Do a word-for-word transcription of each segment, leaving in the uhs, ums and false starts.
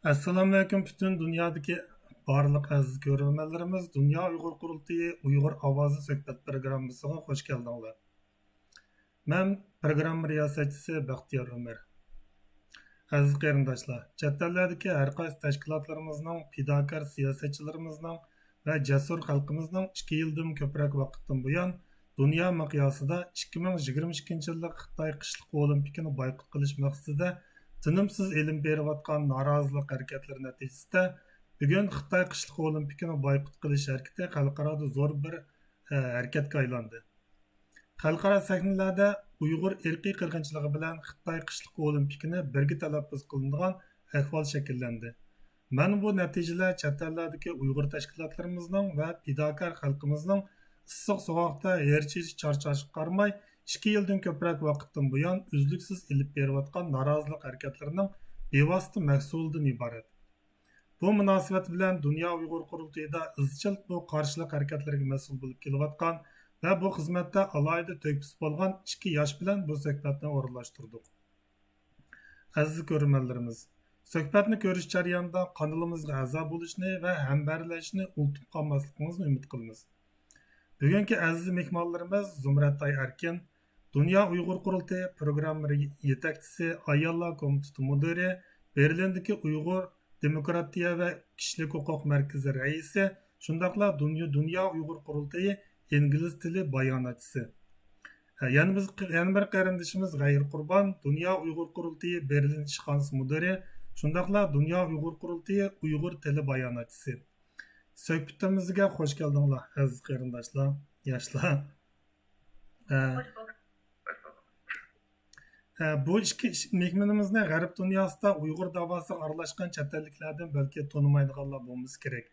ئەسسالامۇئەلەيكۇم، پۈتۈن دۇنيادىكى بارلىق ئەزىز كۆرۈرمەنلىرىمىز، دۇنيا ئۇيغۇر قۇرۇلتىيى ئۇيغۇر ئاۋازى سۆھبەت پروگراممىسىغا خوش كەلدىڭلار. مەن پروگرامما رىياسەتچىسى بەختىيار ئۆمەر. ئەزىز قېرىنداشلار، چەت ئەللەردىكى ھەر قايسى تەشكىلاتلىرىمىزنىڭ، پىداكار سىياسەتچىلىرىمىزنىڭ ۋە جەسۇر خەلقىمىزنىڭ ئىككى يىلدىن كۆپرەك ۋاقىتتىن بۇيان دۇنيا مىقياسىدا ئىككى مىڭ يىگىرمە ئىككىنچى يىللىق خىتاي قىشلىق ئولىمپىكىنى بايقۇت قىلىش مەقسىتىدە تىنىمسىز ئېلىپ بېرىۋاتقان نارازىلىق ھەرىكەتلىرى نەتىجىسىدە، بۈگۈن خىتاي قىشلىق ئولىمپىكىنى بايقۇت قىلىش ھەرىكىتى خەلقئارادا زور بىر، ئە، ھەرىكەتكە ئايلاندى. خەلقئارا سەھنىلەردە ئۇيغۇر ئىرقىي قىرغىنچىلىقى بىلەن خىتاي قىشلىق ئولىمپىكىنى بىرگە تەلەپپۇز قىلىنىدىغان ئەھۋال شەكىللەندى. مەن بۇ نەتىجىلەر چەت ئەللەردىكى ئۇيغۇر تەشكىلاتلىرىمىزنىڭ ۋە پىداكار خەلقىمىزنىڭ ئىسسىق سوغۇقتا ھېرىچ چارچاشقا قارىماي، ئىككى يىلدىن كۆپرەك ۋاقىتتىن بۇيان ئۈزلۈكسىز ئېلىپ بېرىۋاتقان نارازىلىق ھەرىكەتلىرىنىڭ بىۋاسىتە مەھسۇلىدىن ئىبارەت. بۇ مۇناسىۋەت بىلەن دۇنيا ئۇيغۇر قۇرۇلتىيىدا ئىزچىل بۇ قارشىلىق ھەرىكەتلىرىگە مەسئۇل بولۇپ كېلىۋاتقان ۋە بۇ خىزمەتتە ئالاھىدە تۆھپىسى بولغان ئىككى ياش بىلەن بۇ سۆھبەتنى ئورۇنلاشتۇردۇق. ئەزىز كۆرۈرمەنلىرىمىز، سۆھبەتنى كۆرۈش جەريانىدا قانىلىمىزغا ئەزا بولۇشنى ۋە ھەمبەھىرلەشنى ئۇنتۇپ قالماسلىقىڭىزنى ئۈمىد قىلىمىز. بۈگۈنكى ئەزىز مېھمانلىرىمىز زۇمرەتئاي ئەركىن، دۇنيا ئۇيغۇر قۇرۇلتىيى پروگرامما يېتەكچىسى، ئاياللار كومىتېتى مۇدىرى، بېرلىندىكى ئۇيغۇر دېموكراتىيە ۋە كىشىلىك ھوقۇق مەركىزى رەئىسى، شۇنداقلا دۇنيا، دۇنيا ئۇيغۇر قۇرۇلتىيى ئىنگلىز تىلى باياناتچىسى. ھە، يەنە بىز، يەنە بىر قېرىندىشىمىز غەيرىي قۇربان، دۇنيا ئۇيغۇر قۇرۇلتىيى بېرلىن ئىشخانىسى مۇدىرى، شۇنداقلا دۇنيا ئۇيغۇر قۇرۇلتىيى ئۇيغۇر تىلى باياناتچىسى. سۆھبىتىمىزگە خوش كەلدىڭلار، ئەزىز قېرىنداشلار، ياشلار. ھە. خوش بولدۇق. ھە، بۇ ئىككى ئىش-، مېھمىنىمىزنى غەرب دۇنياسىدا ئۇيغۇر داۋاسىغا ئارىلاشقان چەت ئەللىكلەردىن بەلكى تونۇمايدىغانلار بولمىسا كېرەك.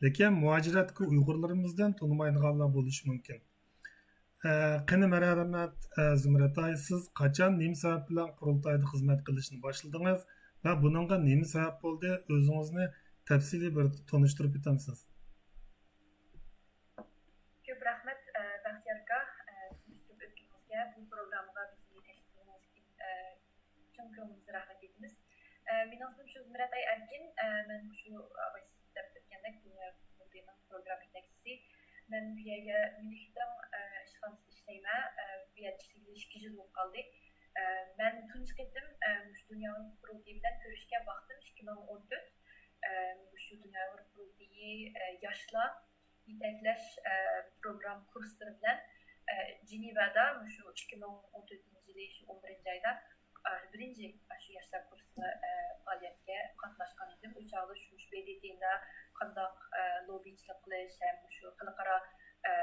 لېكىن مۇھاجىرەتتىكى ئۇيغۇرلىرىمىزدىن تونۇمايدىغانلار بولۇشى مۇمكىن. ئە، قېنى، مەرھەمەت، ئە، زۇمرەتئاي، سىز قاچان، نېمە سەۋەب بىلەن قۇرۇلتايدا خىزمەت قىلىشنى باشلىدىڭىز ۋە بۇنىڭغا نېمە سەۋەب بولدى؟ ئۆزىڭىزنى تەپسىلىي بىر تونۇشتۇرۇپ ئۆتەمسىز؟ كۆپ رەھمەت، ئە، بەختىيار ئاكا، ئە، تونۇشتۇرۇپ ئۆتكىنىڭىزگە، بۇ پروگراممىغا بىزنى تەكلىپ قىلغىنىڭىز ئۈچۈن، ئە، چىن كۆڭلىمىزدىن رەھمەت ئېيتىمىز. ئە، مېنىڭ ئىسمىم شۇ زۇمرەتئاي ئەركىن. ئە، مەن مۇشۇ، ئە، سىز دەپ ئۆتكەندەك، دۇنيا قۇرۇلتىيىنىڭ پروگرامما يېتەكچىسى. مەن بۇ يەرگە ميۇنخېننىڭ، ئە، ئىشخانىسىدا ئىشلەيمەن. ئە، بۇ يەردە ئىشلىگىلى ئىككى يىل بولۇپ قالدى. ئە، مەن تۇنجى قېتىم، ئە، مۇشۇ دۇنيا قۇرۇلتىيى بىلەن كۆرۈشكەن ۋاقتىم ئىككى مىڭ ئون تۆت. ئە، مۇشۇ دۇنيا قۇرۇلتىيى، ئە، ياشلار يېتەكلەش، ئە، پروگرامما كۇرسلىرى بىلەن، ئە، جېنېۋادا مۇشۇ ئىككى مىڭ ئون تۆتىنچى يىلى شۇ ئون بىرىنچى ئايدا، ئە، بىرىنچى ئاشۇ ياشلار كۇرسىغا، ئە، پائالىيەتكە قاتناشقان ئىدىم. ئۇ چاغدا شۇ، شۇ ب د ت دا قانداق، ئە، لوببىچىلىق قىلىش ھەم شۇ خەلقئارا، ئە،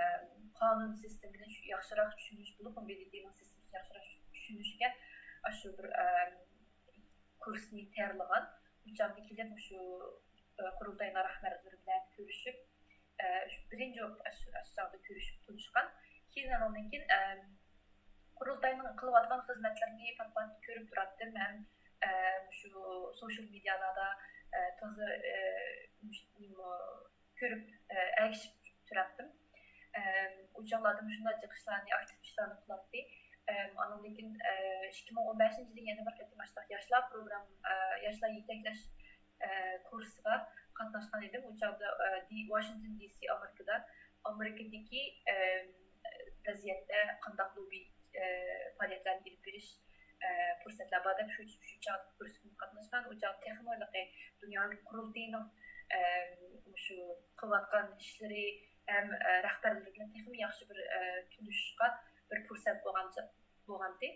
قانۇن سىستېمىنى شۇ ياخشىراق چۈشىنىش، بولۇپمۇ ب د ت نىڭ سىستېمىسىنى ياخشىراق چۈشىنىشكە ئاشۇ بىر، ئە، كۇرسنى تەييارلىغان. ئۇ چاغدا كېلىپ مۇشۇ، ئە، قۇرۇلتاينىڭ رەھبەرلىرى بىلەن كۆرۈشۈپ، ئە، شۇ بىرىنچى بولۇپ ئاشۇ، ئاشۇ چاغدا كۆرۈشۈپ تونۇشقان. كېيىن ئانىڭدىن كېيىن، ئە، قۇرۇلتاينىڭ قىلىۋاتقان خىزمەتلىرىنى پات-پات كۆرۈپ تۇراتتىم ھەم، ئە، مۇشۇ سوشيال مېدىيالاردا، ئە، تازا، ئە، مۇشۇ نېمە، كۆرۈپ، ئە، ئەگىشىپ تۇراتتىم. ئە، ئۇ چاغلاردا مۇشۇنداق جىق ئىشلارنى، ئاكتىپ ئىشلارنى قىلاتتى. ئە، ئانىڭدىن كېيىن، ئە، ئىككى مىڭ ئون بەشىنچى يىلى يەنە بىر قېتىم ئاشۇنداق ياشلار پروگرام-، ئە، ياشلار يېتەكلەش، ئە، كۇرسىغا قاتناشقان ئىدىم. ئۇ چاغدا، ئە، دى-، ۋاشىنگتون دى سى ئامېرىكىدا، ئامېرىكىدىكى، ئە، ۋەزىيەتتە قانداق لوببى، ئە، پائالىيەتلەرنى ئېلىپ بېرىش، ئە، پۇرسەتلەر بار دەپ شۇ، شۇ چاغدا كۇرسقا قاتناشقان. ئۇ چاغدا تېخىمۇ ھېلىقى دۇنيا قۇرۇلتىيىنىڭ، ئە، مۇشۇ قىلىۋاتقان ئىشلىرى ھەم، ئە، رەھبەرلىرى بىلەن تېخىمۇ ياخشى بىر، ئە، تونۇشۇشقا بىر پۇرسەت بولغان، بولغانتى.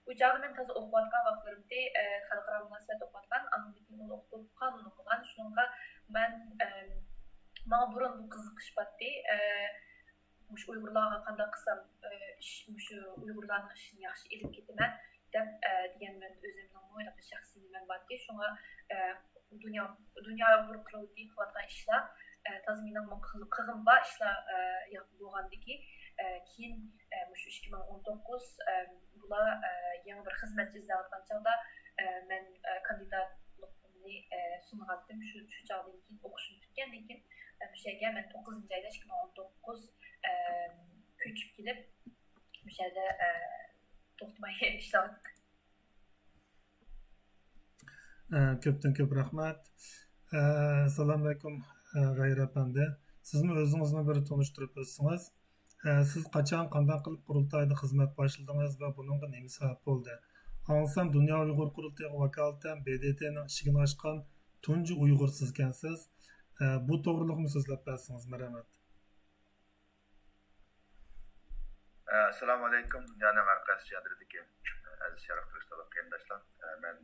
ئۇ چاغدا مەن تازا ئوقۇۋاتقان ۋاقىتلىرىمتى، ئە، خەلقئارا مۇناسىۋەت ئوقۇۋاتقان، ئاندىن كېيىن ئۇنى ئوقۇتۇپ قانۇن ئوقۇغان. شۇنىڭغا مەن، ئە، ماڭا بۇرۇن بۇ قىزىقىش بارتى. ئە، مۇشۇ ئۇيغۇرلارغا قانداق قىلسام، ئە، ئىش، مۇشۇ ئۇيغۇرلارنىڭ ئىشىنى ياخشى ئېلىپ كېتىمەن دەپ، ئە، دېگەن مەن ئۆزۈمنىڭ مۇنداق شەخسىي نېمەم بارتى. شۇڭا، ئە، دۇنيا، دۇنيا ئۇيغۇر قۇرۇلتىيى قىلىۋاتقان ئىشلار، ئە، تازا مېنىڭ قىل-، قىلغۇم بار ئىشلار، ئە، ياق بولغاندىكى، ئە، كېيىن، ئە، مۇشۇ ئىككى مىڭ ئون توققۇز، ئە، بۇلار، ئە، يېڭى بىر خىزمەتچى ئىزدەۋاتقان چاغدا، ئە، مەن، ئە، كاندىداتلىقىمنى، ئە، سۇنغانتىم. شۇ، شۇ چاغدىن كېيىن ئوقۇشۇم پۈتكەندىن كېيىن، ئە، مۇشۇ يەرگە مەن توققۇزىنچى ئايدا ئىككى مىڭ ئون توققۇز، ئە، كۆچۈپ كېلىپ، مۇشۇ يەردە، ئە، توختىماي ئىشلەۋاتىمەن. ئە، كۆپتىن كۆپ رەھمەت. ئە، سالام ئەلەيكۇم، ئە، غەيرى ئەپەندى. سىزمۇ ئۆزىڭىزنى بىر تونۇشتۇرۇپ ئۆتسىڭىز. ئە، سىز قاچان، قانداق قىلىپ قۇرۇلتايدا خىزمەت باشلىدىڭىز ۋە بۇنىڭغا نېمە سەۋەب بولدى؟ ئاڭلىسام، دۇنيا ئۇيغۇر قۇرۇلتىيىغا ۋاكالىتەن ب د ت نىڭ ئىشىكىنى ئاچقان تۇنجى ئۇيغۇرسىزكەنسىز. ئە، بۇ توغرىلىقمۇ سۆزلەپ بەرسىڭىز، مەرھەمەت. ئەسسالامۇ ئەلەيكۇم، دۇنيانىڭ ھەر قايسى يەرلىرىدىكى ئەزىز شەرق تۈركىستانلىق قېرىنداشلار. مەن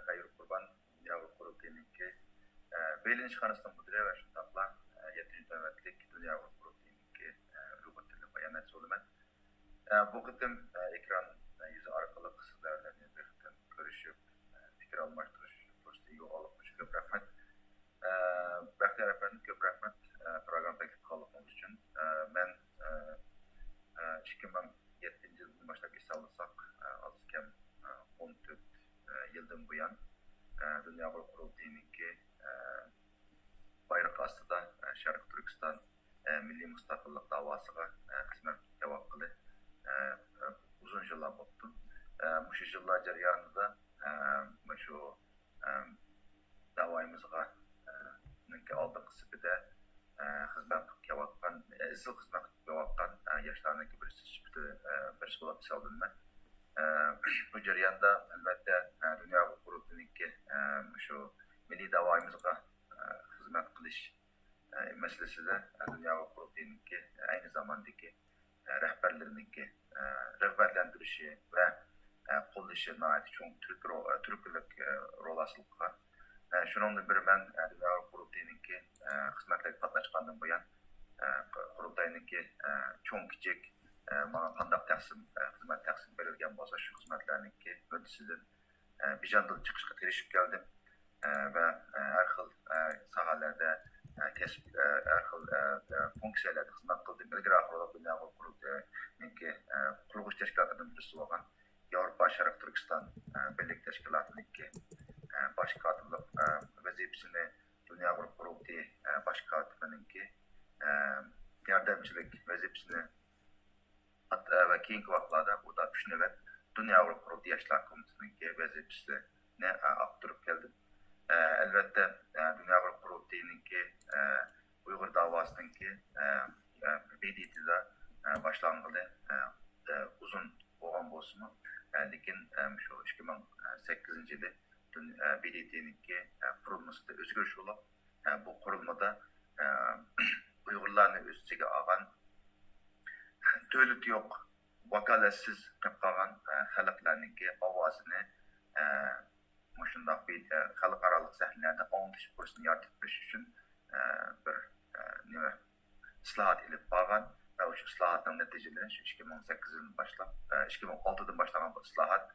غەيرۇ قۇربان، دۇنيا ئۇيغۇر قۇرۇلتىيىنىڭكى بېرلىن ئىشخانىسىنىڭ مۇدىرى ۋە شۇنداقلا يەتتىنچى نۆۋەتلىك دۇنيا ئۇيغۇر قۇرۇلتىيىنىڭكى ئۇيغۇر تىلى باياناتچىسى بولىمەن. بۇ قېتىم ئېكران يۈزى ئارقىلىق سىزلەر بىلەن بىر قېتىم كۆرۈشۈپ، پىكىر ئالماشتۇرۇش پۇرسىتىگە ئىگە بولغانلىقىم ئۈچۈن كۆپ رەھمەت. ئە، بەختىيار ئەپەندى، كۆپ رەھمەت، ئە، پروگرامما تەكلىپ قىلغانلىقىڭىز ئۈچۈن. ئە، مەن، ئە، ئە، ئىككى مىڭ يەتتىنچى يىلدىن باشلاپ ھېسابلىساق، ئە، ئاز كەم، ئە، ئون تۆت، ئە، يىلدىن بۇيان، ئە، دۇنيا ئۇيغۇر قۇرۇلتىيىنىڭكى، ئە، بايرىقى ئاستىدا، ئە، شەرقىي تۈركىستان، ئە، مىللىي مۇستەقىللىق داۋاسىغا، ئە، خىزمەت قىلىپ كېلىۋاتقىلى، ئە، ئە، ئۇزۇن يىللار بوپتۇ. ئە، مۇشۇ يىللار جەريانىدا، ئە، مۇشۇ ئەم، داۋايىمىزغا، ئە، نىڭكى ئالدىنقى سېپىدە، ئە، خىزمەت قىلىپ كېلىۋاتقان، ئە، ئىزچىل خىزمەت قىلىپ كېلىۋاتقان، ئە، ياشلارنىڭكى بىرسى سۈپىتى، ئە، بىرسى بولۇپ ھېسابلىنىمەن. ئە، بۇ جەرياندا، ئەلۋەتتە، ئە، دۇنيا ئۇيغۇر قۇرۇلتىيىنىڭكى، ئە، مۇشۇ مىللىي داۋايىمىزغا، ئە، خىزمەت قىلىش، ئە، مەسىلىسىدە، ئە، دۇنيا ئۇيغۇر قۇرۇلتىيىنىڭكى، ئە، ئەينى زاماندىكى، ئە، رەھبەرلىرىنىڭكى، ئە، رىغبەتلەندۈرۈشى ۋە، ئە، قوللىشى ناھايىتى چوڭ تۈرتكە رو-، ئە، تۈرتكىلىك، ئە، رول ھاسىل قىلغان. ئە، شۇنىڭدىن بىرى مەن، ئە، دۇنيا ئۇيغۇر قۇرۇلتىيىنىڭكى، ئە، خىزمەتلىرىگە قاتناشقاندىن بۇيان، ئە، قۇرۇلتاينىڭكى، ئە، چوڭ كىچىك، ئە، ماڭا قانداق تەقسىم، ئە، خىزمەت تەقسىم بېرىلگەن بولسا، شۇ خىزمەتلەرنىڭكى ھۆددىسىدىن، ئە، بىجانىدىل چىقىشقا تىرىشىپ كەلدىم. ئە، ۋە، ئە، ھەر خىل، ئە، ساھەلەردە، ئە، كەسىپ، ئە، ھەر خىل، ئە، ئە، فۇنكسىيەلەردە خىزمەت قىلدىم. ئىلگىرى ئاخىرلاپ دۇنيا ئۇيغۇر قۇرۇلتىيىنىڭكى، ئە، قۇرغۇچى تەشكىلاتلىرىدىن بىرسى بولغان ياۋروپا شەرقىي تۈركىستان، ئە، بىرلىك تەشكىلاتىنىڭكى، ئە، باش كاتىپلىق، ئە، ۋەزىپىسىنى دۇنيا ئۇيغۇر قۇرۇلتىيى، ئە، باش كاتىپىنىڭكى، ئە، ياردەمچىلىك ۋەزىپىسىنى ئات-، ۋە كېيىنكى ۋاقىتلاردا بۇ دا ئۈچ نۆۋەت دۇنيا ئۇيغۇر قۇرۇلتىيى ياشلار كومىتېتىنىڭكى ۋەزىپىسىنى، ئا، ئاپتۇرۇپ كەلدىم. ئە، ئەلۋەتتە، ئە، دۇنيا ئۇيغۇر قۇرۇلتىيىنىڭكى، ئە، ئۇيغۇر داۋاسىنىڭكى، ئە، ئە، ب د ت دا، ئە، باشلانغىلى، ئە، ئە، ئۇزۇن بولغان بولسىمۇ، ئە، لېكىن، ئە، شۇ ئىككى مىڭ سەككىزىنچى يىلى دۇن-، ئە، ب د ت نىڭكى، ئە، قۇرۇلمىسىدا ئۆزگىرىش بولۇپ، ئە، بۇ قۇرۇلمىدا، ئە، ئۇيغۇرلارنى ئۆز ئىچىگە ئالغان، دۆلىتى يوق، ۋاكالەتسىز قېلىپ قالغان، ئە، خەلقلەرنىڭكى ئاۋازىنى، ئە، مۇشۇنداق بىر، ئە، خەلقئارالىق سەھنىلەردە ئاڭلىتىش پۇرسىتىنى يارىتىپ بېرىش ئۈچۈن، ئە، بىر، ئە، نېمە، ئىسلاھات ئېلىپ بارغان ۋە شۇ ئىسلاھاتنىڭ نەتىجىلىرى شۇ ئىككى مىڭ سەككىزىنچى يىلدىن باشلاپ، ئە، ئىككى مىڭ ئالتىدىن باشلانغان بۇ ئىسلاھات،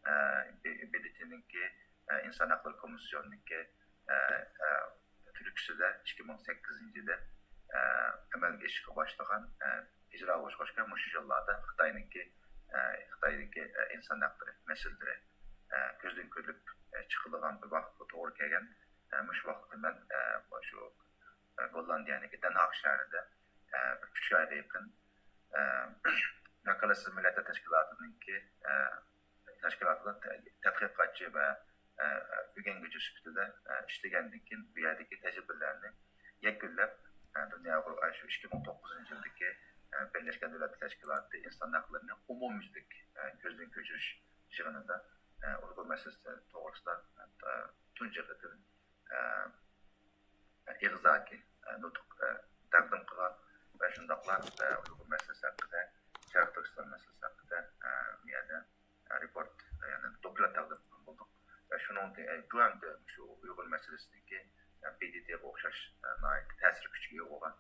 ئە، ب-، ب د ت نىڭكى، ئە، ئىنسان ھەقلىرى كومىسسىيونىنىڭكى، ئە، ئە، تۈرتكىسىدە ئىككى مىڭ سەككىزىنچى يىلى، ئە، ئەمەلگە ئېشىشقا باشلىغان، ئە، ئىجرا بولۇشقا مۇشۇ يىللاردا خىتاينىڭكى، ئە، خىتايدىكى، ئە، ئىنسان ھەقلىرى مەسىلىلىرى، ئە، كۆزدىن كۆرۈلۈپ، ئە، چىقىدىغان بىر ۋاقىتقا توغرا كەلگەن. ئە، مۇشۇ ۋاقىتتا مەن، ئە، مۇشۇ، ئە، گوللاندىيەنىڭكى دەنھاگ شەھىرىدە، ئە، بىر ئۈچ ئايغا يېقىن، ئە، ۋاكالەتسىز مىللەتلەر تەشكىلاتىنىڭكى، ئە، تەشكىلاتىدا تە-، تەتقىقاتچى ۋە، ئە، ئۆگەنگۈچى سۈپىتىدە، ئە، ئىشلىگەندىن كېيىن، بۇ يەردىكى تەجرىبىلەرنى يەكۈنلەپ، ئە، دۇنيا ئۇيغۇر، ئە، شۇ ئىككى مىڭ توققۇزىنچى يىلدىكى، ئە، بىرلەشكەن دۆلەتلەر تەشكىلاتى ئىنسان ھەقلىرىنى ئومۇميۈزلۈك، ئە، كۆزدىن كۆچۈرۈش يىغىنىدا، ئە، ئۇيغۇر مەسىلىسى توغرىسىدا، ئە، تۇنجى قېتىم، ئە، ئېغىزدىكى، ئە، نۇتۇق، ئە، تەقدىم قىلغان ۋە شۇنداقلا، ئە، ئۇيغۇر مەسىلىسى ھەققىدە، شەرقىي تۈركىستان مەسىلىسى ھەققىدە، ئە، بۇ يەردە، ئە، رېپورت، ئە، يەنى دوكلات تەقدىم قىلغان بولدۇق. ۋە شۇنىڭدىن، ئە، بۇ ھەمدە شۇ ئۇيغۇر مەسىلىسىدىكى، ئە، ب د ت غا ئوخشاش، ئە، ناھايىتى تەسىر كۈچىگە ئىگە بولغان،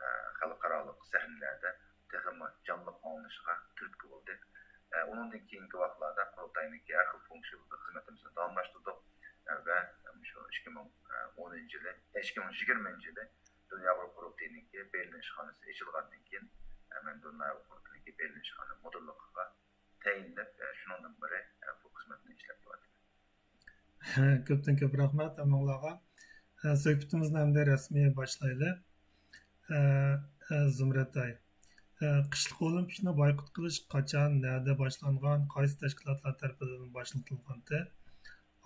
ئە، خەلقئارالىق سەھنىلەردە تېخىمۇ جانلىق ئاڭلىنىشىغا تۈرتكە بولدى. ئە، ئۇنىڭدىن كېيىنكى ۋاقىتلاردا قۇرۇلتاينىڭكى ھەر خىل فۇنكسىيەلىرىدە خىزمىتىمىزنى داۋاملاشتۇردۇق. ئە، ۋە شۇ ئىككى مىڭ ئونىنچى يىلى، ئىككى مىڭ يىگىرمىنچى يىلى دۇنيا ئۇيغۇر قۇرۇلتىيىنىڭكى بېرلىن ئىشخانىسى ئېچىلغاندىن كېيىن، ئە، مەن دۇنيا ئۇيغۇر قۇرۇلتىيىنىڭكى بېرلىن ئىشخانا مۇدىرلىقىغا تەيىنلەپ، ئە، شۇنىڭدىن بېرى، ئە، بۇ خىزمەتنى ئىشلەپ كېلىۋاتىمەن. كۆپتىن كۆپ رەھمەت ھەممىڭلارغا. ئە، سۆھبىتىمىزنى ئەمدى رەسمىي باشلايلى. ئە، ئە، زۇمرەتئاي. ئە، قىشلىق ئولىمپىكنى بايقۇت قىلىش قاچان، نەدە باشلانغان، قايسى تەشكىلاتلار تەرىپىدىن باشلىتىلغانتى؟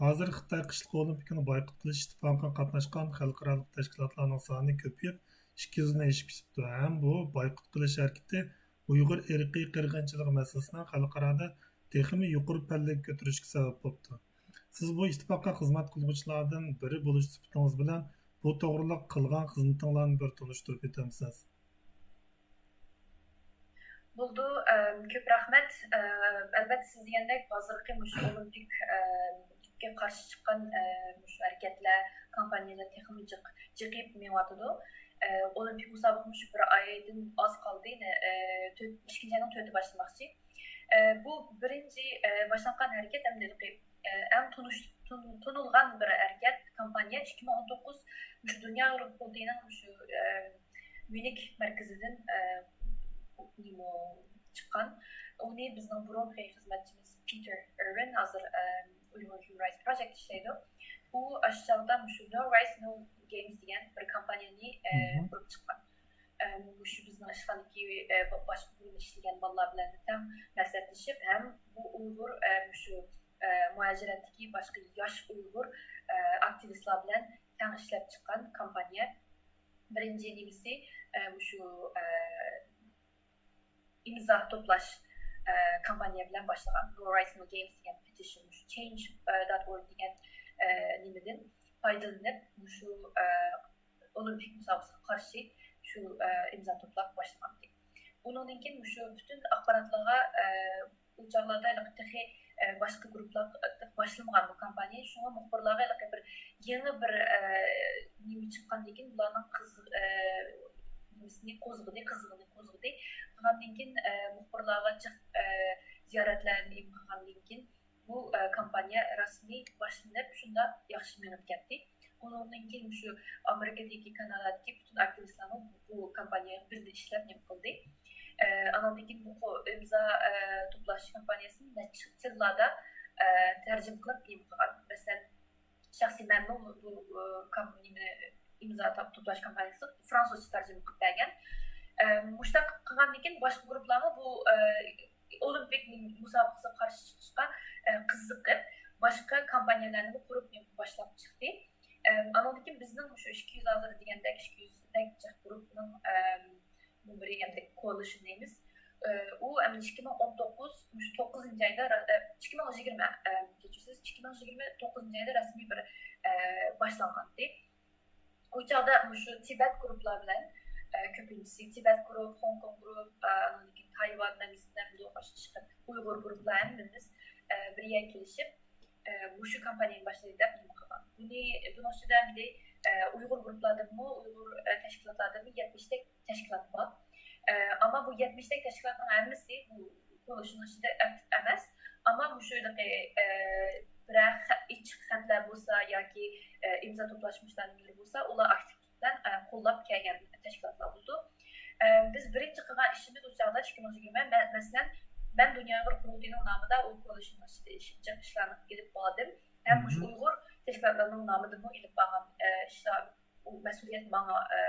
ھازىر خىتاي قىشلىق ئولىمپىكىنى بايقۇت قىلىش ئىتتىپاقىغا قاتناشقان خەلقئارالىق تەشكىلاتلارنىڭ سانى كۆپىيىپ، ئىككى يۈزدىن ئېشىپ كېتىپتۇ ھەم بۇ بايقۇت قىلىش ھەرىكىتى ئۇيغۇر ئىرقىي قىرغىنچىلىقى مەسىلىسىنى خەلقئارادا تېخىمۇ يۇقىرى پەللىگە كۆتۈرۈشكە سەۋەب بوپتۇ. سىز بۇ ئىتتىپاققا خىزمەت قىلغۇچىلاردىن بىرى بولۇش سۈپىتىڭىز بىلەن بۇ توغرىلىق قىلغان خىزمىتىڭلارنى بىر تونۇشتۇرۇپ ئۆتەمسىز؟ بولىدۇ. ئەم، كۆپ رەھمەت. ئەم، ئەلۋەتتە، سىز دېگەندەك، ھازىرقى مۇشۇ ئولىمپىك، ئەم، قارشى چىققان، ئەم، مۇشۇ ھەرىكەتلەر، كامپانىيەلەر تېخىمۇ جىق، جىقىيىپ مېڭىۋاتىدۇ. ئەم، ئولىمپىك مۇسابىقە مۇشۇ بىر ئايدىن ئاز قالدى. ئەم، تۆت، ئىككىنچى ئاينىڭ تۆتىدە باشلىماقچى. ئەم، بۇ بىرىنچى، ئەم، باشلانغان ھەرىكەت ئەمدى ئەڭ تونۇش-، تون-، تونۇلغان بىر ھەرىكەت، كامپانىيە. ئىككى مىڭ ئون توققۇز مۇشۇ دۇنيا ئۇيغۇر قۇرۇلتىيىنىڭ مۇشۇ، ئەم، ميۇنىك مەركىزىدىن، ئەم، نېمە چىققان. ئۇنى بىزنىڭ بۇرۇنقى خىزمەتچىمىز پىتېر ئىرۋىن، ھازىر، ئەم، ئۇيغۇر Human Rights Project ئىشلەيدۇ. ئۇ ئاشۇ چاغدا مۇشۇ No Rice No Games دېگەن بىر كامپانىيەنى، ئەم، قۇرۇپ چىققان. ئەم، مۇشۇ بىزنىڭ ئىشخانىدىكى، ئە، باشقا بۇرۇن ئىشلىگەن بالىلار بىلەن تەڭ مەسلىھەتلىشىپ ھەم بۇ ئۇيغۇر، ئە، مۇشۇ، ئە، مۇھاجىرەتتىكى باشقا ياش ئۇيغۇر، ئە، ئاكتىۋىستلار بىلەن تەڭ ئىشلەپ چىققان كامپانىيە. بىرىنچى نېمىسى، ئە، مۇشۇ، ئە، ئىمزا توپلاش، ئە، كامپانىيە بىلەن باشلىغان. No Rice No Games دېگەن پېتىشن، مۇشۇ چېنج دات ئورگ دېگەن، ئە، نېمىدىن پايدىلىنىپ، مۇشۇ، ئە، ئولىمپىك مۇسابىقىسىگە قارشى شۇ، ئە، ئىمزا توپلاپ باشلىغانىدى. ئۇنىڭدىن كېيىن مۇشۇ پۈتۈن ئاخباراتلارغا، ئە، ئۇ چاغلاردا ھېلىقى تېخى، ئە، باشقا گۇرۇپپىلار باشلىمىغان بۇ كامپانىيە. شۇڭا مۇخبىرلارغا ھېلىقى بىر يېڭى بىر، ئە، نېمە چىققاندىن كېيىن، بۇلارنىڭ قىز-، ئە، نېمىسىنى قوزغىدى، قىزىقىنى قوزغىدى. قىلغاندىن كېيىن، ئە، مۇخبىرلارغا جىق، ئە، زىيارەتلەرنى نېمە قىلغاندىن كېيىن، بۇ، ئە، كامپانىيە رەسمىي باشلىنىپ، شۇنداق ياخشى مېڭىپ كەتتى. ئۇنىڭدىن كېيىن مۇشۇ ئامېرىكىدىكى، كانادادىكى پۈتۈن ئاكتىۋىستلارمۇ بۇ كامپانىيەگە بىللە ئىشلەپ نېمە قىلدى. ئە، ئانىڭدىن كېيىن بۇ قو-، ئىمزا، ئە، توپلاش كامپانىيەسىنى نەچچە تىللاردا، ئە، تەرجىمە قىلىپ نېمە قىلغان. مەسىلەن، شەخسىي مەنمۇ بۇ، ئە، كام-، نېمىنى، ئىمزا تاپ-، توپلاش كامپانىيەسىگە فرانسۇزچە تەرجىمە قىلىپ بەرگەن. ئە، مۇشۇنداق قىلغاندىن كېيىن باشقا گۇرۇپپىلارمۇ بۇ، ئە، ئولىمپىك مۇسابىقىسىگە قارشى چىقىشقا، ئە، قىزىقىپ، باشقا كامپانىيەلەرنىمۇ قۇرۇپ باشلاپ چىقتى. ئە، ئانىڭدىن كېيىن بىزنىڭ مۇشۇ ئىككى يۈز ھازىر دېگەندەك ئىككى يۈز دەك جىق گۇرۇپپىنىڭ، ئە، مۇنبىرى، يەنى كوئالىشن دەيمىز. ئە، ئۇ ئەمدى ئىككى مىڭ ئون توققۇز، مۇشۇ توققۇزىنچى ئايدا، ئە، ئىككى مىڭ يىگىرمە، ئە، كەچۈرسىز، ئىككى مىڭ يىگىرمە توققۇزىنچى ئايدا رەسمىي بىر، ئە، باشلانغانىدى. ئۇ چاغدا مۇشۇ تىبەت گۇرۇپپىلار بىلەن، ئە، كۆپىنچىسى تىبەت گۇرۇپ، خوڭكوڭ گۇرۇپ، ئە، ئاندىن كېيىن تايۋان، نەمسىنەمدۇ، ئۇيغۇر گۇرۇپپىلار ھەممىمىز، ئە، بىر يەرگە كېلىشىپ، ئە، مۇشۇ كامپانىيەنى باشلىدى دەپ نېمە قىلغان. بۇنى، بۇنىڭ ئىچىدە ئەمدى، ئە، ئۇيغۇر گۇرۇپپىلاردىنمۇ، ئۇيغۇر، ئە، تەشكىلاتلاردىنمۇ يەتمىشتەك تەشكىلات بار. ئە، ئەمما بۇ يەتمىشتەك تەشكىلاتنىڭ ھەممىسى بۇ كوئالىشننىڭ ئىچىدە ئاكتىپ ئەمەس. ئەمما مۇشۇ ھېلىقى، ئە، بىرەر خە-، ئېچىق خەتلەر بولسا ياكى، ئە، ئىمزا توپلاش مۇشۇنداق نېمىلىرى بولسا، ئۇلار ئاكتىپ بىلەن، ئە، قوللاپ كەلگەن تەشكىلاتلار بولىدۇ. ئە، بىز بىرىنچى قىلغان ئىشىمىز ئۇ چاغدا ئىككى مىڭ يىگىرمە، مە-، مەسىلەن، مەن دۇنيا ئۇيغۇر قۇرۇلتىيىنىڭ نامىدا ئۇ كوئالىشننىڭ ئىچىدە ئىش-، جىق ئىشلارنى ئېلىپ باردىم. ھەم مۇشۇ ئۇيغۇر تەشكىلاتلىرىنىڭ نامىدىمۇ ئېلىپ بارغان، ئە، ئىشلار، ئۇ مەسئۇلىيەت ماڭا، ئە،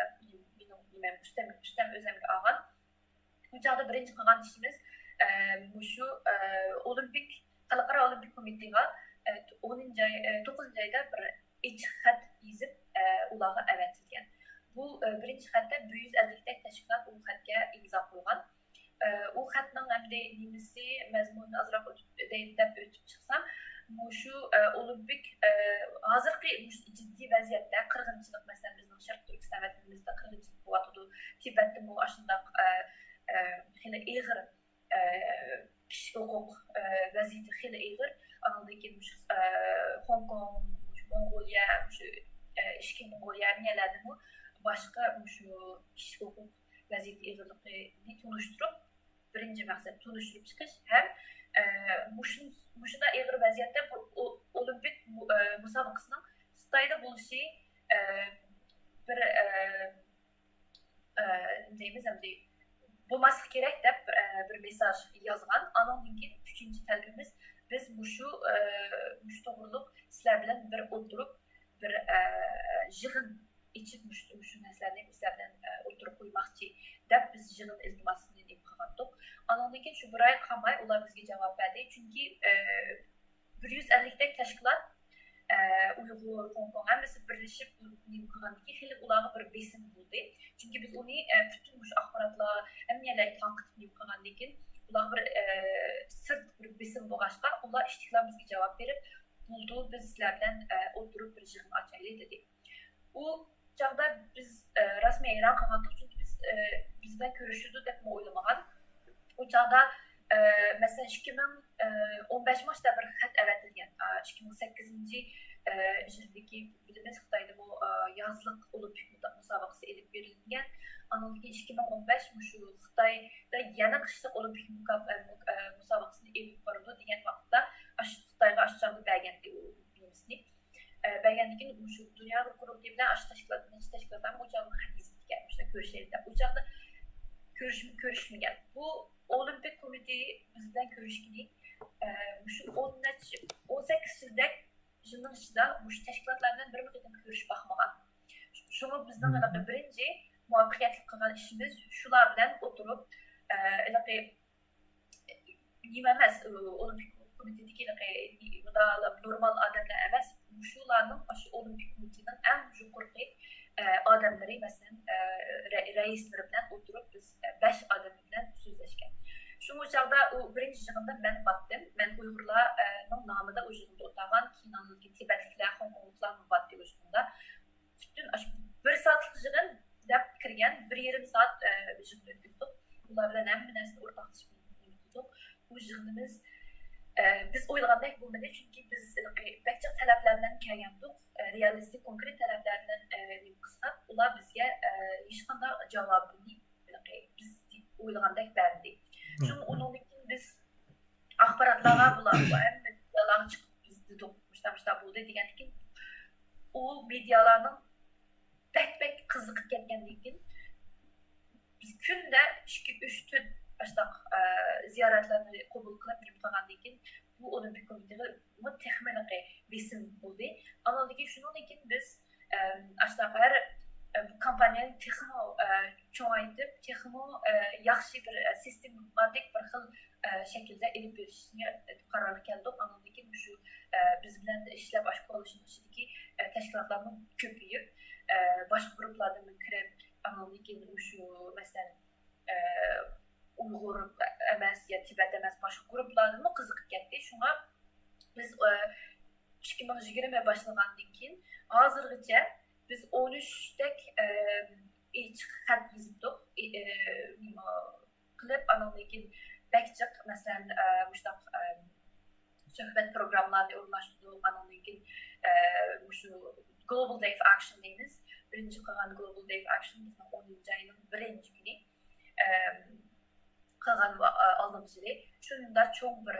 مېنىڭ نېمەم ئۈستەم-، ئۈستەم ئۆزەمگە ئالغان. ئۇ چاغدا بىرىنچى قىلغان ئىشىمىز، ئە، مۇشۇ، ئە، ئولىمپىك، خەلقئارا ئولىمپىك كومىتېتىغا، ئە، ئونىنچى ئاي، ئە، توققۇزىنچى ئايدا بىر ئېچىق خەت يېزىپ، ئە، ئۇلارغا ئەۋەتىلگەن. بۇ، ئە، بىرىنچى خەتتە بىر يۈز ئەللىكتەك تەشكىلات ئۇ خەتكە ئىمزا قويغان. ئە، ئۇ خەتنىڭ ئەمدى نېمىسى، مەزمۇنىنى ئازراق ئۆتۈپ ئۆتەي دەپ ئۆتۈپ چىقسام، مۇشۇ، ئە، ئولىمپىك، ئە، ھازىرقى مۇشۇ جىددىي ۋەزىيەتتە قىرغىنچىلىق، مەسىلەن، بىزنىڭ شەرقىي تۈركىستان ۋەتىنىمىزدە قىرغىنچىلىق بولۇۋاتىدۇ. تىبەتتىمۇ ئاشۇنداق، ئە، ئە، خېلى ئېغىر، ئە، كىشىلىك ھوقۇق، ئە، ۋەزىيىتى خېلى ئېغىر. ئانىڭدىن كېيىن مۇشۇ، ئە، خوڭكوڭ، مۇشۇ موڭغۇلىيە، مۇشۇ، ئە، ئىچكى موڭغۇلىيە، يەنە يەرلەردىمۇ باشقا مۇشۇ كىشىلىك ھوقۇق ۋەزىيىتى ئېغىرلىقىنى تونۇشتۇرۇپ، بىرىنچى مەقسەت تونۇشتۇرۇپ چىقىش ھەم، ئە، مۇشۇن-، مۇشۇنداق ئېغىر ۋەزىيەتتە بۇ ئو-، ئولىمپىك مۇ-، ئە، مۇسابىقىسىنىڭ خىتايدا بولۇشى، ئە، بىر، ئە، ئە، نېمە دەيمىز ئەمدى، بولماسلىقى كېرەك دەپ، ئە، بىر مېساژ يازغان. ئانىڭدىن كېيىن ئۈچىنچى تەلىپىمىز، بىز مۇشۇ، ئە، مۇشۇ توغرۇلۇق سىلەر بىلەن بىر ئولتۇرۇپ، بىر، ئە، يىغىن ئېچىپ، مۇشۇ، مۇشۇ نەرسىلەرنى سىلەر بىلەن، ئە، ئولتۇرۇپ قويماقچى دەپ، بىز يىغىن ئىلتىماسىنى نېمە قىلغانتۇق. ئانىڭدىن كېيىن شۇ بىر ئاي قالماي ئۇلار بىزگە جاۋاب بەردى. چۈنكى، ئە، بىر يۈز ئەللىكتەك تەشكىلات، ئۇيغۇر، خوڭكوڭ ھەممىسى بىرلىشىپ نېمە قىلغاندىن كېيىن خېلى ئۇلارغا بىر بېسىم بولدى. چۈنكى بىز ئۇنى پۈتۈن مۇشۇ ئاخباراتلار ھەممە يەرلەرگە تارقىتىپ نېمە قىلغاندىن كېيىن ئۇلارغا بىر سىرت بىر بېسىم بولغاچقا، ئۇلار ئىتتىكلا بىزگە جاۋاب بېرىپ، بولدى، بىز سىلەر بىلەن ئولتۇرۇپ بىر يىغىن ئاچايلى دېدى. ئۇ چاغدا بىز رەسمىي ھەيران قالغانىدۇق، چۈنكى بىز بىز بىلەن كۆرۈشىدۇ دەپمۇ ئويلىمىغان. ئۇ چاغدا مەسىلەن ئىككى مىڭ ئون بەش ماشتا بىر خەت ئەۋەتىلگەن. ئىككى مىڭ سەككىزىنچى يىلدىكى بىلىمىز خىتايدىمۇ يازلىق ئولىمپىك مۇسابىقىسى ئېلىپ بېرىلگەن. ئاندىن كېيىن ئىككى مىڭ ئون بەش مۇشۇ خىتايدا يەنە قىشلىق ئولىمپىك مۇسابىقىسىنى ئېلىپ بارىدۇ دېگەن ۋاقىتتا خىتايغا ئاشۇ چاغدا بەرگەن نېمىسىنى. بەرگەندىن كېيىن مۇشۇ دۇنيا قۇرۇلتىيى بىلەن ئاشۇ تەشكىلات، نەچچە تەشكىلاتلار ئۇ چاغدا خەت يېزىپ كەلگەن، مۇشۇنداق كۆرۈشەيلى دەپ. ئۇ چاغدا كۆرۈش-، كۆرۈشمىگەن. بۇ ئولىمپىك كومىتېتى بىز بىلەن كۆرۈشكىنى مۇشۇ ئون نەچچە، ئون سەككىز يىلدەك، يىلنىڭ ئىچىدە مۇشۇ تەشكىلاتلار بىلەن بىرمۇ قېتىم كۆرۈشۈپ باقمىغان. شۇڭا بىزنىڭ ھېلىقى بىرىنچى مۇۋەپپەقىيەتلىك قىلغان ئىشىمىز شۇلار بىلەن ئولتۇرۇپ، ھېلىقى نېمە ئەمەس، ئولىمپىك كومىتېتىدىكى نورمال ئادەملەر ئەمەس، مۇشۇلارنىڭ، ئاشۇ ئولىمپىك كومىتېتىنىڭ ئەڭ يۇقىرىقى ئادەملىرى، مەسىلەن، رەئىسلىرى بىلەن ئولتۇرۇپ بىز بەش ئادەم بىلەن سۆزلەشكەن. شۇ چاغدا ئۇ بىرىنچى يىغىندا مەن باتتىم. مەن ئۇيغۇرلارنىڭ نامىدا ئۇ يىغىندا ئولتۇرغان، كېيىن ئاندىن كېيىن تىبەتلىكلەر، خوڭكوڭلۇقلارمۇ باتتى ئۇ يىغىندا. پۈتۈن بىر سائەتلىك يىغىن دەپ كىرگەن، بىر يېرىم سائەت يىغىن ئۆتكۈزدۇق. ئۇلار بىلەن ھەممە نەرسىنى ئورتاقلىشىپ قىلدۇق. بۇ يىغىنىمىز بىز ئويلىغاندەك بولمىدى، چۈنكى بىز بەك جىق تەلەپلەر بىلەن كەلگەندۇق. رېئالىستىك، كونكرېت تەلەپلەر بىلەن نېمە قىلساق، ئۇلار بىزگە ھېچقانداق جاۋابىنى بىز ئويلىغاندەك بەرمىدى. شۇڭا ئۇنىڭدىن كېيىن بىز ئاخباراتلارغا، بۇلار ھەممە مېدىيالارغا چىقىپ بىز دېدۇق، مۇشۇنداق مۇشۇنداق بولدى دېگەندىن كېيىن، ئۇ مېدىيالارنىڭ بەك بەك قىزىقىپ كەتكەندىن كېيىن، بىز كۈندە ئىككى، ئۈچ، تۆت ئاشۇنداق زىيارەتلەرنى قوبۇل قىلىپ نېمە قىلغاندىن كېيىن، بۇ ئولىمپىك كومىتېتىغا تېخىمۇ بېسىم بولدى. ئاندىن كېيىن شۇنىڭدىن كېيىن بىز ئاشۇنداق ھەر بۇ كامپانىيەنى تېخىمۇ چوڭايتىپ، تېخىمۇ ياخشى بىر سىستېماتىك بىر خىل شەكىلدە ئېلىپ بېرىشنى قارارغا كەلدۇق. ئاندىن كېيىن مۇشۇ بىز بىلەن ئىشلەپ ئاشۇ كوللېجنىڭ ئىچىدىكى تەشكىلاتلارمۇ كۆپىيىپ، باشقا گۇرۇپپىلاردىنمۇ كىرىپ، ئاندىن كېيىن مۇشۇ مەسىلەن ئۇيغۇر ئەمەس يا تىبەت ئەمەس باشقا گۇرۇپپىلاردىنمۇ قىزىقىپ كەتتى. شۇڭا بىز ئىككى مىڭ يىگىرمە باشلىغاندىن كېيىن ھازىرغىچە بىز ئون ئۈچتەك ئېچىق خەت يېزىپتۇق. قىلىپ، ئانىڭدىن كېيىن بەك جىق، مەسىلەن، مۇشۇنداق سۆھبەت پروگراممىلارنى ئورۇنلاشتۇردۇق. ئانىڭدىن كېيىن مۇشۇ Global Day of Action دەيمىز. بىرىنچى قىلغان Global Day of Action بىزنىڭ ئونىنچى ئاينىڭ بىرىنچى كۈنى قىلغان ئالدىنقى يىلى. شۇنداق چوڭ بىر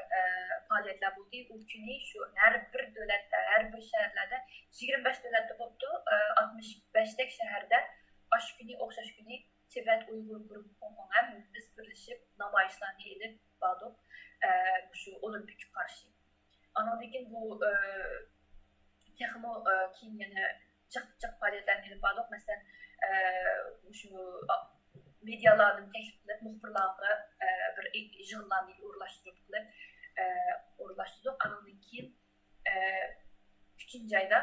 پائالىيەتلەر بولدى. ئۇ كۈنى شۇ ھەر بىر دۆلەتتە، ھەر بىر شەھەرلەردە، يىگىرمە بەش دۆلەتتە بوپتۇ، ئاتمىش بەشتەك شەھەردە ئاشۇ كۈنى، ئوخشاش كۈنى تىبەت ئۇيغۇر گۇرۇپپا خوڭكوڭ ھەممىمىز بىرلىشىپ نامايىشلارنى ئېلىپ باردۇق، مۇشۇ ئولىمپىككە قارشى. ئانىڭدىن كېيىن بۇ تېخىمۇ كېيىن يەنە جىق جىق پائالىيەتلەرنى ئېلىپ باردۇق. مەسىلەن، مۇشۇ مېدىيالاردىن تەكلىپ قىلىپ، مۇخبىرلارغا بىر يىغىنلارنى ئورۇنلاشتۇرۇپ قىلىپ ئورۇنلاشتۇردۇق. ئانىڭدىن كېيىن ئۈچىنچى ئايدا،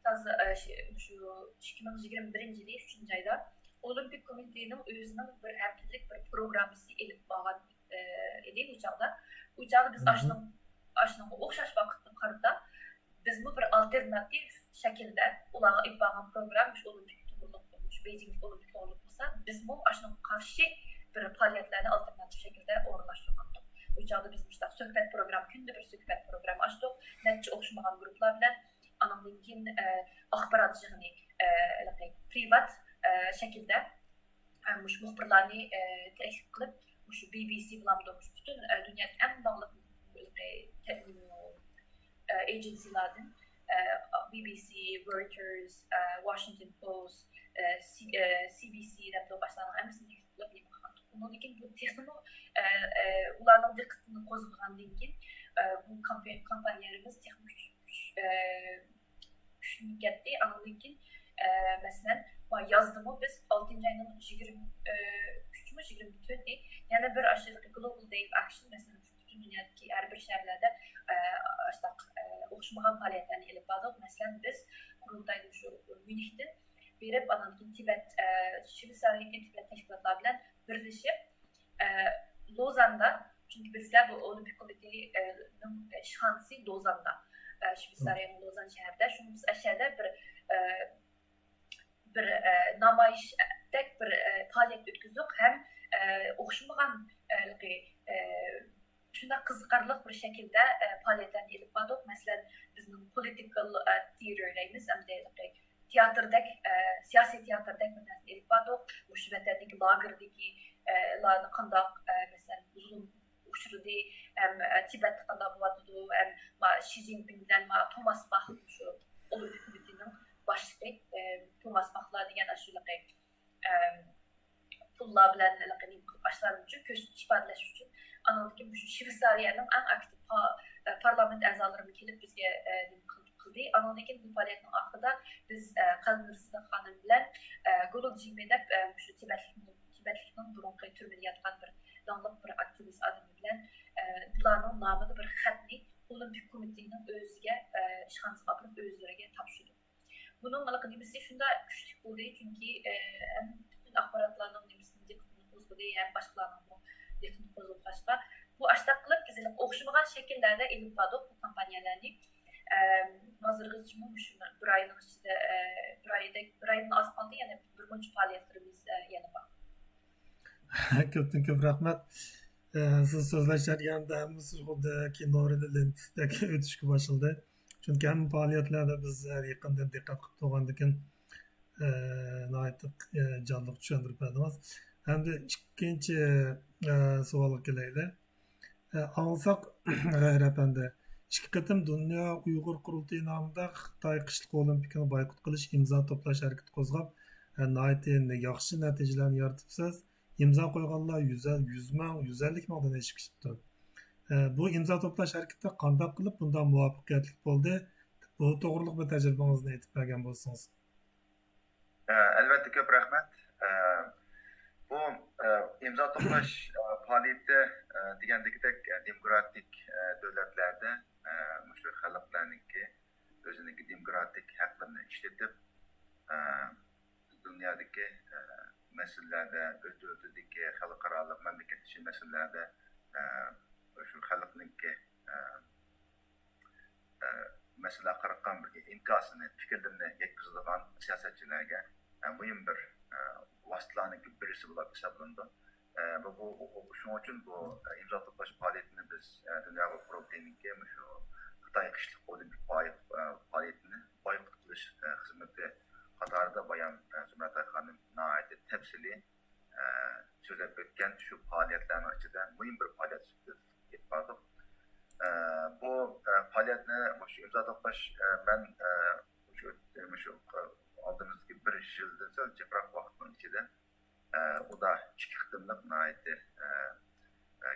تازا شۇ ئىككى مىڭ يىگىرمە بىرىنچى يىلى ئۈچىنچى ئايدا ئولىمپىك كومىتېتىنىڭ ئۆزىنىڭ بىر ھەپتىلىك بىر پروگراممىسى ئېلىپ بارغان ئىدى ئۇ چاغدا. ئۇ چاغدا بىز ئاشۇنىڭ، ئاشۇنىڭغا ئوخشاش ۋاقىتقا قارىتا بىزمۇ بىر ئالتېرناتىپ شەكىلدە ئۇلارغا ئېلىپ بارغان پروگرامما، مۇشۇ ئولىمپىك توغرۇلۇق، مۇشۇ بېيجىڭدىكى ئولىمپىك توغرۇلۇق بولسا، بىزمۇ ئاشۇنىڭغا قارشى بىر پائالىيەتلەرنى ئالتېرناتىپ شەكىلدە ئورۇنلاشتۇرغانىدۇق. ئۇ چاغدا بىز مۇشۇنداق سۆھبەت پروگرامما، كۈندە بىر سۆھبەت پروگرامما ئاچتۇق. نەچچە ئوخشىمىغان گۇرۇپپىلار بىلەن. ئانىڭدىن كېيىن ئاخبارات يىغىنى، ھېلىقى پرىۋات شەكىلدە مۇشۇ مۇخبىرلارنى تەكلىپ قىلىپ، مۇشۇ بى بى سى بولامدۇ، مۇشۇ پۈتۈن دۇنيادىكى ئەڭ داڭلىق ئېجېنسىلاردىن، بى بى سى، رويتېرس، ۋاشىنگتون پوست، سى بى سى دەپ باشلارنىڭ ھەممىسىنى تەكلىپ قىلىپ نېمە قىلغان. ئۇنىڭدىن كېيىن بۇ تېخىمۇ ئۇلارنىڭ دىققىتىنى قوزغىغاندىن كېيىن، بۇ كامپانىيەمىز تېخىمۇ كۈچ، كۈچ، كۈچلىنىپ كەتتى. ئاندىن كېيىن، مەسىلەن، يازدىمۇ بىز ئالتىنچى ئاينىڭ يىگىرمە ئۈچمۇ، يىگىرمە تۆتى يەنە بىر ئاشۇ Global Day of Action، مەسىلەن، پۈتۈن دۇنيادىكى ھەر بىر شەھەرلەردە ئاشۇنداق ئوخشىمىغان پائالىيەتلەرنى ئېلىپ باردۇق. مەسىلەن، بىز قۇرۇلتاينى شۇ ميۇنخدىن بېرىپ، ئانان كېيىن تىبەت، ئە، شۋېتسارىيەدىكى تىبەت تەشكىلاتلار بىلەن بىرلىشىپ، ئە، لوزاندا، چۈنكى بىلىسىلەر، بۇ ئولىمپىك كومىتېتىنىڭ ئىشخانىسى لوزاندا، ئە، شۋېتسارىيەنىڭ لوزان شەھىرىدە. شۇڭا بىز ئەشەدە بىر، ئە، بىر، ئە، نامايىشتەك بىر، ئە، پائالىيەت ئۆتكۈزدۇق ھەم، ئە، ئوخشىمىغان، ئە، ھېلىقى، ئە، شۇنداق قىزىقارلىق بىر شەكىلدە، ئە، پائالىيەتلەرنى ئېلىپ باردۇق. مەسىلەن، بىزنىڭ پولىتىكال، ئە، تىيېتىر دەيمىز، ئەمدى ھېلىقى تىياتىردەك، ئە، سىياسىي تىياتىردەك بىر نەرسىنى ئېلىپ باردۇق. مۇشۇ ۋەتەندىكى لاگېردىكى، ئە، لارنى قانداق، ئە، مەسىلەن، زۇلۇم ئۇچرىدى، ھەم، ئە، تىبەتتە قانداق بولۇۋاتىدۇ، ھەم ما شى جىنپىڭ بىلەن ما توماس باخ، شۇ ئولىمپىك كومىتېتىنىڭ باشلىقى، ئە، توماس باخلار دېگەن ئاشۇ ھېلىقى، ئە، پۇللار بىلەن ھېلىقى نېمە قىلىپ ئاشۇلار ئۈچۈن كۆرسىتىش ئىپادىلەش ئۈچۈن. ئانىڭدىن كېيىن مۇشۇ شۋېتسارىيەنىڭ ئەڭ ئاكتىپ پا-، ئە، پارلامېنت ئەزالىرىمۇ كېلىپ بىزگە، ئە، نېمە قىل-، قىلدى. ئانىڭدىن كېيىن بۇ پائالىيەتنىڭ ئاخىرىدا بىز، ئە، قەلبىنۇر سىدىق خانىم بىلەن، ئە، گولۇ جىمى دەپ، ئە، مۇشۇ تىبەتلىكنىڭ، تىبەتلىكنىڭ بۇرۇنقى تۈرمىدە ياتقان بىر داڭلىق بىر ئاكتىۋىست ئادىمى بىلەن، ئە، بۇلارنىڭ نامىدا بىر خەتنى ئولىمپىك كومىتېتىنىڭ ئۆزىگە، ئە، ئىشخانىسىغا ئاپىرىپ ئۆزلىرىگە تاپشۇردۇق. بۇنىڭ ھېلىقى نېمىسى شۇنداق كۈچلۈك بولدى، چۈنكى، ئە، ھەم پۈتۈن ئاخباراتلارنىڭ نېمىسىنى دىققىتىنى قوزغىدى، ھەم باشقىلارنىڭمۇ دىققىتىنى قوزغىغاچقا، بۇ ئاشتاق قىلىپ بىز ھېلىقى ئوخشىمىغان شەكىللەردە ئېلىپ باردۇق بۇ كامپانىيەلەرنى. ئە، ھازىرغىچىمۇ مۇشۇ بىر ئاينىڭ ئىچىدە، ئە، بىر ئايدەك، بىر ئايدىن ئاز قالدى، يەنە بىر مۇنچە پائالىيەتلىرىمىز، ئە، يەنە بار. كۆپتىن كۆپ رەھمەت. ئە، سىز سۆزلەش جەريانىدا ھەممىسى خۇددى كىنو لېنتىسىدەك ئۆتۈشكە باشلىدى. چۈنكى ھەممە پائالىيەتلەردە بىز، ئە، يېقىندىن دىققەت قىلىپ تۇرغاندىكىن، ئە، ناھايىتى، ئە، جانلىق چۈشەندۈرۈپ بەردىڭىز. ئەمدى ئىككىنچى، ئە، سوئالغا كېلەيلى. ئە، ئاڭلىساق، غەيرى ئەپەندى، ئىككى قېتىم دۇنيا ئۇيغۇر قۇرۇلتىيى نامىدا خىتاي قىشلىق ئولىمپىكىنى بايقۇت قىلىش ئىمزا توپلاش ھەرىكىتى قوزغاپ، ئە، ناھايىتى ياخشى نەتىجىلەرنى يارىتىپسىز. ئىمزا قويغانلار يۈز، يۈز مىڭ، يۈز ئەللىك مىڭدىن ئېشىپ كېتىپتۇ. ئە، بۇ ئىمزا توپلاش ھەرىكىتى قانداق قىلىپ بۇنداق مۇۋەپپەقىيەتلىك بولدى؟ بۇ توغرىلىق بىر تەجرىبىڭىزنى ئېيتىپ بەرگەن بولسىڭىز. ئە، ئەلۋەتتە، كۆپ رەھمەت. ئە، بۇ، ئە، ئىمزا توپلاش، ئە، پائالىيىتى، ئە، دېگەندىكىدەك، ئە، دېموكراتىك، ئە، دۆلەتلەردە، ئە، مۇشۇ خەلقلەرنىڭكى ئۆزىنىڭكى دېموكراتىك ھەقلىرىنى ئىشلىتىپ، ئە، دۇنيادىكى، ئە، مەسىلىلەردە، ئۆز دۆلىتىدىكى خەلقئارالىق مەملىكەت ئىچى مەسىلىلەردە، ئە، شۇ خەلقنىڭكى، ئە، ئە، مەسىلىگە قارىغان بىر ئىنكاسىنى، پىكىرلىرىنى يەتكۈزىدىغان سىياسەتچىلەرگە، ئە، مۇھىم بىر، ئە، ۋاسىتىلەرنىڭكى بىرسى بولۇپ ھېسابلىنىدۇ. ئە، بۇ، بۇ، بۇ، شۇنىڭ ئۈچۈن بۇ، ئە، ئىمزا توپلاش پائالىيىتىنى بىز، ئە، دۇنيا ئۇيغۇر قۇرۇلتىيىنىڭكى مۇشۇ خىتاي قىشلىق ئولىمپىك پائالىيىتىنى بايقۇت قىلىش، ئە، خىزمىتى قاتارىدا بايام، ئە، زۇمرەتئاي خانىم ناھايىتى تەپسىلىي، ئە، سۆزلەپ ئۆتكەن شۇ پائالىيەتلەرنىڭ ئىچىدە مۇھىم بىر پائالىيەت سۈپىتىدە ئېلىپ باردۇق. ئە، بۇ، ئە، پائالىيەتنى مۇشۇ ئىمزا توپلاش، ئە، مەن، ئە، مۇشۇ، مۇشۇ، ئە، ئالدىمىزدىكى بىر يىلدىن سەل جىقراق ۋاقىتنىڭ ئىچىدە، ئە، ئۇدا ئىككى قېتىملىق ناھايىتى، ئە، ئە،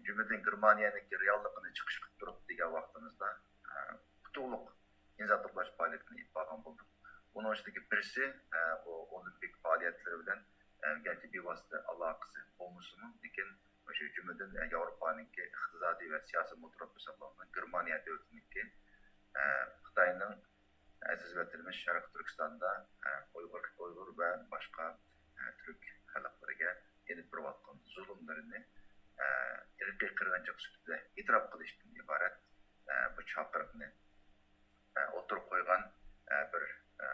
جۈملىدىن گېرمانىيەنىڭكى رېئاللىقىنى چىقىش قىلىپ تۇرۇپ دېگەن ۋاقتىمىزدا، ئە، ئۇتۇقلۇق ئىمزا توپلاش پائالىيىتىنى ئېلىپ بارغان بولدۇق. ئۇنىڭ ئىچىدىكى بىرسى، ئە، بۇ ئولىمپىك پائالىيەتلىرى بىلەن، ئە، گەرچە بىۋاسىتە ئالاقىسى بولمىسىمۇ، لېكىن مۇشۇ جۈملىدىن، ئە، ياۋروپانىڭكى ئىقتىسادىي ۋە سىياسىي مېتروپولى ھېسابلانغان گېرمانىيە دۆلىتىنىڭكى، ئە، خىتاينىڭ ئەزىز ۋەتىنىمىز شەرقىي تۈركىستاندا، ئە، ئۇيغۇر، ئۇيغۇر ۋە باشقا، ئە، تۈرك خەلقلىرىگە ئېلىپ بېرىۋاتقان زۇلۇملىرىنى، ئە، ئىرقىي قىرغىنچىلىق سۈپىتىدە ئېتىراپ قىلىشتىن ئىبارەت، ئە، بۇ چاقىرىقنى، ئە، ئوتتۇرىغا قويغان، ئە، بىر، ئە،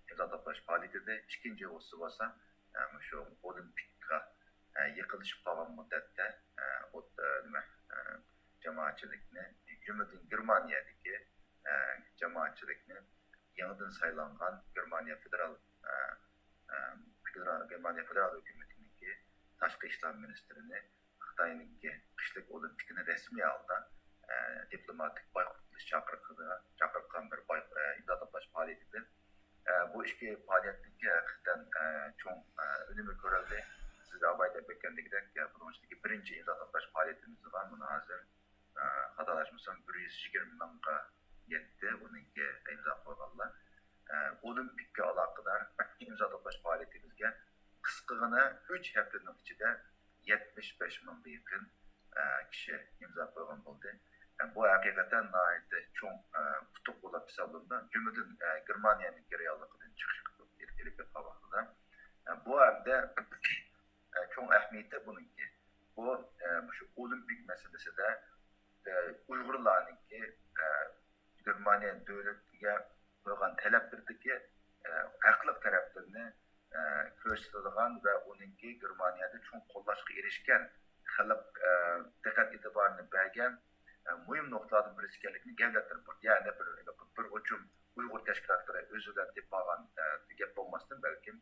ئىمزا توپلاش پائالىيىتى ئىدى. ئىككىنچى بولسا، ئە، مۇشۇ ئولىمپىكقا، ئە، يېقىنلىشىپ قالغان مۇددەتتە، ئە، ئوت-، ئە، نېمە، ئە، جامائەتچىلىكنى، جۈملىدىن گېرمانىيەدىكى، ئە، جامائەتچىلىكنى يېڭىدىن سايلانغان گېرمانىيە فېدېرال، ئە، ئە، فېدېرال، گېرمانىيە فېدېرال ھۆكۈمىتىنىڭكى تاشقى ئىشلار مىنىستىرىنى خىتاينىڭكى قىشلىق ئولىمپىكىنى رەسمىي ھالدا، ئە، دىپلوماتىك بايقۇت قىلىش چاقىرىقىغا، چاقىرغان بىر باي-، ئە، ئىمزا توپلاش پائالىيىتى ئىدى. ئە، بۇ ئىككى پائالىيەتنىڭكى ھەقىقەتەن، ئە، چوڭ، ئە، ئۈنۈمى كۆرۈلدى. سىز ئاۋۋال دەپ ئۆتكەندىكىدەك، ئە، بۇنىڭ ئىچىدىكى بىرىنچى ئىمزا توپلاش پائالىيىتىمىزغا مانا ھازىر، ئە، خاتالاشمىسام، بىر يۈز يىگىرمە مىڭغا يەتتى ئۇنىڭكى ئىمزا قويغانلار. ئە، ئولىمپىككە ئالاقىدار ئىمزا توپلاش پائالىيىتىمىزگە قىسقىغىنە ئۈچ ھەپتىنىڭ ئىچىدە يەتمىش بەش مىڭغا يېقىن، ئە، كىشى ئىمزا قويغان بولدى. بۇ ھەقىقەتەن ناھايىتى چوڭ ئۇتۇق بولۇپ ھېسابلىنىدۇ. جۈملىدىن گېرمانىيەنىڭكى رېئاللىقىدىن چىقىش قىلىپ ئېلىپ بېرىپ قالغان ۋاقتىدا، بۇ ھەمدە چوڭ ئەھمىيىتى بۇنىڭكى، بۇ مۇشۇ ئولىمپىك مەسىلىسىدە ئۇيغۇرلارنىڭكى گېرمانىيە دۆلىتىگە قويغان تەلەپلىرىدىكى ھەقلىق تەرەپلىرىنى كۆرسىتىدىغان ۋە ئۇنىڭكى گېرمانىيەدە چوڭ قوللاشقا ئېرىشكەن، خەلق دىققەت ئېتىبارىنى بەرگەن مۇھىم نۇقتىلاردىن بىرسى ئىكەنلىكىنى گەۋدىلەپ تۇرۇپ، يەنى بىر، بىر ئۇچۇم ئۇيغۇر تەشكىلاتلىرى ئۆزى بىلەن تېپىپ ئالغان گەپ بولماستىن، بەلكىم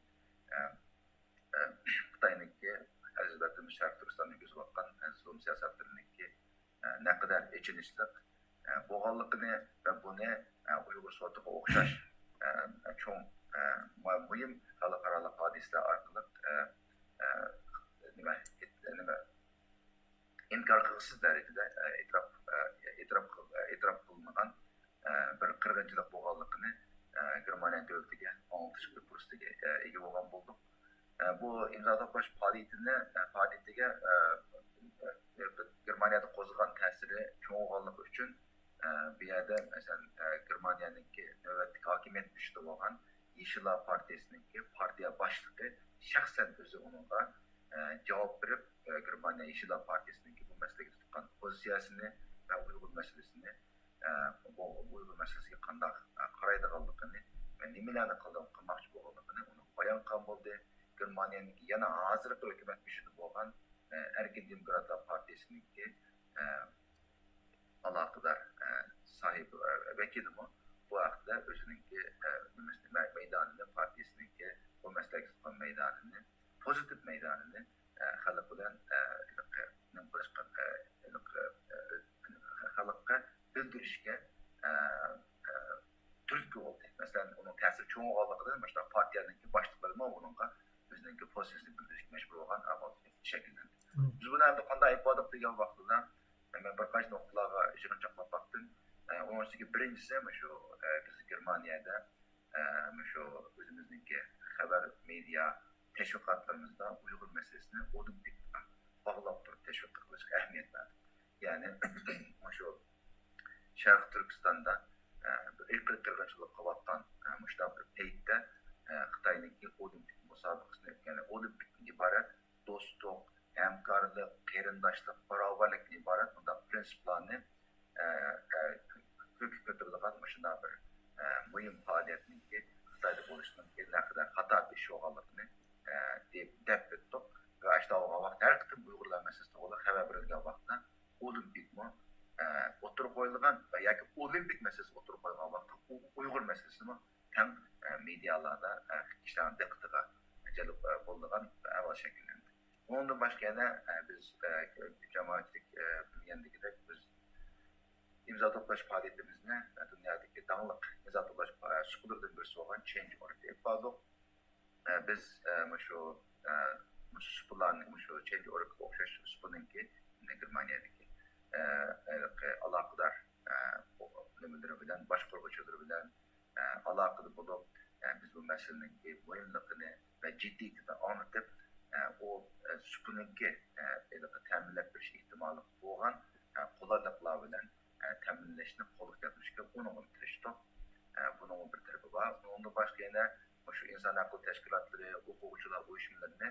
خىتاينىڭكى ئەزىز ۋەتىنىمىز شەرقىي تۈركىستاندا يۈرگۈزۈۋاتقان زۇلۇم سىياسەتلىرىنىڭكى نەقەدەر ئېچىنىشلىق بولغانلىقىنى ۋە بۇنى ئۇيغۇر سوتىغا ئوخشاش چوڭ، مۇھىم خەلقئارالىق ھادىسىلەر ئارقىلىق نېمە، نېمە، ئىنكار قىلغۇسىز دەرىجىدە ئېتىراپ، ئېتىراپ، ئېتىراپ قىلىنغان بىر قىرغىنچىلىق بولغانلىقىنى گېرمانىيە دۆلىتىگە ئاڭلىتىش بىر پۇرسىتىگە ئىگە بولغان بولدۇق. بۇ ئىمزا توپلاش پائالىيىتىنى، پائالىيىتىگە گېرمانىيەدە قوزغىغان تەسىرى چوڭ بولغانلىقى ئۈچۈن، بۇ يەردە، مەسىلەن، گېرمانىيەنىڭكى نۆۋەتتىكى ھاكىمىيەت مۇشتىدا بولغان يېشىللار پارتىيىسىنىڭكى پارتىيە باشلىقى شەخسەن ئۆزى ئۇنىڭغا جاۋاب بېرىپ، گېرمانىيە يېشىللار پارتىيىسىنىڭكى بۇ مەسىلىگە تۇتقان پوزىتسىيەسىنى ۋە ئۇيغۇر مەسىلىسىنى، بۇ ئۇيغۇر مەسىلىسىگە قانداق قارايدىغانلىقىنى ۋە نېمىلەرنى قىلماقچى بولغانلىقىنى ئۇنىڭغا بايان قىلغان بولدى. گېرمانىيەنىڭكى يەنە ھازىرقى ھۆكۈمەت مۇشتىدا بولغان ئەركىن دېموكراتلار پارتىيىسىنىڭكى ئالاقىدار ساھىب ۋەكىلىمۇ بۇ ھەقتە ئۆزىنىڭكى مەيدانىنى، پارتىيىسىنىڭكى بۇ مەسىلىگە تۇتقان مەيدانىنى، پوزىتىپ مەيدانىنى خەلق بىلەن خەلققە بىلدۈرۈشكە تۈرتكە بولدى. مەسىلەن، ئۇنىڭ تەسىرى چوڭ بولغانلىقىدىن مۇشۇنداق پارتىيەنىڭكى باشلىقلىرىمۇ ئۇنىڭغا ئۆزىنىڭكى پوزىتسىيىسىنى بىلدۈرۈشكە مەجبۇر بولغان ئەھۋال شەكىللەندى. بىز بۇنى ئەمدى قانداق ئېلىپ باردۇق دېگەن ۋاقتىدا، مەن بىر قانچە نۇقتىلارغا يىغىنچاقلاپ باقتىم. ئۇنىڭ ئىچىدىكى بىرىنچىسى مۇشۇ، بىز گېرمانىيەدە مۇشۇ ئۆزىمىزنىڭكى خەۋەر، مېدىيا تەشۋىقاتلىرىمىزدا ئۇيغۇر مەسىلىسىنى ئولىمپىك بىلەن باغلاپ تۇرۇپ تەشۋىق قىلىشقا ئەھمىيەت بەردۇق. يەنى مۇشۇ شەرقىي تۈركىستاندا ئىرقىي قىرغىنچىلىق قىلىۋاتقان مۇشۇنداق بىر پەيتتە خىتاينىڭكى ئولىمپىك مۇسابىقىسىنى، يەنى ئولىمپىكتىن ئىبارەت دوستلۇق، ھەمكارلىق، قېرىنداشلىق، باراۋەرلىكتىن ئىبارەت بۇنداق پىرىنسىپلارنى كۆككە كۆتۈرىدىغان مۇشۇنداق بىر مۇھىم پائالىيەتنىڭكى خىتايدا بولۇشىنىڭ نەقەدەر خاتا بىر ئىش بولغانلىقىنى دەپ، دەپ ئۆتتۇق. ۋە ئاشۇنداق بولغان ۋاقىتتا ھەر قېتىم ئۇيغۇرلار مەسىلىسى توغرىلىق خەۋەر بېرىلگەن ۋاقىتتا ئولىمپىكمۇ ئوتتۇرىغا قويۇلغان ۋە ياكى ئولىمپىك مەسىلىسى ئوتتۇرىغا قويۇلغان ۋاقىتتا ئۇ-، ئۇيغۇر مەسىلىسىمۇ تەڭ مېدىيالاردا كىشىلەرنىڭ دىققىتىغا جەلپ بولىدىغان ئەھۋال شەكىللەندى. ئۇنىڭدىن باشقا يەنە، ئە، بىز، ئە، جامائەتچىلىك، ئە، بىلگەندىكىدەك، بىز ئىمزا توپلاش پائالىيىتىمىزنى، ئە، دۇنيادىكى داڭلىق ئىمزا توپلاش، ئە، سۇپىلىرىدىن بىرسى بولغان چېنج ئورگ ئېلىپ باردۇق. ئە، بىز، ئە، مۇشۇ، ئە، مۇشۇ سۇپىلارنى، مۇشۇ چېنج ئورگقا ئوخشاش سۇپىنىڭكى، گېرمانىيەدىكى، ئە، ھېلىقى ئالاقىدار، ئە، نېمىلىرى بىلەن، باشقۇرغۇچىلىرى بىلەن، ئالاقىدە بولۇپ، بىز بۇ مەسىلىنىڭكى مۇھىملىقىنى ۋە جىددىيىتىنى ئاڭلىتىپ، ئۇ سۇپىنىڭكى ھېلىقى تەمىنلەپ بېرىش ئېھتىمالى بولغان قولايلىقلار بىلەن تەمىنلەشنى قولغا كەلتۈرۈشكە ئۇنىڭغىمۇ تىرىشتۇق. بۇنىڭمۇ بىر تەرىپى بار. ئۇنىڭدىن باشقا يەنە مۇشۇ ئىنسان ھەققى تەشكىلاتلىرى، ئوقۇغۇچىلار ئۇيۇشمىلىرىنى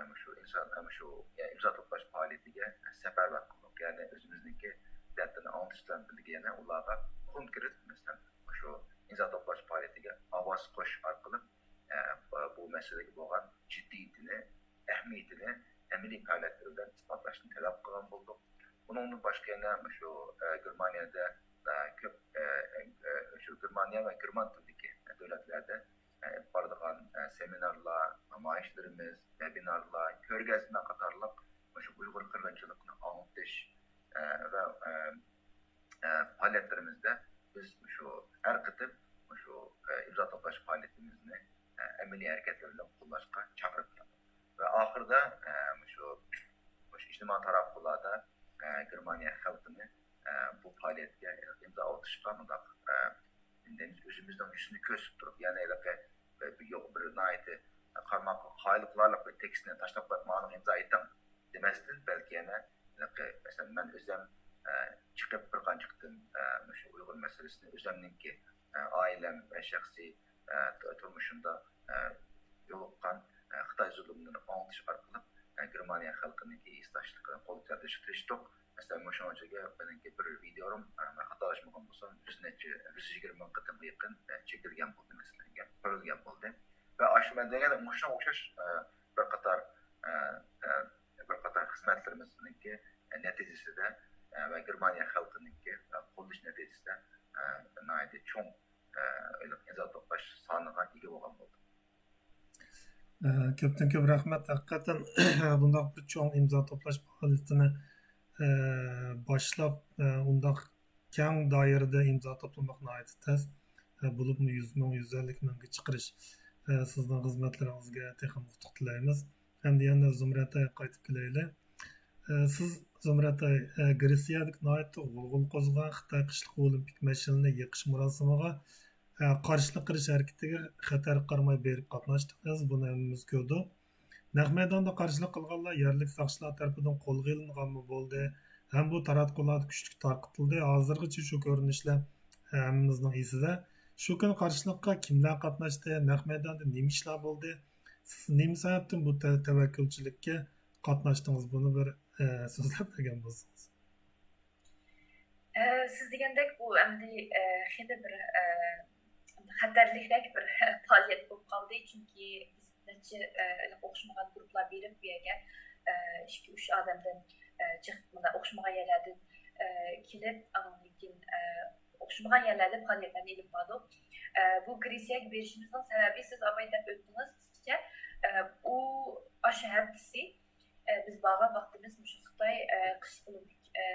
مۇشۇ ئىنسان، مۇشۇ ئىمزا توپلاش پائالىيىتىگە سەپەرۋەر قىلدۇق. يەنى ئۆزىمىزنىڭكى دەردىنى ئاڭلىتىش بىلەن بىرگە يەنە ئۇلارغا كونكرېت، مەسىلەن، شۇ ئىمزا توپلاش پائالىيىتىگە ئاۋاز قوشۇش ئارقىلىق، ئە، بۇ مەسىلىگە بولغان جىددىيىتىنى، ئەھمىيىتىنى ئەمەلىي پائالىيەتلىرى بىلەن ئىسپاتلاشنى تەلەپ قىلغان بولدۇق. بۇنىڭدىن باشقا يەنە شۇ، ئە، گېرمانىيەدە، ئە، كۆپ، ئە، ئە، شۇ گېرمانىيە ۋە گېرمان تىلىدىكى دۆلەتلەردە، ئە، ئېلىپ بارىدىغان، ئە، سېمىنارلار، نامايىشلىرىمىز، ۋېبىنارلار، كۆرگەزمە قاتارلىق مۇشۇ ئۇيغۇر قىرغىنچىلىقىنى ئاڭلىتىش، ئە، ۋە، ئە، ئە، پائالىيەتلىرىمىزدە بىز مۇشۇ ھەر قېتىم مۇشۇ، ئە، ئىمزا توپلاش پائالىيىتىمىزنى، ئە، ئەمەلىي ھەرىكەتلەر بىلەن قوللاشقا چاقىرىپ كەلدۇق. ۋە ئاخىرىدا، ئە، مۇشۇ، مۇشۇ ئىجتىمائىي تاراتقۇلاردا، ئە، گېرمانىيە خەلقىنى، ئە، بۇ پائالىيەتكە ئىمزا ئاۋۇتۇشقا مۇنداق، ئە، ئۆزىمىزنىڭ يۈزىنى كۆرسىتىپ تۇرۇپ، يەنە ھېلىقى، ئە، بىر، يوق، بىر ناھايىتى قارىماققا قايىل قىلارلىق بىر تېكىستنى تاشلاپ قويۇپ، ماڭا ئىمزا ئېيتىڭ دېمەستىن، بەلكى يەنە ھېلىقى، مەسىلەن، مەن ئۆزۈم، ئە، چىق-، بىر قانچە قېتىم، ئە، مۇشۇ ئۇيغۇر مەسىلىسىنى ئۆزۈمنىڭكى، ئە، ئائىلەم ۋە شەخسىي، ئە، ت-، تۇرمۇشۇمدا، ئە، يولۇققان، ئە، خىتاي زۇلۇملىرىنى ئاڭلىتىش ئارقىلىق، ئە، گېرمانىيە خەلقىنىڭكى ھېسداشلىقىنى قولغا كەلتۈرۈشكە تىرىشتۇق. مەسىلەن، مۇشۇنىڭ ئىچىدە مېنىڭكى بىر ۋىدېيوم، ئە، مەن خاتالاشمىغان بولسام، يۈز نەچچە، يۈز يىگىرمە مىڭ قېتىمغا يېقىن، ئە، چېكىلگەن بولدى، مەسىلەن، كۆرۈلگەن بولدى. ۋە ئاشۇ مەن دېگەن مۇشۇنىڭغا ئوخشاش، ئە، بىر قاتار، ئە، ئە، بىر قاتار خىزمەتلىرىمىزنىڭكى نەتىجىسىدە، ئە، ۋە گېرمانىيە خەلقىنىڭكى، ئە، قوللىشى نەتىجىسىدە، ئە، ناھايىتى چوڭ، ئە، ئىمزا توپلاش سانىغا ئىگە بولغان بولدۇق. ئە، كۆپتىن كۆپ رەھمەت. ھەقىقەتەن بۇنداق بىر چوڭ ئىمزا توپلاش پائالىيىتىنى، ئە، باشلاپ، ئە، ئۇنداق كەڭ دائىرىدە ئىمزا توپلىماق ناھايىتى تەس. ئە، بولۇپمۇ يۈز مىڭ، يۈز ئەللىك مىڭغا چىقىرىش، ئە، سىزنىڭ خىزمەتلىرىڭىزگە تېخىمۇ ئۇتۇق تىلەيمىز. ئەمدى يەنە زۇمرەت ئايغا قايتىپ كېلەيلى. ئە، سىز زۇمرەت ئاي، ئە، گرېتسىيەدىكى ناھايىتى غۇلغۇلا قوزغىغان خىتاي قىشلىق ئولىمپىك مەشئىلىنى يېقىش مۇراسىمىغا، ئە، قارشىلىق قىلىش ھەرىكىتىگە خەتەرگە قارىماي بېرىپ قاتناشتىڭىز. بۇنى ھەممىمىز كۆردۇق. نەق مەيداندا قارشىلىق قىلغانلار يەرلىك ساقچىلار تەرىپىدىن قولغا ئېلىنغانمۇ بولدى، ھەم بۇ تاراتقۇلاردا كۈچلۈك تارقىتىلدى. ھازىرغىچە شۇ كۆرۈنۈشلەر ھەممىمىزنىڭ ئېسىدە. شۇ كۈنى قارشىلىققا كىملەر قاتناشتى؟ نەق مەيداندا نېمە ئىشلار بولدى؟ سىز نېمە سەۋەبتىن بۇ تە-، تەۋەككۈلچىلىككە قاتناشتىڭىز؟ بۇنى بىر، ئە، سۆزلەپ بەرگەن بولسىڭىز. ئە، سىز دېگەندەك، بۇ ئەمدى، ئە، خېلى بىر، ئە، خەتەرلىكرەك بىر پائالىيەت بولۇپ قالدى. چۈنكى بىز نەچچە، ئە، ئوخشىمىغان گۇرۇپپىلار بېرىپ، بۇ يەرگە، ئە، ئىككى، ئۈچ ئادەمدىن، ئە، جىق، مۇنداق ئوخشىمىغان يەرلەردىن، ئە، كېلىپ، ئاندىن كېيىن، ئە، ئوخشىمىغان يەرلەردە پائالىيەتلەرنى ئېلىپ باردۇق. ئە، بۇ گرېتسىيەگە بېرىشىمىزنىڭ سەۋەبى، سىز ئاۋۋال دەپ ئۆتتىڭىز، سىزچە، ئە، ئۇ ئاشۇ ھەپتىسى، ئە، بىز بارغان ۋاقتىمىز مۇشۇ خىتاي، ئە، قىشلىق ئولىمپىك، ئە،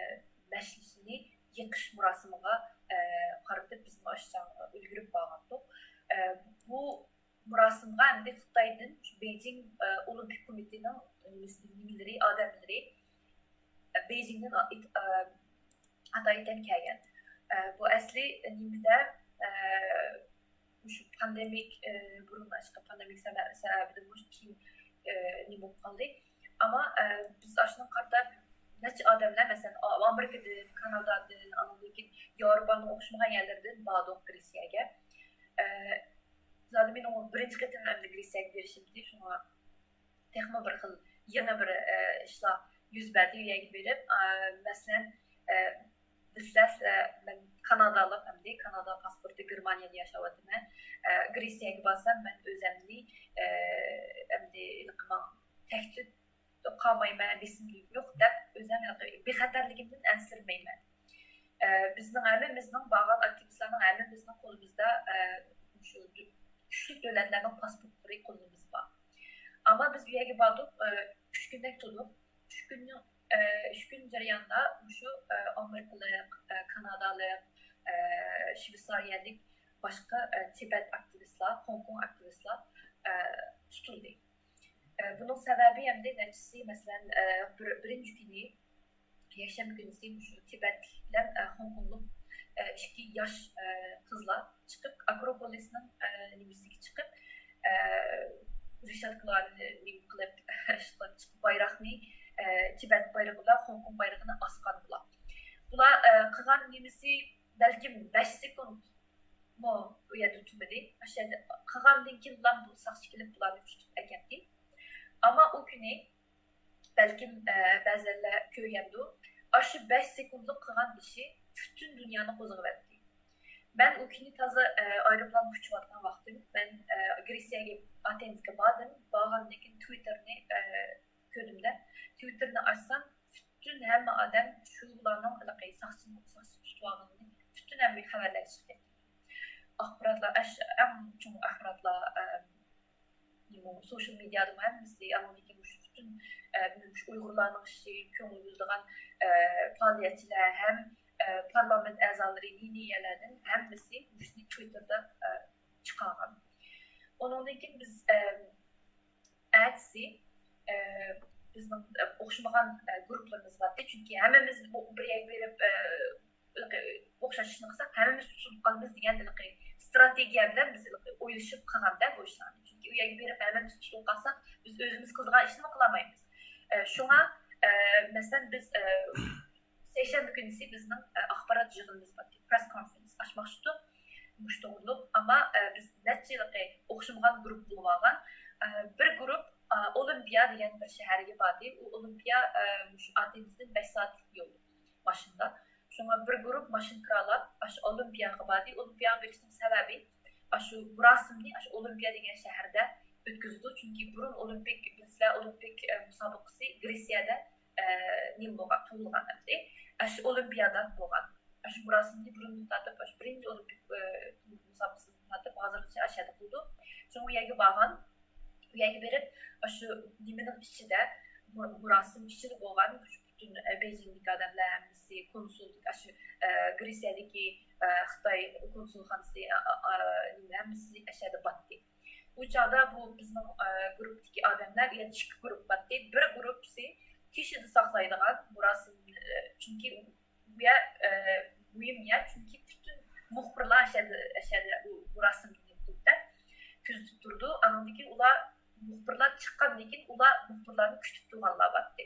مەشئىلىنى يېقىش مۇراسىمىغا، ئە، قارىتىپ بىز مۇشۇ ئۈلگۈرۈپ بارغانتۇق. ئە، بۇ مۇراسىمغا ئەمدى خىتايدىن شۇ بېيجىڭ، ئە، ئولىمپىك كومىتېتىنىڭ نېمىسى، نېمىلىرى، ئادەملىرى، ئە، بېيجىڭدىن ئا-، ئىت-، ئە، ئاتايىتەن كەلگەن. ئە، بۇ ئەسلى نېمىدە، ئە، مۇشۇ پاندېمىك، ئە، بۇرۇن ئاشقا پاندېمىك سەۋە-، سەۋەبىدىن مۇشۇ كېيىن، ئە، نېمە بولۇپ قالدى. ئەمما، ئە، بىز ئاشۇنىڭ قارىتا نەچچە ئادەملەر، مەسىلەن، ئا-، ئامېرىكىدىن، كانادادىن، ئاندىن كېيىن ياۋروپانىڭ ئوخشىمىغان يەرلىرىدىن باردۇق گرېتسىيەگە. ئە، زادى مېنىڭ بۇ بىرىنچى قېتىم ئەمدى گرېتسىيەگە بېرىشىمدى، شۇڭا تېخىمۇ بىر خىل يېڭى بىر، ئە، ئىشلار يۈز بەردى. ئۇ يەرگە بېرىپ، ئە، مەسىلەن، ئە، بىزلەر، ئە، مەن كانادالىق ئەمدى، كانادا پاسپورتى، گېرمانىيەدە ياشاۋاتىمەن. ئە، گرېتسىيەگە بارسام، مەن ئۆزەمنى، ئە، ئەمدى ھېلىقى ماڭا تەھدىت قالمايمەن، بېسىم يوق دەپ، ئۆزەم ھېلىقى بىخەتەرلىكىمدىن ئەنسىرىمەيمەن. ئە، بىزنىڭ ھەممىمىزنىڭ، بارغان ئاكتىۋىستلارنىڭ ھەممىمىزنىڭ قولىمىزدا، ئە، شۇ دۆ-، كۈچلۈك دۆلەتلەرنىڭ پاسپورتلىرى قولىمىزدا بار. ئەمما بىز ئۇ يەرگە باردۇق، ئە، ئۈچ كۈندەك تۇردۇق. ئۈچ كۈننىڭ، ئە، ئۈچ كۈن جەريانىدا مۇشۇ، ئە، ئامېرىكىلىق، ئە، كانادالىق، ئە، شۋېتسارىيەلىك، باشقا، ئە، تىبەت ئاكتىۋىستلار، خوڭكوڭ ئاكتىۋىستلار، ئە، تۇتۇلدى. ئە، بۇنىڭ سەۋەبى ئەمدى نەچچىسى، مەسىلەن، ئە، بىر-، بىرىنچى كۈنى، يەكشەنبە كۈنىسى مۇشۇ تىبەتلىك بىلەن، ئە، خوڭكوڭلۇق، ئە، ئىككى ياش، ئە، قىزلار چىقىپ، ئاكروپولىسنىڭ، ئە، نېمىسىگە چىقىپ، ئە، رېشاتكىلارنى نېمە قىلىپ، ئىشقىلىپ چىقىپ، بايراقنى، ئە، تىبەت بايرىقى بىلەن خوڭكوڭ بايرىقىنى ئاسقان بۇلار. بۇلار، ئە، قىلغان نېمىسى بەلكىم بەش سېكۇنتمۇ ئۇ يەردە تۇرمىدى. ئاشۇ يەردە قىلغاندىن كېيىنلا بۇ ساقچى كېلىپ بۇلارنى تۇتۇپ ئەكەتتى. ئەمما ئۇ كۈنى بەلكىم، ئە، بەزىلەر كۆرگەندۇ، ئاشۇ بەش سېكۇنتلۇق قىلغان ئىشى پۈتۈن دۇنيانى قوزغىۋەتتى. مەن ئۇ كۈنى تازا، ئە، ئايروپىلانغا ئۇچۇۋاتقان ۋاقتىم. مەن، ئە، گرېتسىيەگە، ئاتېنسكا باردىم. بارغاندىن كېيىن تىۋىتتېرنى، ئە، كۆردۈم-دە، تىۋىتتېرنى ئاچسام، پۈتۈن ھەممە ئادەم شۇ بۇلارنىڭ ھېلىقى ساقچىنىڭ، ساقچى تۇتۇۋالغىنىنى پۈتۈن ھەممە خەۋەرلەر چىقىپ كەتتى. ئاخباراتلار، ئەش-، ئەڭ چوڭ ئاخباراتلار، ئە، نېمە، سوشيال مېدىيادىمۇ ھەممىسى، ئاندىن كېيىن مۇشۇ پۈتۈن، ئە، مۇشۇ ئۇيغۇرلارنىڭ ئىشى، كۆڭۈل بۆلىدىغان، ئە، پائالىيەتچىلەر ھەم، ئە، پارلامېنت ئەزالىرى نى-نى يەرلەردىن ھەممىسى مۇشۇنى تىۋىتتېردا، ئە، چىقارغان. ئۇنىڭدىن كېيىن بىز، ئە، ئەتىسى، ئە، بىزنىڭ، ئە، ئوخشىمىغان، ئە، گۇرۇپپىلىرىمىز بارتى. چۈنكى ھەممىمىز بۇ بىر يەرگە بېرىپ، ئە، ئوخشاش ئىشنى قىلساق، ھەممىمىز تۇتۇلۇپ قالىمىز دېگەن ھېلىقى ستراتېگىيە بىلەن بىز ھېلىقى ئويلىشىپ قىلغاندا بۇ ئىشلارنى. چۈنكى ئۇ يەرگە بېرىپ ھەممىمىز تۇتۇلۇپ قالساق، بىز ئۆزىمىز قىلىدىغان ئىشنىمۇ قىلالمايمىز. ئە، شۇڭا، ئە، مەسىلەن، بىز، ئە، يەكشەنبە كۈنىسى بىزنىڭ ئاخبارات يىغىنىمىز بار، پرېس كونفېرېنس ئاچماقچى تۇتۇپ، مۇشۇ توغرۇلۇق. ئەمما بىز نەچچە ئوخشىمىغان گۇرۇپپا بولۇپ ئالغان. بىر گۇرۇپ ئولىمپىيا دېگەن بىر شەھەرگە باردى. ئۇ ئولىمپىيا مۇشۇ ئاتېنىستىن بەش سائەتلىك يول ماشىنىدا. شۇڭا بىر گۇرۇپ ماشىنا كىرالاپ ئاشۇ ئولىمپىياغا باردى. ئولىمپىياغا بېرىشنىڭ سەۋەبى، ئاشۇ مۇراسىمنى ئاشۇ ئولىمپىيا دېگەن شەھەردە ئۆتكۈزىدۇ. چۈنكى بۇرۇن ئولىمپىك، بىلىسىلەر، ئولىمپىك مۇسابىقىسى گرېتسىيەدە نېمە بولغان، تۇغۇلغان ئەمدى. ئاشۇ ئولىمپىيادا بولغان. ئاشۇ مۇراسىمنى بۇرۇندىن تارتىپ، ئاشۇ بىرىنچى ئولىمپىك مۇسابىقىسىدىن تارتىپ ھازىرغىچە ئاشۇ يەردە قىلىدۇ. شۇڭا ئۇ يەرگە بارغان. ئۇ يەرگە بېرىپ، ئاشۇ نېمىنىڭ ئىچىدە، مۇ-، مۇراسىم ئىچىدە بولغان پۈتۈن بېيجىڭدىكى ئادەملەر ھەممىسى، كونسۇل، ئاشۇ گرېتسىيەدىكى خىتاي كونسۇلخانىسى، ھەممىسى ئاشۇ يەردە باتتى. ئۇ چاغدا بۇ بىزنىڭ گۇرۇپپىدىكى ئادەملەر، يەنە ئىككى گۇرۇپپا باتتى. بىر گۇرۇپپىسى كېچىدە ساقلايدىغان مۇراسىم، چۈنكى بۇ يەر مۇھىم يەر، چۈنكى پۈتۈن مۇخبىرلار ئەشەدە، ئەشەدە ئۇ مۇراسىمنى كۆزىتىپ تۇرىدۇ. ئاندىن كېيىن ئۇلار، مۇخبىرلار چىققاندىن كېيىن ئۇلار مۇخبىرلارنى كۈتۈپ تۇرغانلار باتتى.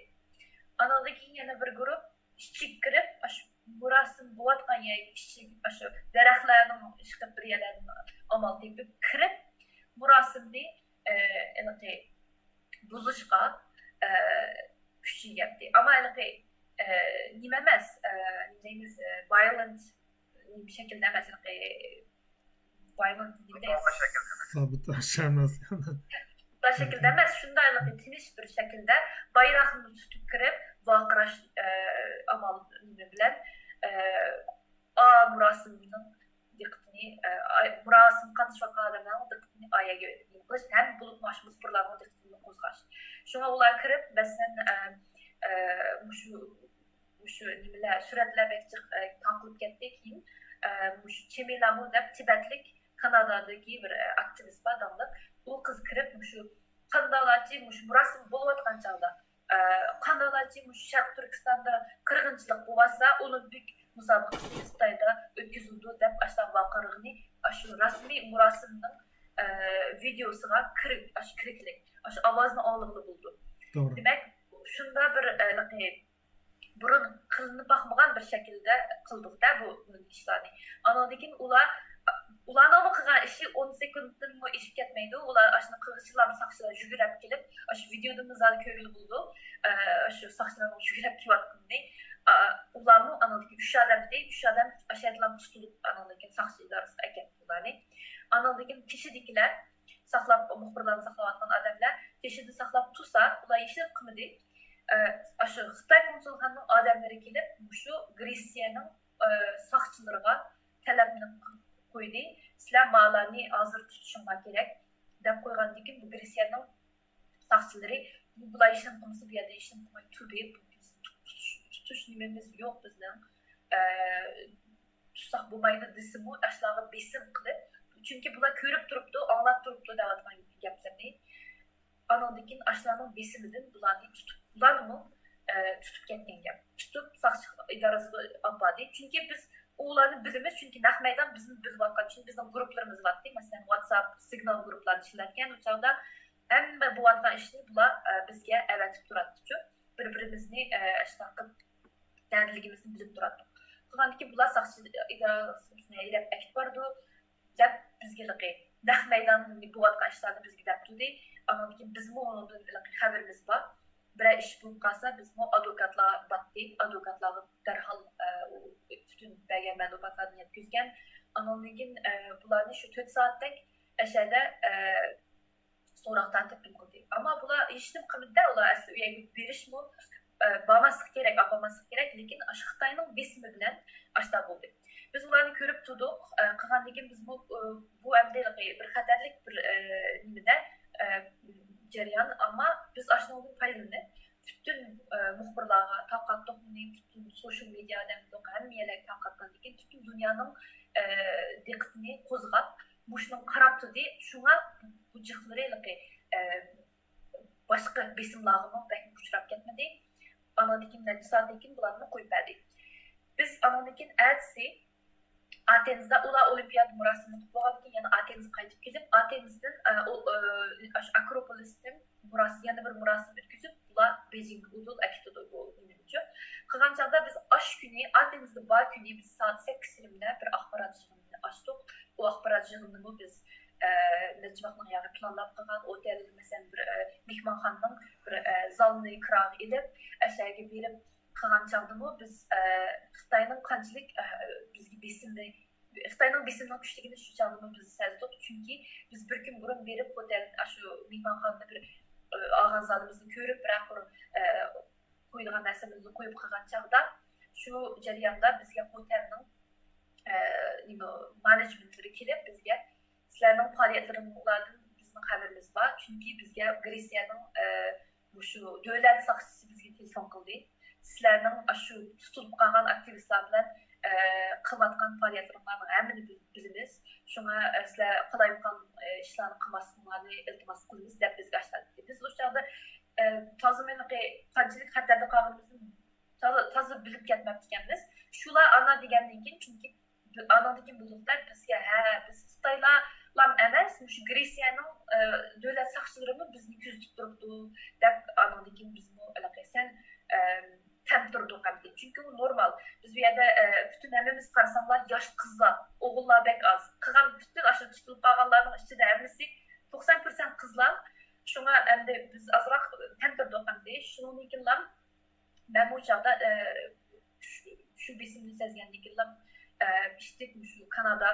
ئاندىن كېيىن يەنە بىر گۇرۇپ ئىچىگە كىرىپ، ئاشۇ مۇراسىم بولۇۋاتقان يەرگە ئىچىگە، ئاشۇ دەرەخلەرنىڭ ئىشقىلىپ بىر يەرلەردىن ئامال تېپىپ كىرىپ، مۇراسىمنى ھېلىقى بۇزۇشقا كۈچ يەتتى. ئەمما ھېلىقى نېمە ئەمەس، نېمە دەيمىز، ۋايلېنت شەكىلدە ئەمەس، ھېلىقى ۋايلېنت نېمە دەيمىز؟ سابوتاژ ئەمەس. شەكىلدە ئەمەس، شۇنداق ھېلىقى تىنچ بىر شەكىلدە بايراقنى تۇتۇپ كىرىپ، ۋارقىراش ئامال نېمە بىلەن، ئا، مۇراسىمنىڭ دىققىتىنى، ئە، مۇراسىم قاتنىشىۋاتقان ئادەملەرنىڭ دىققىتىنى ئايەگە قىلىش ھەم بولۇپمۇ مۇخبىرلارنىڭ دىققىتىنى قوزغاش. شۇڭا ئۇلار كىرىپ، مەسىلەن، ئە، ئە، مۇشۇ، مۇشۇ نېمىلەر، سۈرەتلەر بەك جىق، ئە، تارقىلىپ كەتتى. كېيىن، ئە، مۇشۇ چېمىلامۇ دەپ تىبەتلىك كانادادىكى بىر، ئە، ئاكتىۋىست بار، داڭلىق. ئۇ قىز كىرىپ، مۇشۇ قانداقلارچە مۇشۇ مۇراسىم بولۇۋاتقان چاغدا، ئە، قانداقلارچە مۇشۇ شەرقىي تۈركىستاندا قىرغىنچىلىق بولۇۋاتسا، ئولىمپىك مۇسابىقىسى خىتايدا ئۆتكۈزۈلىدۇ دەپ ئاشۇنداق ۋارقىرىغىنى ئاشۇ رەسمىي مۇراسىمنىڭ، ئە، ۋىدېئوسىغا كىرىك، ئاشۇ كىرىكلىك، ئاشۇ ئاۋازنى ئاڭلىغىلى بولىدۇ. توغرا. دېمەك، شۇنداق بىر، ئە، ھېلىقى بۇرۇن قىلىنىپ باقمىغان بىر شەكىلدە قىلدۇق-دە بۇ ئىشلارنى. ئانىڭدىن كېيىن ئۇلار، ئۇلارنىڭمۇ قىلغان ئىشى ئون سېكۇنتتىنمۇ ئېشىپ كەتمەيدۇ. ئۇلار ئاشۇنى قىلغۇچىلارمۇ ساقچىلار يۈگۈرۈپ كېلىپ، ئاشۇ ۋىدېودىنمۇ زادى كۆرگىلى بولىدۇ. ئە، ئاشۇ ساقچىلارنىڭ يۈگۈرۈپ كېلىۋاتقىنىنى. ئە، ئۇلارمۇ ئانىڭدىن كېيىن ئۈچ ئادەمدى، ئۈچ ئادەم ئاشۇ يەردىلا تۇتۇلۇپ، ئانىڭدىن كېيىن ساقچى ئىدارىسىغا ئەكەتتى ئۇلارنى. ئانىڭدىن كېيىن كېچىدىكىلەر ساقلاپ، مۇخبىرلارنى ساقلاۋاتقان ئادەملەر كېچىدە ساقلاپ تۇرسا، ئۇلار ھېچنېمە قىلمىدى. ئە، ئاشۇ خىتاي كونسۇلخانىنىڭ ئادەملىرى كېلىپ، مۇشۇ گرېتسىيەنىڭ، ئە، ساقچىلىرىغا تەلەپنى قويدى. سىلەر مالارنى ھازىر تۇتۇشۇڭلار كېرەك، دەپ قويغاندىن كېيىن، بۇ گرېتسىيەنىڭ ساقچىلىرى، بۇ، بۇلار ھېچنېمە قىلمىسا، بۇ يەردە ھېچنېمە قىلماي تۇردى. بۇ، بىز تۇتۇش، تۇتۇش نېمىمىز يوق بىزنىڭ. ئە، تۇتساق بولمايدۇ دېسىمۇ، ئاشۇلارغا بېسىم قىلىپ، چۈنكى بۇلار كۆرۈپ تۇرۇپتۇ، ئاڭلاپ تۇرۇپتۇ دەۋاتقان گەپلىرىنى. ئانىڭدىن كېيىن ئاشۇلارنىڭ بېسىمىدىن بۇلارنى تۇتۇپ، بۇلارنىمۇ، ئە، تۇتۇپ كەتكەن گەپ. تۇتۇپ، ساقچى ئىدارىسىغا ئاپاردى. چۈنكى بىز ئۇلارنى بىلىمىز، چۈنكى نەق مەيدان بىزنى بىلىۋاتقان، چۈنكى بىزنىڭ گۇرۇپپىلىرىمىز بارتى. مەسىلەن، ۋاتساپ سىگنال گۇرۇپپىلارنى ئىشلەتكەن، ئۇ چاغدا ھەممە بولۇۋاتقان ئىشنى بۇلار، ئە، بىزگە ئەۋەتىپ تۇراتتىچۇ. بىر-بىرىمىزنى، ئە، ئاشۇنداق قىلىپ، نەدىلىكىمىزنى بىلىپ تۇراتتۇق. قىلغاندىن كېيىن بۇلار ساقچى ئىدارىسىنى ھەيدەپ ئەكىتىپ بارىدۇ دەپ بىزگە ھېلىقى نەق مەيداندا بولۇۋاتقان ئىشلارنى بىزگە دەپ تۇردى. ئاندىن كېيىن بىزمۇ ئۇنىڭدىن ھېلىقى خەۋىرىمىز بار. بىرەر ئىش بولۇپ قالسا، بىزمۇ ئادۋوكاتلار باتتى. ئادۋوكاتلارغا دەرھال، ئە، پۈتۈن بەرگەن مەلۇماتلارنى يەتكۈزگەن. ئاندىن كېيىن، ئە، بۇلارنى شۇ تۆت سائەتتەك ئەشەدە، ئە، سوراق تارتىپ نېمە قىلدى. ئەمما بۇلار ھېچنېمە قىلمىدى-دە، ئۇلار ئەسلى ئۇ يەرگە بېرىشمۇ، ئە، بارماسلىق كېرەك، ئاپارماسلىق كېرەك، لېكىن ئاشۇ خىتاينىڭ بېسىمى بىلەن ئاشۇنداق بولدى. بىز ئۇلارنى كۆرۈپ تۇردۇق، ئە، قىلغاندىن كېيىن بىزمۇ، ئە، بۇ ئەمدى بىر خەتەرلىك بىر، ئە، نېمىدە، ئە، جەريان، ئەمما بىز ئاشۇنىڭدىن پايدىلىنىپ، پۈتۈن، ئە، مۇخبىرلارغا تارقاتتۇق بۇنى، پۈتۈن سوشىيال مېدىيا دەمدۇق، ھەممە يەرلەرگە تارقاتقاندىن كېيىن پۈتۈن دۇنيانىڭ، ئە، دىققىتىنى قوزغاپ، مۇشۇنىڭغا قاراپ تۇردى. شۇڭا بۇ جىقلىرى ھېلىقى، ئە، باشقا بېسىملارغىمۇ بەكمۇ ئۇچراپ كەتمىدى. ئانىڭدىن كېيىن نەچچە سائەتتىن كېيىن بۇلارنى قويۇپ بەردى. بىز ئانىڭدىن كېيىن ئەتىسى ئاتېنزدا ئۇلار ئولىمپىيادا مۇراسىمىنى قىلىپ بولغاندىن كېيىن يەنە ئاتېنزغا قايتىپ كېلىپ، ئاتېنزدىن، ئە، ئۇ، ئە، ئاشۇ ئاكروپولىستىن مۇراسىم، يەنە بىر مۇراسىم ئۆتكۈزۈپ، بۇلار بېيجىڭگە ئۇدۇل ئەكېتىدۇ بۇ نېمىنىچۇ. قىلغان چاغدا بىز ئاش كۈنى، ئاتېنزدا بار كۈنى بىز سائەت سەككىز يېرىمدە بىر ئاخبارات يىغىنىنى ئاچتۇق. ئۇ ئاخبارات يىغىنىنىمۇ بىز، ئە، نەچچە ۋاقىتنىڭ ياغى پىلانلاپ قىلغان. ئوتېلنى، مەسىلەن، بىر، ئە، مېھمانخانىنىڭ بىر، ئە، زالنى كىراغا ئېلىپ، ئەشەگە بېرىپ قىلغان چاغدىمۇ بىز، ئە، خىتاينىڭ قانچىلىك، ئە، بىزگە بېسىمنى، خىتاينىڭ بېسىمىنىڭ كۈچلۈكىنى شۇ چاغدىمۇ بىز سەزدۇق. چۈنكى بىز بىر كۈن بۇرۇن بېرىپ، خوتەل، ئاشۇ مېھمانخانىدا بىر، ئە، ئالغان زالىمىزنى كۆرۈپ، بىرەر قۇر، ئە، قويىدىغان نەرسىمىزنى قويۇپ قىلغان چاغدا، شۇ جەرياندا بىزگە خوتەلنىڭ، ئە، نېمە، مانېجمېنتلىرى كېلىپ بىزگە، سىلەرنىڭ پائالىيەتلىرىڭلاردىن بىزنىڭ خەۋىرىمىز بار، چۈنكى بىزگە گرېتسىيەنىڭ، ئە، مۇشۇ دۆلەت ساقچىسى بىزگە تېلېفون قىلدى. سىلەرنىڭ ئاشۇ تۇتۇلۇپ قالغان ئاكتىۋىستلار بىلەن، ئە، قىلىۋاتقان پائالىيەتلىرىڭلارنىڭ ھەممىنى بىل-، بىلىمىز. شۇڭا، ئە، سىلەر قالايمىقان، ئە، ئىشلارنى قىلماسلىقىڭلارنى ئىلتىماس قىلىمىز، دەپ بىزگە ئاشۇنداق دېدى. بىز ئۇ چاغدا، ئە، تازا مېنىڭكى قانچىلىك خەتەردە قالغىنىمىزنى تازا، تازا بىلىپ كەتمەپتىكەنمىز. شۇلار ئانا دېگەندىن كېيىن، چۈنكى ئانىڭدىن كېيىن بۇ دوختۇر بىزگە، ھە، بىز خىتايلارلام ئەمەس، مۇشۇ گرېتسىيەنىڭ، ئە، دۆلەت ساقچىلىرىمۇ بىزنى كۆزىتىپ تۇرۇپتۇ، دەپ ئانىڭدىن كېيىن بىزمۇ ھېلىقى سەل، ئە، تەم تۇردۇق ئەمدى. چۈنكى ئۇ نورمال. بىز بۇ يەردە، ئە، پۈتۈن ھەممىمىز قارىساڭلار ياش قىزلار، ئوغۇللار بەك ئاز. قالغان پۈتۈن ئاشۇ تۇتۇلۇپ قالغانلارنىڭ ئىچىدە ھەممىسى توقسان پىرسەنت قىزلار. شۇڭا ئەمدى بىز ئازراق تەم تۇردۇق ئەمدى. شۇنىڭدىن كېيىنلا مەن بۇ چاغدا، ئە، شۇ، شۇ بېسىمنى سەزگەندىن كېيىنلا، ئە، ئىشتىك مۇشۇ كانادا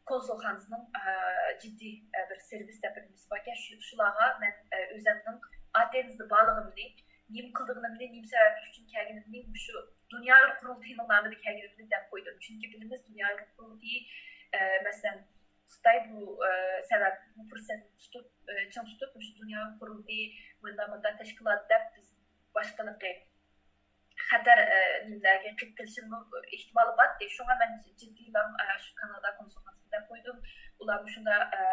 كونسۇلخانىسىنىڭ، ئە، جىددىي، ئە، بىر سېرۋىس دەپ بىر نېمىسى باركەن، شۇ، شۇلارغا مەن، ئە، ئۆزەمنىڭ ئاتېنزدا بارلىقىمنى، نېمە قىلىدىغىنىمنى، نېمە سەۋەبلىك ئۈچۈن كەلگىنىمنى، مۇشۇ دۇنيا قۇرۇلتىيىنىڭ نامىدا كەلگىنىمنى دەپ قويدۇم. چۈنكى بىلىمىز، دۇنيا قۇرۇلتىيى، ئە، مەسىلەن، خىتاي بۇ، ئە، سەۋەب، بۇ پۇرسەتنى تۇتۇپ، ئە، چىڭ تۇتۇپ، مۇشۇ دۇنيا قۇرۇلتىيى مۇنداق، مۇنداق تەشكىلات دەپ بىز باشقىلىقى خەتەر، ئە، نېمىلەرگە قېلىپ قېلىشىمۇ ئېھتىمالى بارتى. شۇڭا مەن جىددىيلا، ئە، شۇ كانادا كونسۇلخانىسىغا دەپ قويدۇم. ئۇلارمۇ شۇنداق، ئە،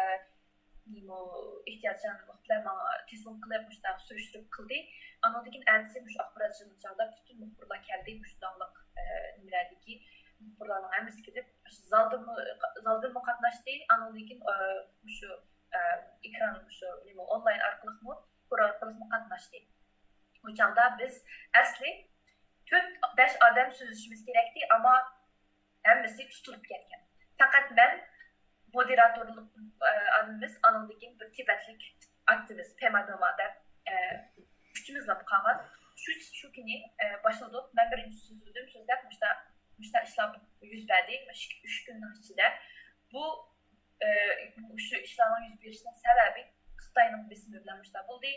نېمە، ئېھتىياتچانلىق بىلەن ماڭا تېلېفون قىلىپ، مۇشۇنداق سۈرۈشتۈرۈپ قىلدى. ئانىڭدىن كېيىن ئەتىسى مۇشۇ ئاخبارات يىغىنى چاغدا پۈتۈن مۇخبىرلار كەلدى. مۇشۇنداقلىق، ئە، نېمىلەردىكى مۇخبىرلارنىڭ ھەممىسى كېلىپ، مۇشۇ زالدىمۇ، زالدىمۇ قاتناشتى. ئانىڭدىن كېيىن، ئە، مۇشۇ، ئە، ئېكران، مۇشۇ نېمە، ئونلاين ئارقىلىقمۇ، تور ئارقىلىقمۇ قاتناشتى. ئۇ چاغدا بىز ئەسلى تۆت، بەش ئادەم سۆزلىشىمىز كېرەكتى، ئەمما ھەممىسى تۇتۇلۇپ كەتكەن. پەقەت مەن، مودېراتورلۇق، ئە، ئادىمىمىز، ئانىڭدىن كېيىن بىر تىبەتلىك ئاكتىۋىست، پېما دېما دەپ، ئە، ئۈچىمىزلا قالغان. شۇ، شۇ كۈنى، ئە، باشلىدۇق. مەن بىرىنچى سۆزلىدىم، سۆزلەپ، مۇشتا، مۇشتا ئىشلار يۈز بەردى. ئۈچ، ئۈچ كۈننىڭ ئىچىدە بۇ، ئە، شۇ ئىشلارنىڭ يۈز بېرىشىنىڭ سەۋەبى خىتاينىڭ بېسىمى بىلەن مۇشتا بولدى.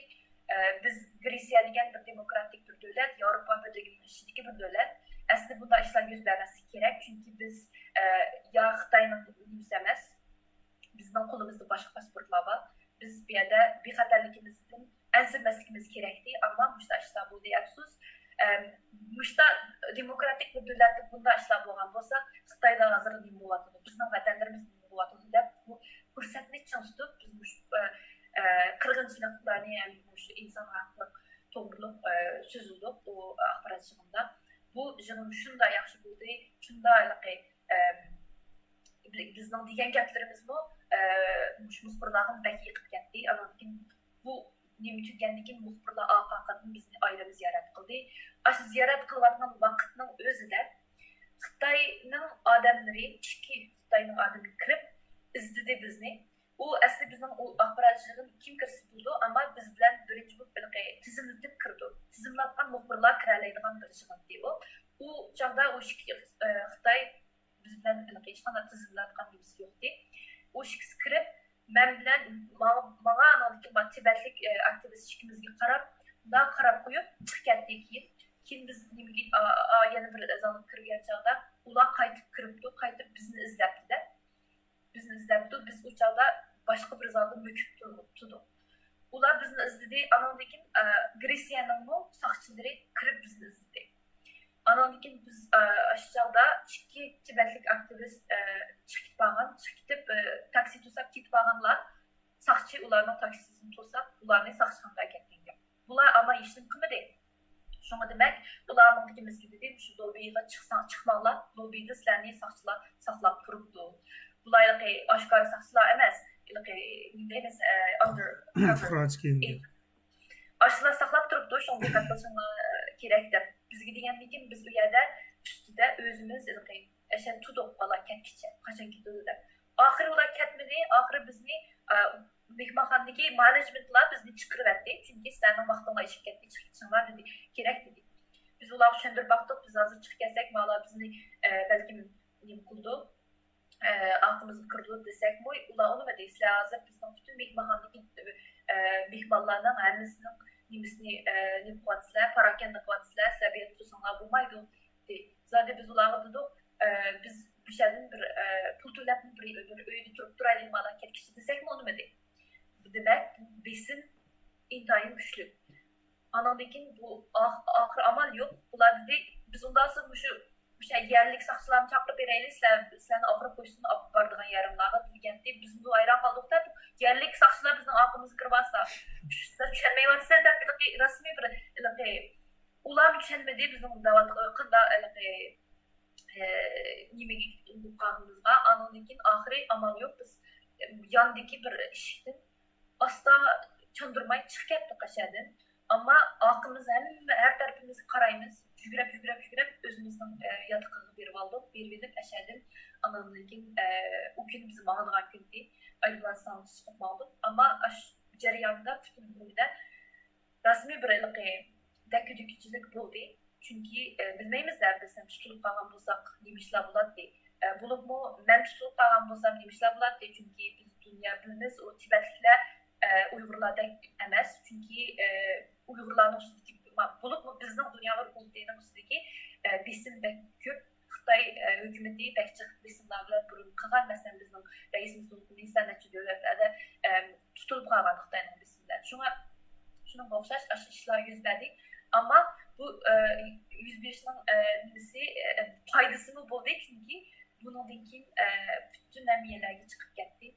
ئە، بىز گرېتسىيە دېگەن بىر دېموكراتىك بىر دۆلەت، ياۋروپا بىرلىكىنىڭ ئىچىدىكى بىر دۆلەت. ئەسلى بۇنداق ئىشلار يۈز بەرمەسلىكى كېرەك، چۈنكى بىز، ئە، يا خىتاينىڭ نېمىسى ئەمەس، بىزنىڭ قولىمىزدا باشقا پاسپورتلار بار. بىز بۇ يەردە بىخەتەرلىكىمىزدىن ئەنسىرىمەسلىكىمىز كېرەكتى، ئەمما مۇشتا ئىشلار بولدى، ئەپسۇس. ئەم، مۇشتا دېموكراتىك بىر دۆلەتتە بۇنداق ئىشلار بولغان بولسا، خىتايدا ھازىر نېمە بولۇۋاتىدۇ؟ بىزنىڭ ۋەتەنلىرىمىز نېمە بولۇۋاتىدۇ؟ دەپ بۇ پۇرسەتنى چىڭ تۇتۇپ، بىز مۇشۇ، ئە، ئە، قىرغىنچىلىقلارنى ھەم مۇشۇ ئىنسان ھەقلىق توغرۇلۇق، ئە، سۆزلىدۇق ئۇ ئاخبارات يىغىنىدا. بۇ يىغىن شۇنداق ياخشى بولدى، شۇنداق ھېلىقى، ئە، بىزنىڭ دېگەن گەپلىرىمىزمۇ، ئە، مۇشۇ مۇخبىرلارغا بەك يېقىپ كەتتى. ئانىڭدىن كېيىن بۇ نېمە تۈگىگەندىن كېيىن مۇخبىرلار ئارقا-ئارقىدىن بىزنى ئايرىم زىيارەت قىلدى. ئاشۇ زىيارەت قىلىۋاتقان ۋاقىتنىڭ ئۆزىدە خىتاينىڭ ئادەملىرى، ئىككى خىتاينىڭ ئادىمى كىرىپ ئىزدىدى بىزنى. ئۇ ئەسلى بىزنىڭ ئۇ ئاخبارات يىغىنىغا كىم كىرسە بولىدۇ، ئەمما بىز بىلەن بىرىنچى بولۇپ ھېلىقى تىزىملىتىپ كىرىدۇ. تىزىملاتقان مۇخبىرلار كىرەلەيدىغان بىر يىغىنتى ئۇ. ئۇ چاغدا ئۇ ئىككى، ئە، خىتاي بىز بىلەن ھېلىقى ھېچقانداق تىزىملاتقان نېمىسى يوقتى. ئۇ ئىككىسى كىرىپ، مەن بىلەن ماڭا، ماڭا ئانىڭدىن كېيىن تىبەتلىك، ئە، ئاكتىۋىست ئىككىمىزگە قاراپ، مۇنداق قاراپ قويۇپ چىقىپ كەتتى. كېيىن، كېيىن بىز نېمىگە، ئا، ئا، يەنە بىر زالغا كىرگەن چاغدا ئۇلار قايتىپ كىرىپتۇ، قايتىپ بىزنى ئىزدەپتۇ-دە. بىزنى ئىزدەپتۇ. بىز ئۇ چاغدا باشقا بىر زالدا مۆكۈپ تۇردۇق. ئۇلار بىزنى ئىزدىدى. ئانىڭدىن كېيىن، ئە، گرېتسىيەنىڭمۇ ساقچىلىرى كىرىپ بىزنى ئىزدىدى. ئانىڭدىن كېيىن بىز، ئە، ئاشۇ چاغدا ئىككى تىبەتلىك ئاكتىۋىست، ئە، چىقىپ كېتىپ بارغان، چىقىپ كېتىپ، ئە، تاكسى توساپ كېتىپ بارغانلار، ساقچى ئۇلارنىڭ تاكسىسىنى توساپ، ئۇلارنى ساقچىخانىغا ئەكەتكەن گەپ. بۇلار ئەمما ھېچنېمە قىلمىدى. شۇڭا دېمەك، ئۇلار ئانىڭدىن كېيىن بىزگە دېدى، مۇشۇ لوببىغا چىقساڭ، چىقماڭلار، لوببىدا سىلەرنى ساقچىلار ساقلاپ تۇرۇپتۇ. بۇلار ھېلىقى ئاشكارا ساقچىلار ئەمەس، ھېلىقى نېمە دەيمىز، ئە، ئاندېر-، ئاشۇلار ساقلاپ تۇرۇپتۇ، شۇڭا دىققەت قىلىشىڭلار كېرەك دەپ بىزگە دېگەندىكىن، بىز ئۇ يەردە ئۈستىدە ئۆزىمىز ھېلىقى ئەشەدە تۇردۇق، بالار كەتكىچە، قاچان كېتىدۇ دەپ. ئاخىرى ئۇلار كەتمىدى، ئاخىرى بىزنى، ئە، مېھمانخانىدىكى مانېجمېنتلار بىزنى چىقىرىۋەتتى، چۈنكى سىلەرنىڭ ۋاقتىڭلار ئېشىپ كەتتى، چىقىپ كېتىڭلار دېدى، كېرەك دېدى. بىز ئۇلارغا چۈشەندۈرۈپ باقتۇق، بىز ھازىر چىقىپ كەتسەك، مالا بىزنى، ئە، بەلكىم نېمە قىلىدۇ، ئارقىمىزغا كىرىدۇ دېسەكمۇ، ئۇلار ئۇنىمىدى. سىلەر ھازىر بىزنىڭ پۈتۈن مېھمانخانىدىكى، ئە، مېھمانلارنىڭ ھەممىسىنىڭ نېمىسىنى، ئە، نېمە قىلىۋاتىسىلەر، پاراكەندە قىلىۋاتىسىلەر، سىلەر بۇ يەردە تۇرساڭلار بولمايدۇ، دېدى. زادى بىز ئۇلارغا دېدۇق، ئە، بىز بۇ يەردىن بىر، ئە، پۇل تۆلەپمۇ بىر، بىر ئۆيدە تۇرۇپ تۇرايلى، مالا كەتكىچە دېسەكمۇ ئۇنىمىدى. دېمەك، بۇ بېسىم ئىنتايىن كۈچلۈك. ئاناندىن كېيىن بۇ ئاخ-، ئاخىرى ئامال يوق. بۇلار دېدى، بىز ئۇنداق بولسا مۇشۇ، مۇشۇ يەرلىك ساقچىلارنى چاقىرىپ بېرەيلى، سىلەر، سىلەرنى ئاپىرىپ قويسۇن، ئاپىرىپ بارىدىغان يېرىڭلارغا دېگەنتى. بىزمۇ ھەيران قالدۇق-دە، يەرلىك ساقچىلار بىزنىڭ ئارقىمىزغا كىرىۋالسا، سىلەر چۈشەنمەيۋاتىسىلەر دەپ، ھېلىقى رەسمىي بىر، ھېلىقى ئۇلارمۇ چۈشەنمىدى بىزنىڭ دەۋاتقان قانداق ھېلىقى، ئە، نېمىگە قالغىنىمىزغا. ئانىڭدىن كېيىن ئاخىرى ئامال يوق، بىز ياندىكى بىر ئىشىكتىن ئاستا چاندۇرماي چىقىپ كەتتۇق ئەشەدىن. ئەمما ئارقىمىز ھەممە، ھەر تەرىپىمىزگە قارايمىز. يۈگرەپ، يۈگرەپ، يۈگرەپ ئۆزىمىزنىڭ، ئە، ياتىقىغا بېرىۋالدۇق. بېرىۋېلىپ ئەشەدىن، ئانىڭدىن كېيىن، ئە، ئۇ كۈنى بىز ماڭىدىغان كۈن ئىدى. ئايروپىلان ئىستانسىسىغا چىقىپ ماڭدۇق. ئەمما ئاشۇ جەرياندا پۈتۈن ئۆمرىدە رەسمىي بىر ھېلىقى دەككە-دۈككىچىلىك بولدى. چۈنكى، ئە، بىلمەيمىز-دە، بىز ھەم تۇتۇلۇپ قالغان بولساق نېمە ئىشلار بولاتتى. ئە، بولۇپمۇ مەن تۇتۇلۇپ قالغان بولسام نېمە ئىشلار بولاتتى؟ چۈنكى بىز دۇنيا بىلىمىز، ئۇ تىبەتلىكلەر، ئە، ئۇيغۇرلاردەك ئەمەس. چۈنكى، ئە، ئۇيغۇرلارنىڭ ئۈستىدىكى، ما-، بولۇپمۇ بىزنىڭ دۇنيا ئۇيغۇر قۇرۇلتىيىنىڭ ئۈستىدىكى، ئە، بېسىم بەك كۆپ. خىتاي، ئە، ھۆكۈمىتى بەك جىق بېسىملار بىلەن بۇرۇن قىلغان. مەسىلەن، بىزنىڭ رەئىسىمىز نۇرغۇن نەچچە دۆلەتلەردە، ئە، تۇتۇلۇپ قالغان خىتاينىڭ بېسىمى بىلەن. شۇڭا شۇنىڭغا ئوخشاش ئاشۇ ئىشلار يۈز بەردى. ئەمما بۇ، ئە، يۈز بېرىشنىڭ، ئە، نېمىسى، ئە، پايدىسىمۇ بولدى، چۈنكى بۇنىڭدىن كېيىن، ئە، پۈتۈن ھەممە يەرلەرگە چىقىپ كەتتى.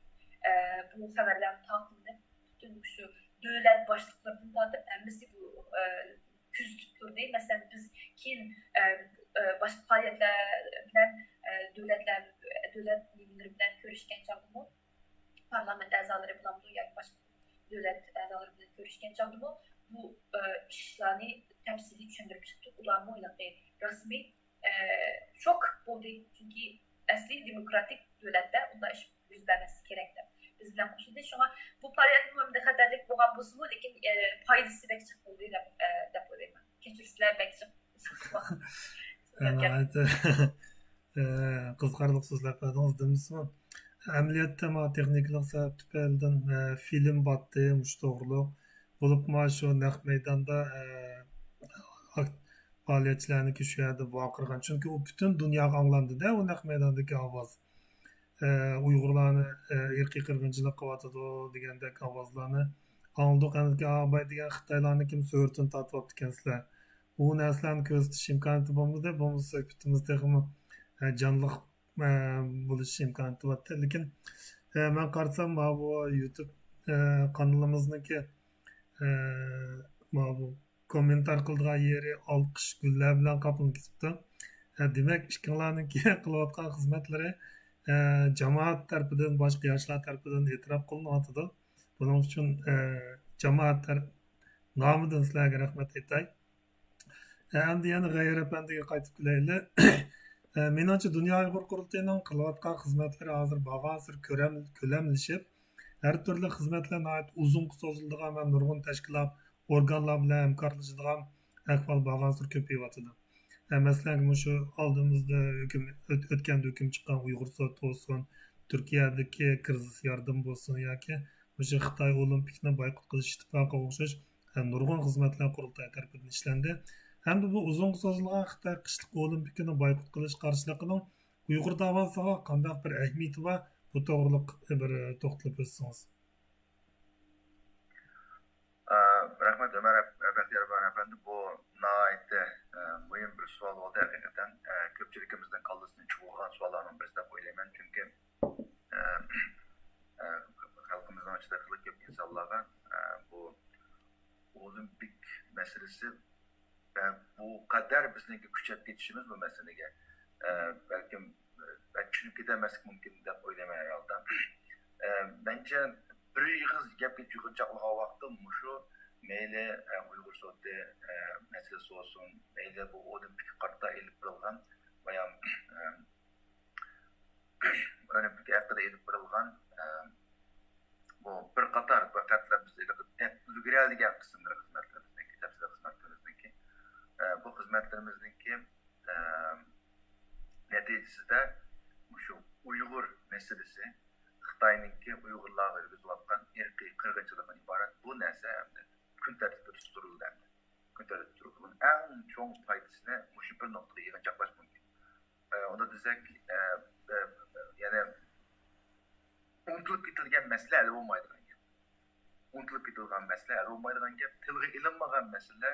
ئە، بۇ خەۋەرلەر تارقىلىپ، پۈتۈن شۇ دۆلەت باشلىقلىرىدىن تارتىپ ھەممىسى بۇ، ئە، كۆزىتىپ تۇردى. مەسىلەن، بىز كېيىن، ئە، ئە، باشقا پائالىيەتلەر بىلەن، ئە، دۆلەتلەر، دۆلەت نېمىلىرى بىلەن كۆرۈشكەن چاغدىمۇ، پارلامېنت ئەزالىرى بىلەنمۇ ياكى باشقا دۆلەت ئەزالىرى بىلەن كۆرۈشكەن چاغدىمۇ بۇ، ئە، ئىشلارنى تەپسىلىي چۈشەندۈرۈپ چىقتۇق. ئۇلارمۇ ھېلىقى رەسمىي، ئە، شوك بولدى. چۈنكى ئەسلى دېموكراتىك دۆلەتتە ئۇنداق ئىش يۈز بەرمەسلىكى كېرەك دەپ بىز بىلەن قوشۇلدى. شۇڭا بۇ پائالىيەتمۇ ئەمدى خەتەرلىك بولغان بولسىمۇ، لېكىن، ئە، پايدىسى بەك جىق بولدى دەپ، ئە، دەپ ئويلايمەن. كەچۈرسىلەر، بەك جىق. ناھايىتى، ئە، قىزىقارلىق سۆزلەپ بەردىڭىز، دېمىسىمۇ. ئەمەلىيەتتە، مانا تېخنىكىلىق سەۋەب تۈپەيلىدىن، ئە، فىلىم باتتى، مۇشۇ توغرۇلۇق. بولۇپمۇ شۇ نەق مەيداندا، ئە، ئاك-، پائالىيەتچىلەرنىڭكى شۇ يەردە ۋارقىرىغان. چۈنكى ئۇ پۈتۈن دۇنياغا ئاڭلاندى-دە، ئۇ نەق مەيداندىكى ئاۋاز. ئە، ئۇيغۇرلارنى، ئە، ئىرقىي قىرغىنچىلىق قىلىۋاتىدۇ دېگەندەك ئاۋازلارنى ئاڭلىدۇق. ئەنكى ئاغباي دېگەن خىتايلارنىڭكىمۇ سۈرىتىنى تارتىۋاپتىكەنسىلەر. ئۇ نەرسىلەرنى كۆرسىتىش ئىمكانىيىتى بولمىدى، بولمىسا سۆھبىتىمىز تېخىمۇ، ئە، جانلىق، ئە، بولۇش ئىمكانىيىتى بارتى. لېكىن، ئە، مەن قارىسام، ماۋۇ يۇتۇب، ئە، قانىلىمىزنىڭكى، ئە، ماۋۇ كوممېنتار قىلىدىغان يېرى ئالقىش گۈللەر بىلەن قاپلىنىپ كېتىپتۇ. ئە، دېمەك، ئىككىڭلارنىڭكى قىلىۋاتقان خىزمەتلىرى، ئە، جامائەت تەرىپىدىن، باشقا ياشلار تەرىپىدىن ئېتىراپ قىلىنىۋاتىدۇ. بۇنىڭ ئۈچۈن، ئە، جامائەت تەر-، نامىدىن سىلەرگە رەھمەت ئېيتاي. ئە، ئەمدى يەنە غەييار ئەپەندىگە قايتىپ كېلەيلى. ئە، مېنىڭچە، دۇنيا ئۇيغۇر قۇرۇلتىيىنىڭ قىلىۋاتقان خىزمەتلىرى ھازىر بارغانسېرى كۆرەم-، كۆلەملىشىپ، ھەر تۈرلۈك خىزمەتلەر ناھايىتى ئۇزۇنغا سوزۇلىدىغان ۋە نۇرغۇن تەشكىلات، ئورگانلار بىلەن ھەمكارلىشىدىغان ئەھۋال بارغانسېرى كۆپىيىۋاتىدۇ. ئە، مەسىلەن، مۇشۇ ئالدىمىزدا ھۆكۈم، ئۆت-، ئۆتكەندە ھۆكۈم چىققان ئۇيغۇر سوتى بولسۇن، تۈركىيەدىكى كىرىزىس ياردىمى بولسۇن ياكى مۇشۇ خىتاي ئولىمپىكىنى بايقۇت قىلىش ئىتتىپاقىغا ئوخشاش، ئە، نۇرغۇن خىزمەتلەر قۇرۇلتاي تەرىپىدىن ئىشلەندى. ھەمدە بۇ ئۇزۇنغا سوزۇلغان خىتاي قىشلىق ئولىمپىكىنى بايقۇت قىلىش قارشىلىقىنىڭ ئۇيغۇر داۋاسىغا قانداق بىر ئەھمىيىتى بار، بۇ توغرىلىق بىر توختىلىپ ئۆتسىڭىز. ئە، رەھمەت، ئۆمەر ئەپ-، بەختىيار ئۆمەر ئەپەندى، بۇ ناھايىتى، ئە، مۇھىم بىر سوئال بولدى. ھەقىقەتەن، ئە، كۆپچىلىكىمىزنىڭ كاللىسىنى چۇۋۇرغان سوئاللارنىڭ بىرسى دەپ ئويلايمەن. چۈنكى، ئە، ئە، خەلقىمىزنىڭ ئىچىدە خېلى كۆپ ئىنسانلارغا، ئە، بۇ ئولىمپىك مەسىلىسى، ئە، بۇ قەدەر بىزنىڭكى كۈچەپ كېتىشىمىز بۇ مەسىلىگە، ئە، بەلكىم، ئە، چۈشىنىپ كېتەلمەسلىك مۇمكىن دەپ ئويلايمەن ھەر ھالدا. ئە، مەنچە بىر ئېغىز گەپكە يىغىنچاقلىغان ۋاقتىم مۇشۇ مەيلى ئۇيغۇر سوتى مەسىلىسى بولسۇن، مەيلى بۇ ئولىمپىكقا قارىتا ئېلىپ بېرىلغان، بايام ئولىمپىك ھەققىدە ئېلىپ بېرىلغان بۇ بىر قاتار بۇ ھەقىقەتلەر بىز دەپ ئۈلگۈرەلىگەن قىسىملىرى خىزمەتلىرىمىزنىڭكى، تەپسىلىي خىزمەتلىرىمىزنىڭكى، بۇ خىزمەتلىرىمىزنىڭكى نەتىجىسىدە مۇشۇ ئۇيغۇر مەسىلىسى، خىتاينىڭكى ئۇيغۇرلارغا يۈرگۈزۈۋاتقان ئىرقىي قىرغىنچىلىقتىن ئىبارەت بۇ نەرسە ئەمدى كۈن تەرتىپىدە تۇتۇپ تۇرۇلدى. ئەمدى كۈن تەرتىپىدە تۇرۇلدى. بۇنىڭ ئەڭ چوڭ پايدىسىنى مۇشۇ بىر نۇقتىغا يىغىنچاقلاش مۇمكىن. ئۇندا دېسەك، يەنى ئۇنتۇلۇپ كېتىلگەن مەسىلە ھەل بولمايدىغان گەپ. ئۇنتۇلۇپ كېتىلگەن مەسىلە ھەل بولمايدىغان گەپ. تىلغا ئېلىنمىغان مەسىلە،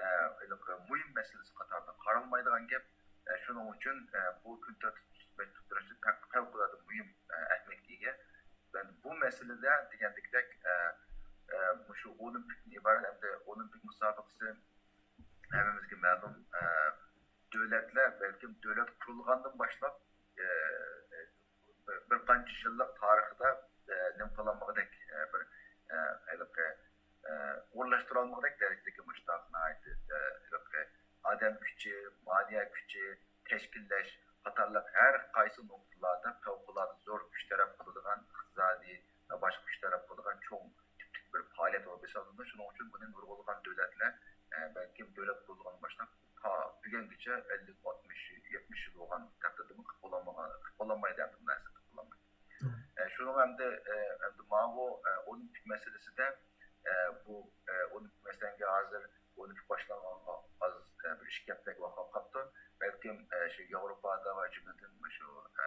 ئە، ھېلىقى مۇھىم مەسىلىسى قاتارىدا قارالمايدىغان گەپ. ئە، شۇنىڭ ئۈچۈن، ئە، بۇ كۈن تەرتىپتە تۇتۇش مەجبۇر تۇرۇشى پەق-، پەۋقۇلئاددە مۇھىم، ئە، ئەھمىيەتكە ئىگە. بۇ مەسىلىدە دېگەندىكىدەك، ئە، ئە، مۇشۇ ئولىمپىكتىن ئىبارەت ئەمدى ئولىمپىك مۇسابىقىسى ھەممىمىزگە مەلۇم، ئە، دۆلەتلەر بەلكىم دۆلەت قۇرۇلغاندىن باشلاپ، ئە، بىر، بىر قانچە يىللىق تارىخىدا، ئە، نېمە قىلالمىغۇدەك، ئە، بىر، ئە، ھېلىقى، ئە، ئورۇنلاشتۇرالمىغۇدەك دەرىجىدىكى مۇشۇنداق ناھايىتى، ئە، ھېلىقى ئادەم كۈچى، مالىيە كۈچى، تەشكىللەش قاتارلىق ھەر قايسى نۇقتىلاردا پەۋقۇلئاددە زور كۈچ تەلەپ قىلىدىغان ئىقتىسادىي ۋە باشقا كۈچ تەلەپ قىلىدىغان چوڭ تىپلىك بىر پائالىيەت بولۇپ ھېسابلىنىدۇ. شۇنىڭ ئۈچۈن بۇنى نۇرغۇنلىغان دۆلەتلەر، ئە، بەلكىم دۆلەت قۇرۇلغاندىن باشلاپ تا بۈگۈنگىچە ئەللىك، ئاتمىش، يەتمىش يىل بولغان تەقدىردىمۇ قىلىپ بولالمىغان، قىلىپ بولالمايدۇ، بۇ نەرسىنى قىلىپ بولالمايدۇ. ئە، شۇنىڭ ئەمدى، ئە، ئەمدى ماۋۇ، ئە، ئولىمپىك مەسىلىسىدە، ئە، بۇ، ئە، ئولىمپىك مەسىلەنگە ھازىر ئولىمپىك باشلانغانغا ئاز، ئە، بىر ئىككى ھەپتىگە ۋاقىت قاپتۇ. بەلكىم، ئە، شۇ ياۋروپادا ۋە جۈملىدىن شۇ، ئە،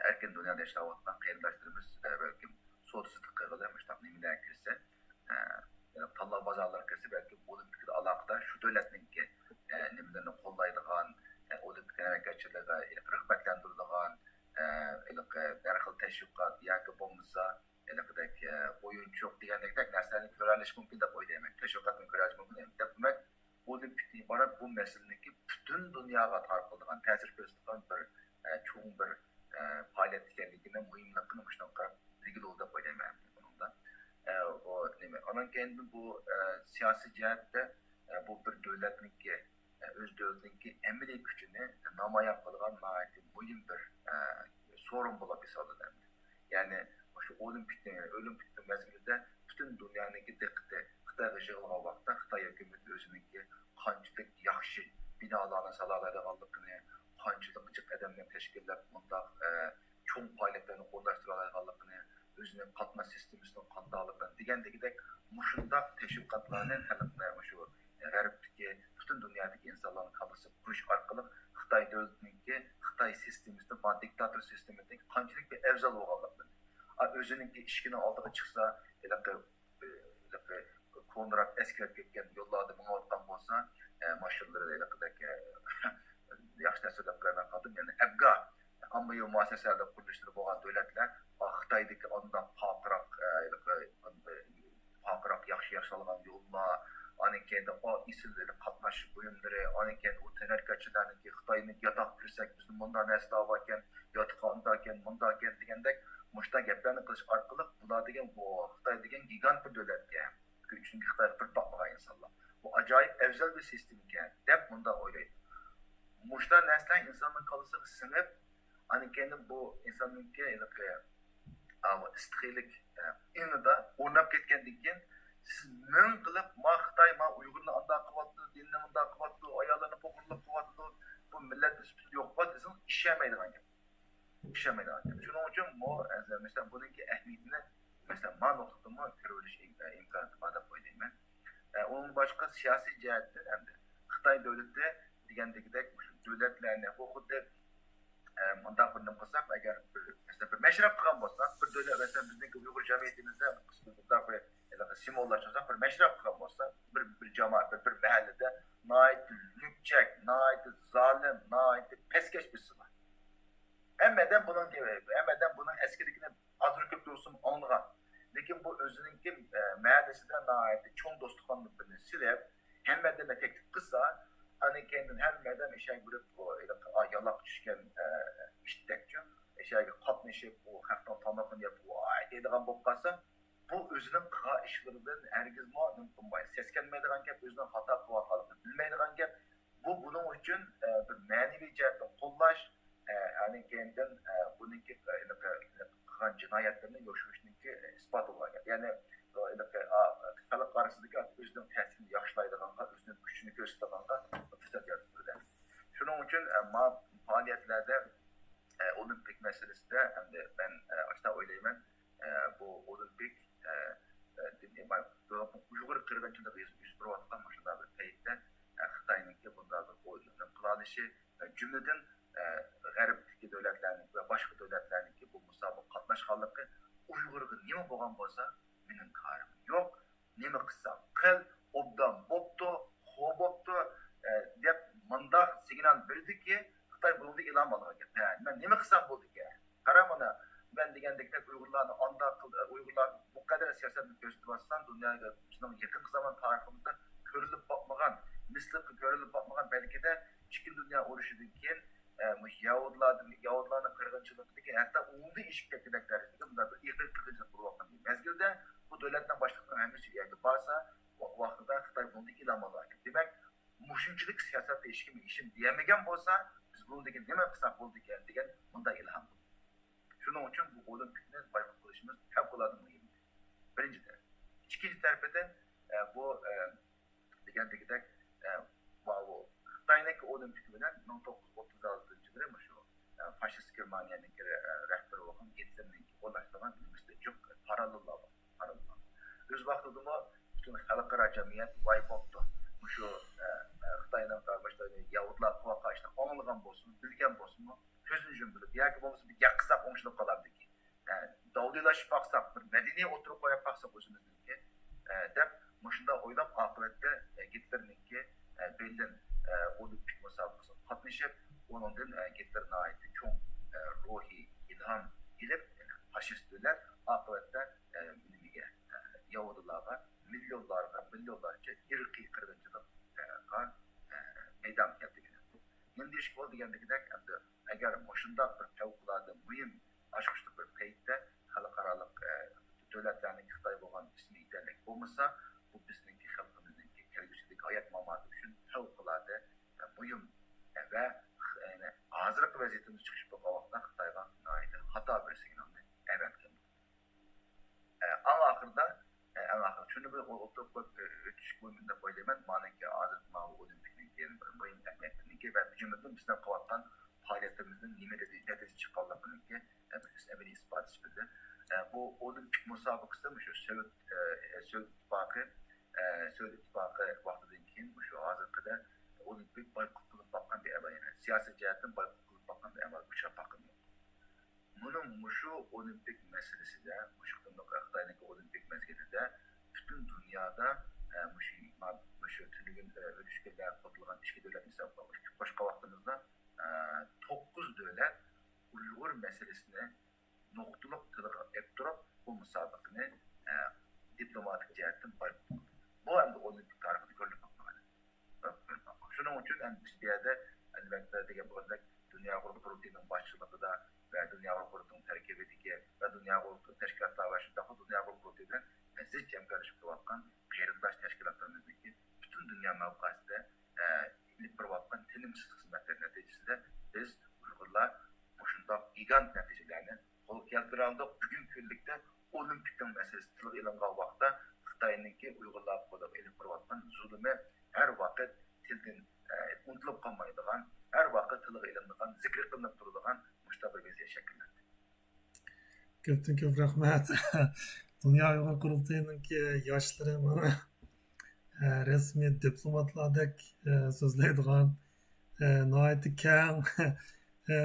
ئەركىن دۇنيادا ياشاۋاتقان قېرىنداشلىرىمىز، ئە، بەلكىم سودا سېتىق قىلغىلى مۇشۇنداق نېمىلەرگە كىرسە، ئە، تاللا بازارلارغا كىرسە، بەلكىم ئولىمپىكىدا ئالاقىدار شۇ دۆلەتنىڭكى، ئە، نېمىلىرىنى قوللايدىغان، ئە، ئولىمپىك ھەرىكەتچىلىرىگە رىغبەتلەندۈرىدىغان، ئە، ھېلىقى ھەر خىل تەشۋىقات ياكى بولمىسا ھېلىقىدەك، ئە، ئويۇنچۇق دېگەندەك نەرسىلەرنى كۆرەلىشى مۇمكىن دەپ ئويلايمەن. تەشۋىقاتنى كۆرەلىشى مۇمكىن دەپ، دېمەك، ئولىمپىكتىن ئىبارەت بۇ مەسىلىنىڭكى پۈتۈن دۇنياغا تارقىلىدىغان، تەسىر كۆرسىتىدىغان بىر، ئە، چوڭ بىر، ئە، پائالىيەت ئىكەنلىكىنى، مۇھىملىقىنى مۇشۇنىڭغا قاراپ بىلگىلى بولىدۇ دەپ ئويلايمەن بۇنىڭدا. ئە، ئۇ نېمە، ئانان كېيىن بۇ، ئە، سىياسىي جەھەتتە، ئە، بۇ بىر دۆلەتنىڭكى، ئە، ئۆز دۆلىتىنىڭكى ئەمەلىي كۈچىنى نامايان قىلىدىغان ناھايىتى مۇھىم بىر، ئە، سورۇن بولۇپ ھېسابلىنىدۇ. يەنى مۇشۇ ئولىمپىكنى، ئولىمپىك مەزگىلىدە پۈتۈن دۇنيانىڭكى دىققىتى خىتايغا يىغىلغان ۋاقىتتا خىتاي ھۆكۈمىتى ئۆزىنىڭكى قانچىلىك ياخشى بىنالارنى سالالايدىغانلىقىنى، قانچىلىك جىق ئادەمنى تەشكىللەپ مۇنداق، ئە، چوڭ پائالىيەتلەرنى ئورۇنلاشتۇرالايدىغانلىقىنى، ئۆزىنىڭ قاتناش سىستېمىسىنىڭ قانداقلىقىنى دېگەندىكىدەك مۇشۇنداق تەشۋىقاتلارنى خەلقنى مۇشۇ غەربتىكى، پۈتۈن دۇنيادىكى ئىنسانلارنىڭ كاللىسىغا قۇيۇش ئارقىلىق خىتاي دۆلىتىنىڭكى، خىتاي سىستېمىسىدىن، دىكتاتور سىستېمىسىدىن قانچىلىك بىر ئەۋزەل بولغانلىقىنى، ئا، ئۆزىنىڭكى ئىشىكىنىڭ ئالدىغا چىقسا، ھېلىقى، ھېلىقى كونىراپ ئەسكىرەپ كەتكەن يوللاردا مېڭىۋاتقان بولسا، ئە، ماشىنىلىرى ھېلىقىدەك، ئە، ياخشى تەسۋىرلەپ بېرەلمەي قالدىم. يەنى ئەبگا ئاممىۋى مۇئەسسەسىلەردە قۇرۇلۇشلىرى بولغان دۆلەتلەر، ئا، خىتايدىكى ئانداق پارقىراق، ئە، ھېلىقى، پارقىراق، ياخشى ياسالغان يوللار، ئاندىن كېيىن ئا، ئېسىل قاتناش بۇيۇملىرى، ئاندىن كېيىن ئۇ تەنھەرىكەتچىلەرنىڭكى خىتاينىڭ ياتاق كىرسەك بىزدە مۇنداق نەرسىلەر باركەن، ياتىقى ئانداقكەن، مۇنداقكەن دېگەندەك مۇشۇنداق گەپلەرنى قىلىش ئارقىلىق بۇلار دېگەن، بۇ خىتاي دېگەن گىگانت بىر دۆلەتكەن، چۈنكى خىتايغا بىر باقمىغان ئىنسانلار، بۇ ئاجايىپ ئەۋزەل بىر سىستېمىكەن دەپ مۇنداق ئويلايدۇ. مۇشۇنداق نەرسىلەر ئىنساننىڭ كاللىسىغا سىڭىپ، ئاندىن كېيىن بۇ ئىنساننىڭكى ھېلىقى ئاۋۇ ئىستىخىيلىك، ئە، ئېڭىدا ئورناپ كەتكەندىن كېيىن، سىز مىڭ قىلىپ، ما خىتاي، ما ئۇيغۇرنى ئانداق قىلىۋاتىدۇ، دىننى مۇنداق قىلىۋاتىدۇ، ئاياللارنى پوقۇرلۇق قىلىۋاتىدۇ، بۇ مىللەتنى سۈپىتى يوق قىلىۋاتىدۇ دېسىڭىز، ئىشەنمەيدىغان گەپ. ئىشەنمەيدىغان گەپ. شۇنىڭ ئۈچۈن بۇ، مەسىلەن، بۇنىڭكى ئەھمىيىتىنى، مەسىلەن، ما نۇقتىدىنمۇ كۆرۈۋېلىش ئىم-، ئىمكانىيىتى بار دەپ ئويلايمەن. ئە، ئۇنىڭدىن باشقا سىياسىي جەھەتتىن ئەمدى خىتاي دۆلىتى دېگەندىكىدەك مۇشۇ دۆلەتلەرنى بۇ خۇددى، ئە، مۇنداق بىر نېمە قىلساق، ئەگەر بىر، مەسىلەن، بىر مەشرەپ قىلغان بولساق، بىر دۆلەت، مەسىلەن، بىزنىڭكى ئۇيغۇر جەمئىيىتىمىزدە مۇنداق بىر، ھېلىقى سىمۋوللاشتۇرساق، بىر مەشرەپ قىلغان بولسا، بىر، بىر جامائەت، بىر، بىر مەھەللىدە ناھايىتى لۈكچەك، ناھايىتى زالىم، ناھايىتى پەسكەش بىرسى بار. ھەممە ئادەم بۇنىڭ، ھەممە ئادەم بۇنىڭ ئەسكىلىكىنى ئازراق كۆپ تۇرسىمۇ ئاڭلىغان. لېكىن بۇ ئۆزىنىڭكى، ئە، مەھەللىسىدە ناھايىتى چوڭ دوستلۇقخانىنى بىرنى سېلىپ، ھەممە ئادەمگە تەكلىپ قىلسا، ئاندىن كېيىن ھەممە ئادەم ئىشەگە بېرىپ، ئۇ ھېلىقى، ئا، يالاق چۈشكەن، ئە، ئىتتەكچۇ، ئىشەگە قاتنىشىپ، ئۇ خەقنىڭ تامىقىنى يەپ، ۋاي دەيدىغان بولۇپ قالسا، بۇ ئۆزىنىڭ قىلغان ئىشلىرىدىن ھەرگىزمۇ نېمە قىلمايدۇ، سەسكەنمەيدىغان گەپ، ئۆزىنىڭ خاتا قىلىۋاتقانلىقىنى بىلمەيدىغان گەپ. بۇ بۇنىڭ ئۈچۈن، ئە، بىر مەنىۋى جەھەتتىن قوللاش، ئە، ئاندىن كېيىندىن، ئە، بۇنىڭكى، ئە، ھېلىقى، ھېلىقى قىلغان جىنايەتلىرىنى يوشۇرۇشنىڭكى ئىسپاتى بولغان گەپ. يەنى، ئە، ھېلىقى، ئا، خەلق ئارىسىدىكى ئۆزىنىڭ تەسىرىنى ياخشىلايدىغانغا، ئۆزىنىڭ كۈچىنى كۆرسىتىدىغانغا پۇرسەت يارىتىپ بېرىدۇ. شۇنىڭ ئۈچۈن، ئە، ما پائالىيەتلەردە، ئە، ئولىمپىك مەسىلىسىدە ئەمدى مەن، ئە، ئاشۇنداق ئويلايمەن، ئە، بۇ ئولىمپىك، ئە، ئە، دىن ئىمان، ئۇيغۇر قىرغىنچىلىقى يۈز، يۈز بېرىۋاتقان مۇشۇنداق بىر پەيتتە، ئە، خىتاينىڭكى بۇنداق بىر ئويۇننى قىلالىشى، ئە، جۈملىدىن، ئە، غەربتىكى دۆلەتلەرنىڭكى ۋە باشقا دۆلەتلەرنىڭكى بۇ مۇسابىقىگە قاتناشقانلىقى، ئۇيغۇرغا نېمە بولغان بولسا، مېنىڭ كارىم يوق، نېمە قىلساڭ قىل، ئوبدان بوپتۇ، خو بوپتۇ، ئە، دەپ مۇنداق سىگنال بېرىدۇكى، خىتاي بۇنىڭدا ئىلھام ئالغان گەپ. ھە، مەن نېمە قىلسام بولىدىكەن؟ قارا مانا، مەن دېگەندەك ئۇيغۇرلارنى ئانداق قىل، ئۇيغۇرلار بۇ قەدەر سىياسەتنى كۆرسىتىۋاتساڭ، دۇنياغا بىزنىڭ يېقىنقى زامان تارىخىمىزدا كۆرۈلۈپ باقمىغان، مىسلىقى كۆرۈلۈپ باقمىغان، بەلكىدە ئىككىنچى دۇنيا ئۇرۇشىدىن كېيىن، ئە، مۇشۇ يەھۇدىيلار، يەھۇدىيلارنىڭ قىرغىنچىلىقىدىكى ھەتتا ئوڭدىن ئېشىپ كەتكۈدەك دەرىجىدىكى بۇنداق بىر ئىرقىي قىرغىنچىلىق بولۇۋاتقان مەزگىلدە، بۇ دۆلەتنىڭ باشلىقلىرىنىڭ ھەممىسى ئۇ يەرگە بارسا، ۋا-، ۋاقتىدا خىتاي بۇنىڭدىن ئىلھام ئالغان. دېمەك، مۇشۇنچىلىك سىياسەتتە ھېچكىم ھېچنېمە دېيەلمىگەن بولسا، بىز بۇنىڭدىن كېيىن نېمە قىلساق بولىدىكەن دېگەن مۇنداق ئىلھام بولدى. شۇنىڭ ئۈچۈن بۇ ئولىمپىكنى بايقۇت قىلىشىمىز پەۋقۇلئاددە مۇھىم. بىرىنچىدىن. ئىككىنچى تەرىپىدىن، ئە، بۇ، ئە، دېگەندىكىدەك، ئە، ماۋۇ خىتاينىڭكى ئولىمپىكى بىلەن مىڭ توققۇز يۈز ئوتتۇز ئالتىنچى يىلى مۇشۇ، ئە، فاشىست گېرمانىيەنىڭكى، ئە، رەھبىرى بولغان گىتلېرنىڭكى ئورۇنلاشتۇرغان بىلمىسىدە جىق پاراللېللار بار. پاراللېللار. ئۆز ۋاقتىدىمۇ پۈتۈن خەلقئارا جەمئىيەت ۋاي بوپتۇ. مۇشۇ، ئە، ئە، خىتاينىڭ قارماشلىرىنى يەھۇدىيلار قىلىۋاتقان ئىشنى ئاڭلىغان بولسىمۇ، بىلگەن بولسىمۇ، كۆزىنى يۇمۇپ بىلىپ ياكى بولمىسا بىر گەپ قىلساق ئوڭشىلىپ قالامدىكىن. ئە، داۋدىيلاشىپ باقساق، بىر مەدەنىيەت ئوتتۇرىغا قويۇپ باقساق ئۆزىمىزنىڭكى، ئە، دەپ مۇشۇنداق ئويلاپ ئاقىۋەتتە، ئە، گىتلېرنىڭكى، ئە، بېرلىن، ئە، ئولىمپىك مۇسابىقىسىغا قاتنىشىپ، ئۇنىڭدىن، ئە، گىتلېر ناھايىتى چوڭ، ئە، روھىي ئىلھام ئېلىپ، يەنى فاشىست دۆلەت ئاقىۋەتتە، ئە، نېمىگە، ئە، يەھۇدىيلارغا مىليونلارغا، مىليونلارچە ئىرقىي قىرغىنچىلىق، ئە، غا، ئە، مەيدانغا كەلتۈرگەن. نېمە دېيىشكە بولىدۇ دېگەندىكىدەك، ئەمدى ئەگەر مۇشۇنداق بىر پەۋقۇلئاددە مۇھىم ئاچقۇچلۇق بىر پەيتتە خەلقئارالىق، ئە، دۆلەتلەرنىڭ خىتاي بولغان ئىسمى يېتەرلىك بولمىسا، بۇ بىزنىڭكى خەلقىمىزنىڭكى كەلگۈسىدىكى ھايات ماماتى ئۈچۈن پەۋقۇلئاددە، ئە، مۇھىم، ئە، ۋە خ-، يەنى ھازىرقى ۋەزىيىتىمىز چىقىش بولغان ۋاقىتتا خىتايغا ناھايىتى خاتا بىر سىگنالنى ئەۋەتكەن. ئە، ئەڭ ئاخىرىدا، ئە، ئەڭ ئاخىرىدا شۇنى بىر ئولتۇرۇپ قويۇپ، ئۆتۈشكە مۇمكىن دەپ ئويلايمەن. مانىڭكى ھازىر ماۋۇ ئولىمپىكنىڭكى بىر مۇھىم ئەھمىيەتنىڭكى ۋە جۈملىدىن بىزنىڭ قىلىۋاتقان پائالىيەتلىرىمىزدىن نېمە نەتىجە، نەتىجە چىققانلىقىنىڭكى، ئە، بىر ئەمەلىي ئىسپاتى سۈپىتىدە. ئە، بۇ ئولىمپىك مۇسابىقىسى مۇشۇ سوۋېت، ئە، سوۋېت ئىتتىپاقى، ئە، سوۋېت ئىتتىپاقى ۋاقتىدىن كېيىن مۇشۇ ھازىرقىدەر ئولىمپىك بايقۇت قىلىنىپ باققان بىر ئەمەل، يەنى سىياسىي جەھەتتىن بايقۇت قىلىنىپ باققان بىر ئەمەلگە ئۇچراپ باققىنى يوق. مۇنىڭ مۇشۇ ئولىمپىك مەسىلىسىدە، مۇشۇ قېتىملىق خىتاينىڭكى ئولىمپىك مەزگىلىدە پۈتۈن دۇنيادا، ئە، مۇشۇ، مۇشۇ تۈنۈگۈن، ئە، ئۆتۈشكۈنلەر قىلىدىغان ئىككى دۆلەتنى ھېسابقا قوشقان ۋاقتىمىزدا، ئە، توققۇز دۆلەت ئۇيغۇر مەسىلىسىنى نۇقتىلىق تىلغا ئېلىپ تۇرۇپ، بۇ مۇسابىقىنى، ئە، دىپلوماتىك جەھەتتىن بايقۇت قىلدى. بۇ ئەمدى ئولىمپىك تارىخىدا كۆرۈلۈپ باقمىغان. شۇنىڭ ئۈچۈن ئەمدى بىز بۇ يەردە ئەلۋەتتە دېگەن بولغاندەك دۇنيا ئۇيغۇر قۇرۇلتىيىنىڭ باشچىلىقىدا ۋە دۇنيا ئۇيغۇر قۇرۇلتىيىنىڭ تەركىبىدىكى ۋە دۇنيا ئۇيغۇر تەشكىلاتلار ۋە شۇنداقلا دۇنيا ئۇيغۇر قۇرۇلتىيى بىلەن زىچ ھەمكارلىشىپ تۇرۇۋاتقان قېرىنداش تەشكىلاتلىرىمىزنىڭكى پۈتۈن دۇنيا مەۋقەسىدە، ئە، ئېلىپ بېرىۋاتقان تىنىمسىز خىزمەتلىرى نەتىجىسىدە بىز ئۇيغۇرلار مۇشۇنداق گىگانت نەتىجىلەرنى قولغا كەلتۈرەلىدۇق. بۈگۈنكى كۈنلۈكتە ئولىمپىكنىڭ مەسىلىسى تىلغا ئېلىنغان ۋاقىتتا خىتاينىڭكى ئۇيغۇرلارغا قولىغا ئېلىپ بېرىۋاتقان زۇلۇمى ھەر ۋاقىت تىلدىن، ئە، ئۇنتۇلۇپ قالمايدىغان، ھەر ۋاقىت تىلغا ئېلىنىدىغان، زىكرى قىلىنىپ تۇرىدىغان مۇشۇنداق بىر ۋەزىيەت شەكىللەندى. كۆپتىن كۆپ رەھمەت. دۇنيا ئۇيغۇر قۇرۇلتىيىنىڭكى ياشلىرى مانا، ئە، رەسمىي دىپلوماتلاردەك، ئە، سۆزلەيدىغان، ئە، ناھايىتى كەڭ، ئە،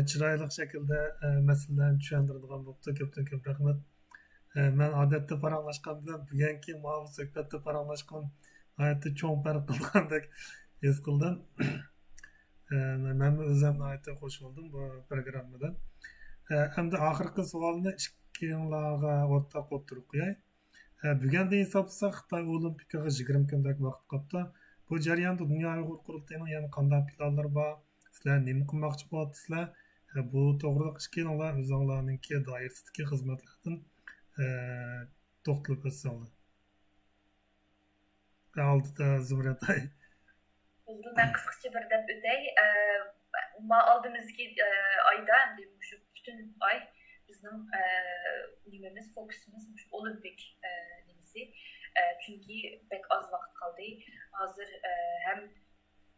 چىرايلىق شەكىلدە، ئە، مەسىلىلەرنى چۈشەندۈرىدىغان بوپتۇ. كۆپتىن كۆپ رەھمەت. ئە، مەن ئادەتتە پاراڭلاشقان بىلەن بۈگۈنكى ماۋۇ سۆھبەتتە پاراڭلاشقان ناھايىتى چوڭ پەرق قىلغاندەك ھېس قىلدىم. ئە، مەنمۇ ئۆزۈم ناھايىتى خوش بولدۇم بۇ پروگراممىدىن. ئە، ئەمدى ئاخىرقى سوئالنى ئىككىڭلارغا ئورتاق ئوتتۇرىغا قوياي. ئە، بۈگۈندىن ھېسابلىساق، خىتاي ئولىمپىكىغا يىگىرمە كۈندەك ۋاقىت قاپتۇ. بۇ جەرياندا دۇنيا ئۇيغۇر قۇرۇلتىيىنىڭ يەنە قانداق پىلانلىرى بار؟ سىلەر نېمە قىلماقچى بولۇۋاتىسىلەر؟ ئە، بۇ توغرىلىق ئىككىڭلار ئۆزۈڭلارنىڭكى دائىرىسىدىكى خىزمەتلەردىن، ئە، توختىلىپ ئۆتسەڭلار. ئالدىدا زۇمرەت ئاي. بولدى، مەن قىسقىچە بىر دەپ ئۆتەي. ئە، ما ئالدىمىزدىكى، ئە، ئايدا، ئەمدى مۇشۇ پۈتۈن ئاي بىزنىڭ، ئە، نېمىمىز، فوكۇسىمىز مۇشۇ ئولىمپىك، ئە، نېمىسى. ئە، چۈنكى بەك ئاز ۋاقىت قالدى. ھازىر، ئە، ھەم،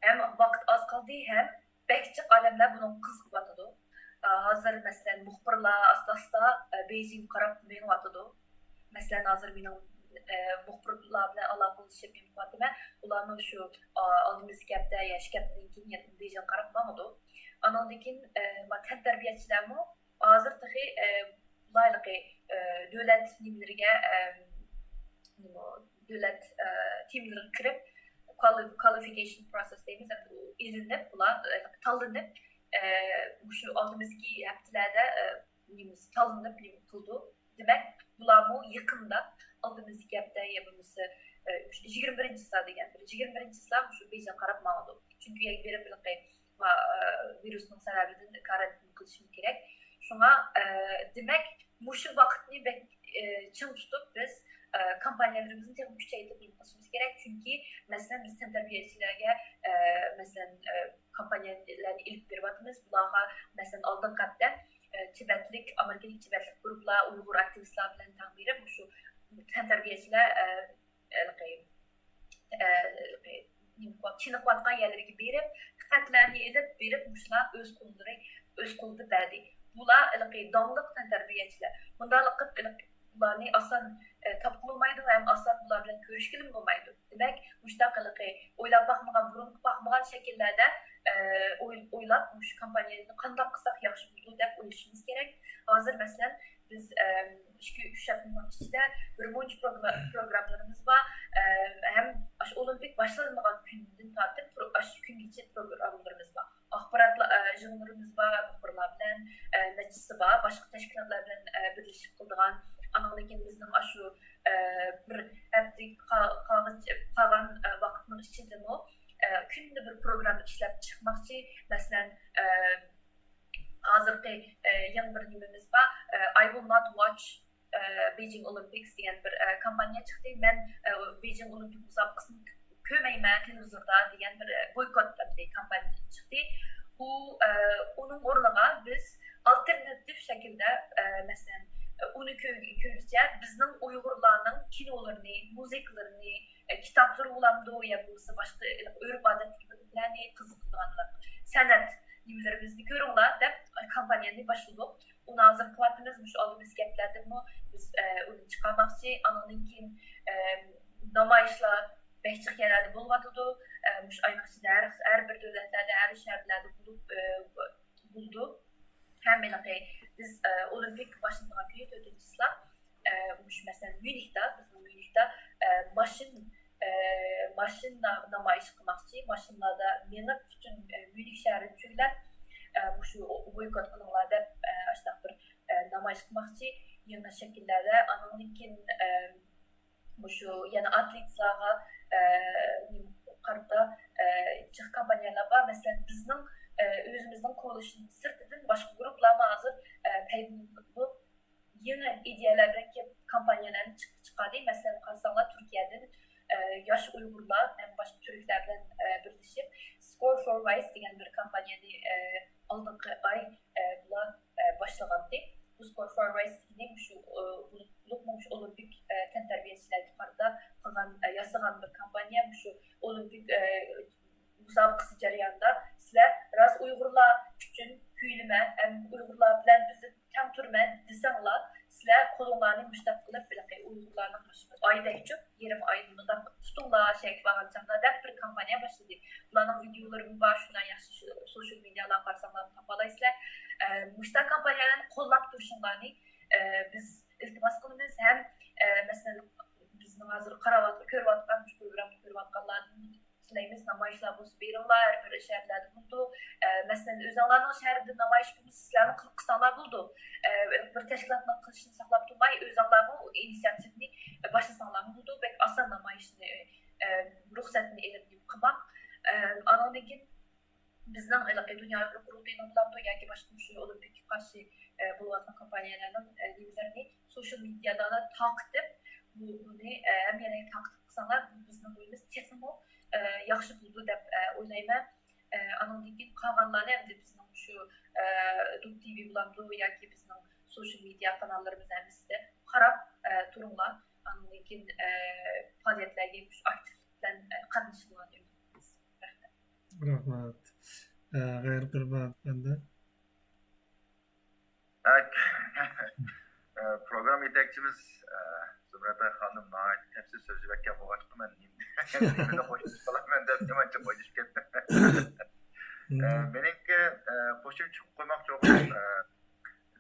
ھەم ۋاقىت ئاز قالدى، ھەم بەك جىق ئادەملەر بۇنىڭغا قىزىقىۋاتىدۇ. ئە، ھازىر، مەسىلەن، مۇخبىرلار ئاستا-ئاستا، ئە، بېيجىڭغا قاراپ مېڭىۋاتىدۇ. مەسىلەن، ھازىر مېنىڭ، ئە، مۇخبىرلار بىلەن ئالاقىلىشىپ نېمە قىلىۋاتىمەن، ئۇلارمۇ شۇ، ئە، ئالدىمىزدىكى ھەپتە يا ئىككى ھەپتىدىن كېيىن يەنە بېيجىڭغا قاراپ ماڭىدۇ. ئانىڭدىن كېيىن، ئە، ما تەنتەربىيەچىلەرمۇ ھازىر تېخى، ئە، بۇلار ھېلىقى، ئە، دۆلەت نېمىلىرىگە، ئە، نېمە، دۆلەت، ئە، تېمىلىرىغا كىرىپ، quali-، qualification process دەيمىز، ئەمدى ئېلىنىپ، بۇلار، ئە، تاللىنىپ، ئە، مۇشۇ ئالدىمىزدىكى ھەپتىلەردە، ئە، نېمىسى تاللىنىپ نېمە قىلىدۇ. دېمەك، بۇلارمۇ يېقىندا، ئالدىمىزدىكى ھەپتە يا بولمىسا، ئە، يىگىرمە بىرىنچى چىسلا دېگەن، يىگىرمە بىرىنچى چىسلا مۇشۇ بېيجىڭغا قاراپ ماڭىدۇ. چۈنكى يەنە بېرىپ ھېلىقى، ما-، ئە، ۋىرۇسنىڭ سەۋەبىدىن كارانتىن قىلىشىمىز كېرەك. شۇڭا، ئە، دېمەك، مۇشۇ ۋاقىتنى بەك، ئە، چىڭ تۇتۇپ بىز، ئە، كامپانىيەلىرىمىزنى تېخىمۇ كۈچەيتىپ نېمە قىلىشىمىز كېرەك. چۈنكى، مەسىلەن، بىز تەنتەربىيەچىلەرگە، ئە، مەسىلەن، ئە، كامپانىيەلەرنى ئېلىپ بېرىۋاتىمىز. بۇلارغا، مەسىلەن، ئالدىنقى ھەپتە، ئە، تىبەتلىك، ئامېرىكىدىكى تىبەتلىك گۇرۇپپىلار، ئۇيغۇر ئاكتىۋىستلار بىلەن تەڭ بېرىپ، مۇشۇ تەنتەربىيەچىلەر، ئە، ھېلىقى، ئە، ھېلىقى نېمە قىلىۋات-، چېنىقىۋاتقان يەرلىرىگە بېرىپ، خەتلەرنى ئېلىپ بېرىپ، مۇشۇلار ئۆز قوللىرى، ئۆز قولىدا بەردى. بۇلار ھېلىقى داڭلىق تەنتەربىيەچىلەر. مۇنداقلىق قىلىپ، ھېلىقى بۇلارنى ئاسان، ئە، تاپقىلى بولمايدۇ ھەم ئاسان بۇلار بىلەن كۆرۈشكىلىمۇ بولمايدۇ. دېمەك، مۇشۇنداق ھېلىقى ئويلاپ باقمىغان، بۇرۇنقى باقمىغان شەكىللەردە، ئە، ئوي-، ئويلاپ، مۇشۇ كامپانىيەنى قانداق قىلساق ياخشى بولىدۇ دەپ ئويلىشىمىز كېرەك. ھازىر، مەسىلەن، بىز، ئە، ئىككى، ئۈچ ھەپتىنىڭ ئىچىدە بىر مۇنچە پروگرا-، پروگراممىلىرىمىز بار، ئە، ھەم ئاشۇ ئولىمپىك باشلىنىدىغان كۈندىن تارتىپ پرو-، ئاشۇ كۈنگىچە پروگراممىلىرىمىز بار. ئاخباراتلار، ئە، يىغىنلىرىمىز بار، مۇخبىرلار بىلەن، ئە، نەچچىسى بار، باشقا تەشكىلاتلار بىلەن، ئە، بىرلىشىپ قىلىدىغان. ئانىڭدىن كېيىن بىزنىڭ ئاشۇ، ئە، بىر ھەپتە قا-، قالغىچە، قالغان، ئە، ۋاقىتنىڭ ئىچىدىمۇ، ئە، كۈندە بىر پروگرامما ئىشلەپ چىقماقچى. مەسىلەن، ئە، ھازىرقى، ئە، يېڭى بىر نېمىمىز بار، ئە، I will not watch، ئە، Beijing Olympics دېگەن بىر، ئە، كامپانىيە چىقتى. مەن، ئە، بېيجىڭ ئولىمپىك مۇسابىقىسىنى كۆرمەيمەن تېلېۋىزوردا دېگەن بىر، ئە، بويكوت ئەمدى كامپانىيە چىقتى. ئۇ، ئە، ئۇنىڭ ئورنىغا بىز ئالتېرناتىپ شەكىلدە، ئە، مەسىلەن، ئە، ئۇنى كۆ-، كۆرگۈچە بىزنىڭ ئۇيغۇرلارنىڭ كىنولىرىنى، مۇزىكىلىرىنى، ئە، كىتابلىرى بولامدۇ يا بولمىسا باشقا ئۆرپ ئادەتتىكى بىرلەرنى قىزىقىدىغانلار، سەنئەت نېمىلىرىمىزنى كۆرۈڭلار دەپ كامپانىيەنى باشلىدۇق. ئۇنى ھازىر قىلىۋاتىمىز، مۇشۇ ئالدىمىزدىكى ھەپتىلەردىمۇ بىز، ئە، ئۇنى چىقارماقچى. ئانىڭدىن كېيىن، ئە، نامايىشلار بەك جىق يەرلەردە بولۇۋاتىدۇ. ئە، مۇشۇ ئاينىڭ ئىچىدە ھەر، ھەر بىر دۆلەتلەردە، ھەر شەھەرلەردە بولۇپ، ئە، بولىدۇ. ھەم ھېلىقى بىز، ئە، ئولىمپىك باشلىنىدىغان كۈنى تۆتىنچى چىسلا، ئە، مۇشۇ مەسىلەن ميۇنخدا، بىزنىڭ ميۇنخدا، ئە، ماشىنا، ئە، ماشىنا نامايىش قىلماقچى، ماشىنىلاردا مېڭىپ پۈتۈن، ئە، ميۇنخ شەھىرىنى چۆگىلەپ، ئە، مۇشۇ بويكوت قىلىڭلار دەپ، ئە، ئاشۇنداق بىر، ئە، نامايىش قىلماقچى يېڭى شەكىللەردە. ئانىڭدىن كېيىن، ئە، مۇشۇ يەنە ئاتلېتلارغا، ئە، قارىتا، ئە، جىق كامپانىيەلەر بار. مەسىلەن، بىزنىڭ، ئە، ئۆزىمىزنىڭ كولاژنىڭ سىرتىدىن باشقا گۇرۇپپىلارمۇ ھازىر، ئە، پەيدا بولۇپ، يېڭى ئىدىيەلەر بىلەن كېلىپ كامپانىيەلەرنى چىق-، چىقاردى. مەسىلەن، قارىساڭلار، تۈركىيەدىن، ئە، ياش ئۇيغۇرلار ھەم باشقا تۈركلەر بىلەن، ئە، بىرلىشىپ، Score for Rice دېگەن بىر كامپانىيەنى، ئە، ئالدىنقى ئاي، ئە، بۇلار، ئە، باشلىغانىدى. بۇ Score for Rice دېگىنى مۇشۇ، ئە، بولۇپ، بولۇپمۇ مۇشۇ ئولىمپىك، ئە، تەنتەربىيەچىلەرگە قارىتا قىلغان، ئە، ياسىغان بىر كامپانىيە. مۇشۇ ئولىمپىك، ئە، مۇسابىقىسى جەريانىدا سىلەر راست ئۇيغۇرلار ئۈچۈن كۈيلىمە ھەم ئۇيغۇرلار بىلەن بىللە تەڭ تۇرىمەن دېسەڭلار، سىلەر قولۇڭلارنى مۇشتاق قىلىپ، ھېلىقى ئۇيغۇرلارنىڭ مۇشۇ ئايدەكچۇ يېرىم ئاينى مۇنداق تۇتۇڭلار، شەھەرگە بارغان چاغدا دەپ بىر كامپانىيە باشلىدى. بۇلارنىڭ ۋىدىيولىرىمۇ بار، شۇنداق ياخشى شۇ سوشيال مېدىيالارغا قارىساڭلار تاپالايسىلەر. ئە، مۇشۇنداق كامپانىيەلەرنى قوللاپ تۇرۇشۇڭلارنى، ئە، بىز ئىلتىماس قىلىمىز ھەم، ئە، مەسىلەن، بىزنىڭ ھازىر قاراۋات-، كۆرۈۋاتقان، مۇشۇ پروگراممىنى كۆرۈۋاتقانلاردىن تىلەيمىز، نامايىشلار بولسا بېرىڭلار، ھەر بىر شەھەرلەردە بولىدۇ. ئە، مەسىلەن، ئۆزۈڭلارنىڭ شەھىرىدە نامايىش بولمىسا، سىلەرمۇ قىل-، قىلساڭلار بولىدۇ. ئە، بىر تەشكىلاتنىڭ قىلىشىنى ساقلاپ تۇرماي، ئۆزۈڭلارمۇ ئىنىسىياتىۋىنى باشلىساڭلارمۇ بولىدۇ. بەك ئاسان نامايىشنى، ئە، رۇخسەتنى ئېلىپ قىلماق. ئە، ئانىڭدىن كېيىن بىزنىڭ ھېلىقى دۇنيا ئۇيغۇر قۇرۇلتىيىنىڭ بولامدۇ ياكى باشقا مۇشۇ ئولىمپىككە قارشى، ئە، بولۇۋاتقان كامپانىيەلەرنىڭ، ئە، نېمىلىرىنى سوشيال مېدىيادا تارقىتىپ، بۇ، بۇنى، ئە، ھەممەيلەن تارقىتىپ قىلساڭلار، بۇ بىزنىڭ ئۆيىمىز تېخىمۇ، ئە، ياخشى بولىدۇ دەپ، ئە، ئويلايمەن. ئە، ئانىڭدىن كېيىن قالغانلارنى ئەمدى بىزنىڭ شۇ، ئە، دوك تىۋى بولامدۇ ياكى بىزنىڭ سوشيال مېدىيا قاناللىرىمىز ھەممىسىدە قاراپ، ئە، تۇرۇڭلار. ئانىڭدىن كېيىن، ئە، پائالىيەتلەرگە مۇشۇ ئاكتىپلىق بىلەن، ئە، قاتنىشىدىغان ئۈمىد قىلىمىز. رەھمەت. رەھمەت. ئە، غەيرىي قۇربان ئەپەندى. ئە، پروگرامما يېتەكچىمىز، ئە، زۇمرەت خانىم ناھايىتى تەپسىلىي سۆزلىۋەتكەن بولغاچقا، مەن نېمە، نېمىنى قوشۇپ قالىمەن دەپ نېمانچە قويۇپ كەتتىم. ئە، مېنىڭكى، ئە، قوشۇمچە قويماقچى بولغان، ئە،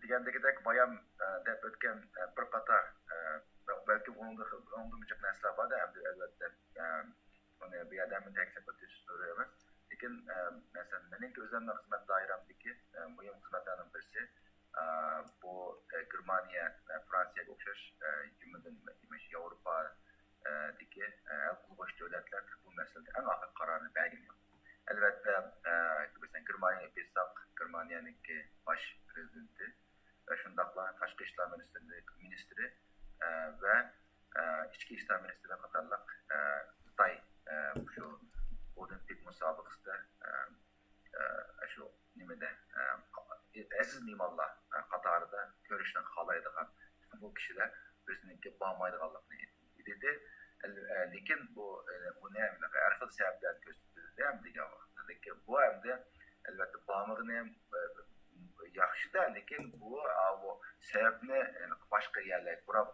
دېگەندىكىدەك بايام، ئە، دەپ ئۆتكەن، ئە، بىر قاتار، ئە، بەلكىم ئۇنىڭدىن، ئۇنىڭدىنمۇ جىق نەرسىلەر بار-دە، ئەمدى ئەلۋەتتە، ئە، ئۇنى بۇ يەردە مەن تەكلىپ قىلىش سورىيمىز. لېكىن، ئە، مەسىلەن، مېنىڭكى ئۆزۈمنىڭ خىزمەت دائىرەمدىكى، ئە، مۇھىم خىزمەتلەرنىڭ بىرسى، ئە، بۇ، ئە، گېرمانىيە، ئە، فرانسىيەگە ئوخشاش، ئە، جۈملىدىن ياۋروپا، ئە، دىكى، ئە، ھەل قىلغۇچ دۆلەتلەر بۇ مەسىلىدە ئەڭ ئاخىرقى قارارنى بەرگىنى يوق. ئەلۋەتتە، ئە، مەسىلەن، گېرمانىيەگە ئېلىپ ئېيتساق، گېرمانىيەنىڭكى باش پىرېزىدېنتى ۋە شۇنداقلا تاشقى ئىشلار مىنىستىرلىرى، مىنىستىرى، ئە، ۋە، ئە، ئىچكى ئىشلار مىنىستىرى قاتارلىق، ئە، خىتاي، ئە، شۇ ئولىمپىك مۇسابىقىسىدە، ئە، ئە، شۇ نېمىدە، ئە، ئەزىز مېھمانلار، ئە، قاتارىدا كۆرۈشنى خالايدىغان بۇ كىشىلەر ئۆزىنىڭكى بارمايدىغانلىقىنى دېدى. ئە، لېكىن بۇ، ئە، بۇنى ھەر خىل سەۋەبلەرنى كۆرسىتىدۇ دېگەن ۋاقىتتا، لېكىن بۇ ئەمدى ئەلۋەتتە بارمىغىنى، ئە، ياخشىدا، لېكىن بۇ، ئا، بۇ سەۋەبنى، يەنى باشقا يەرلەرگە بۇراپ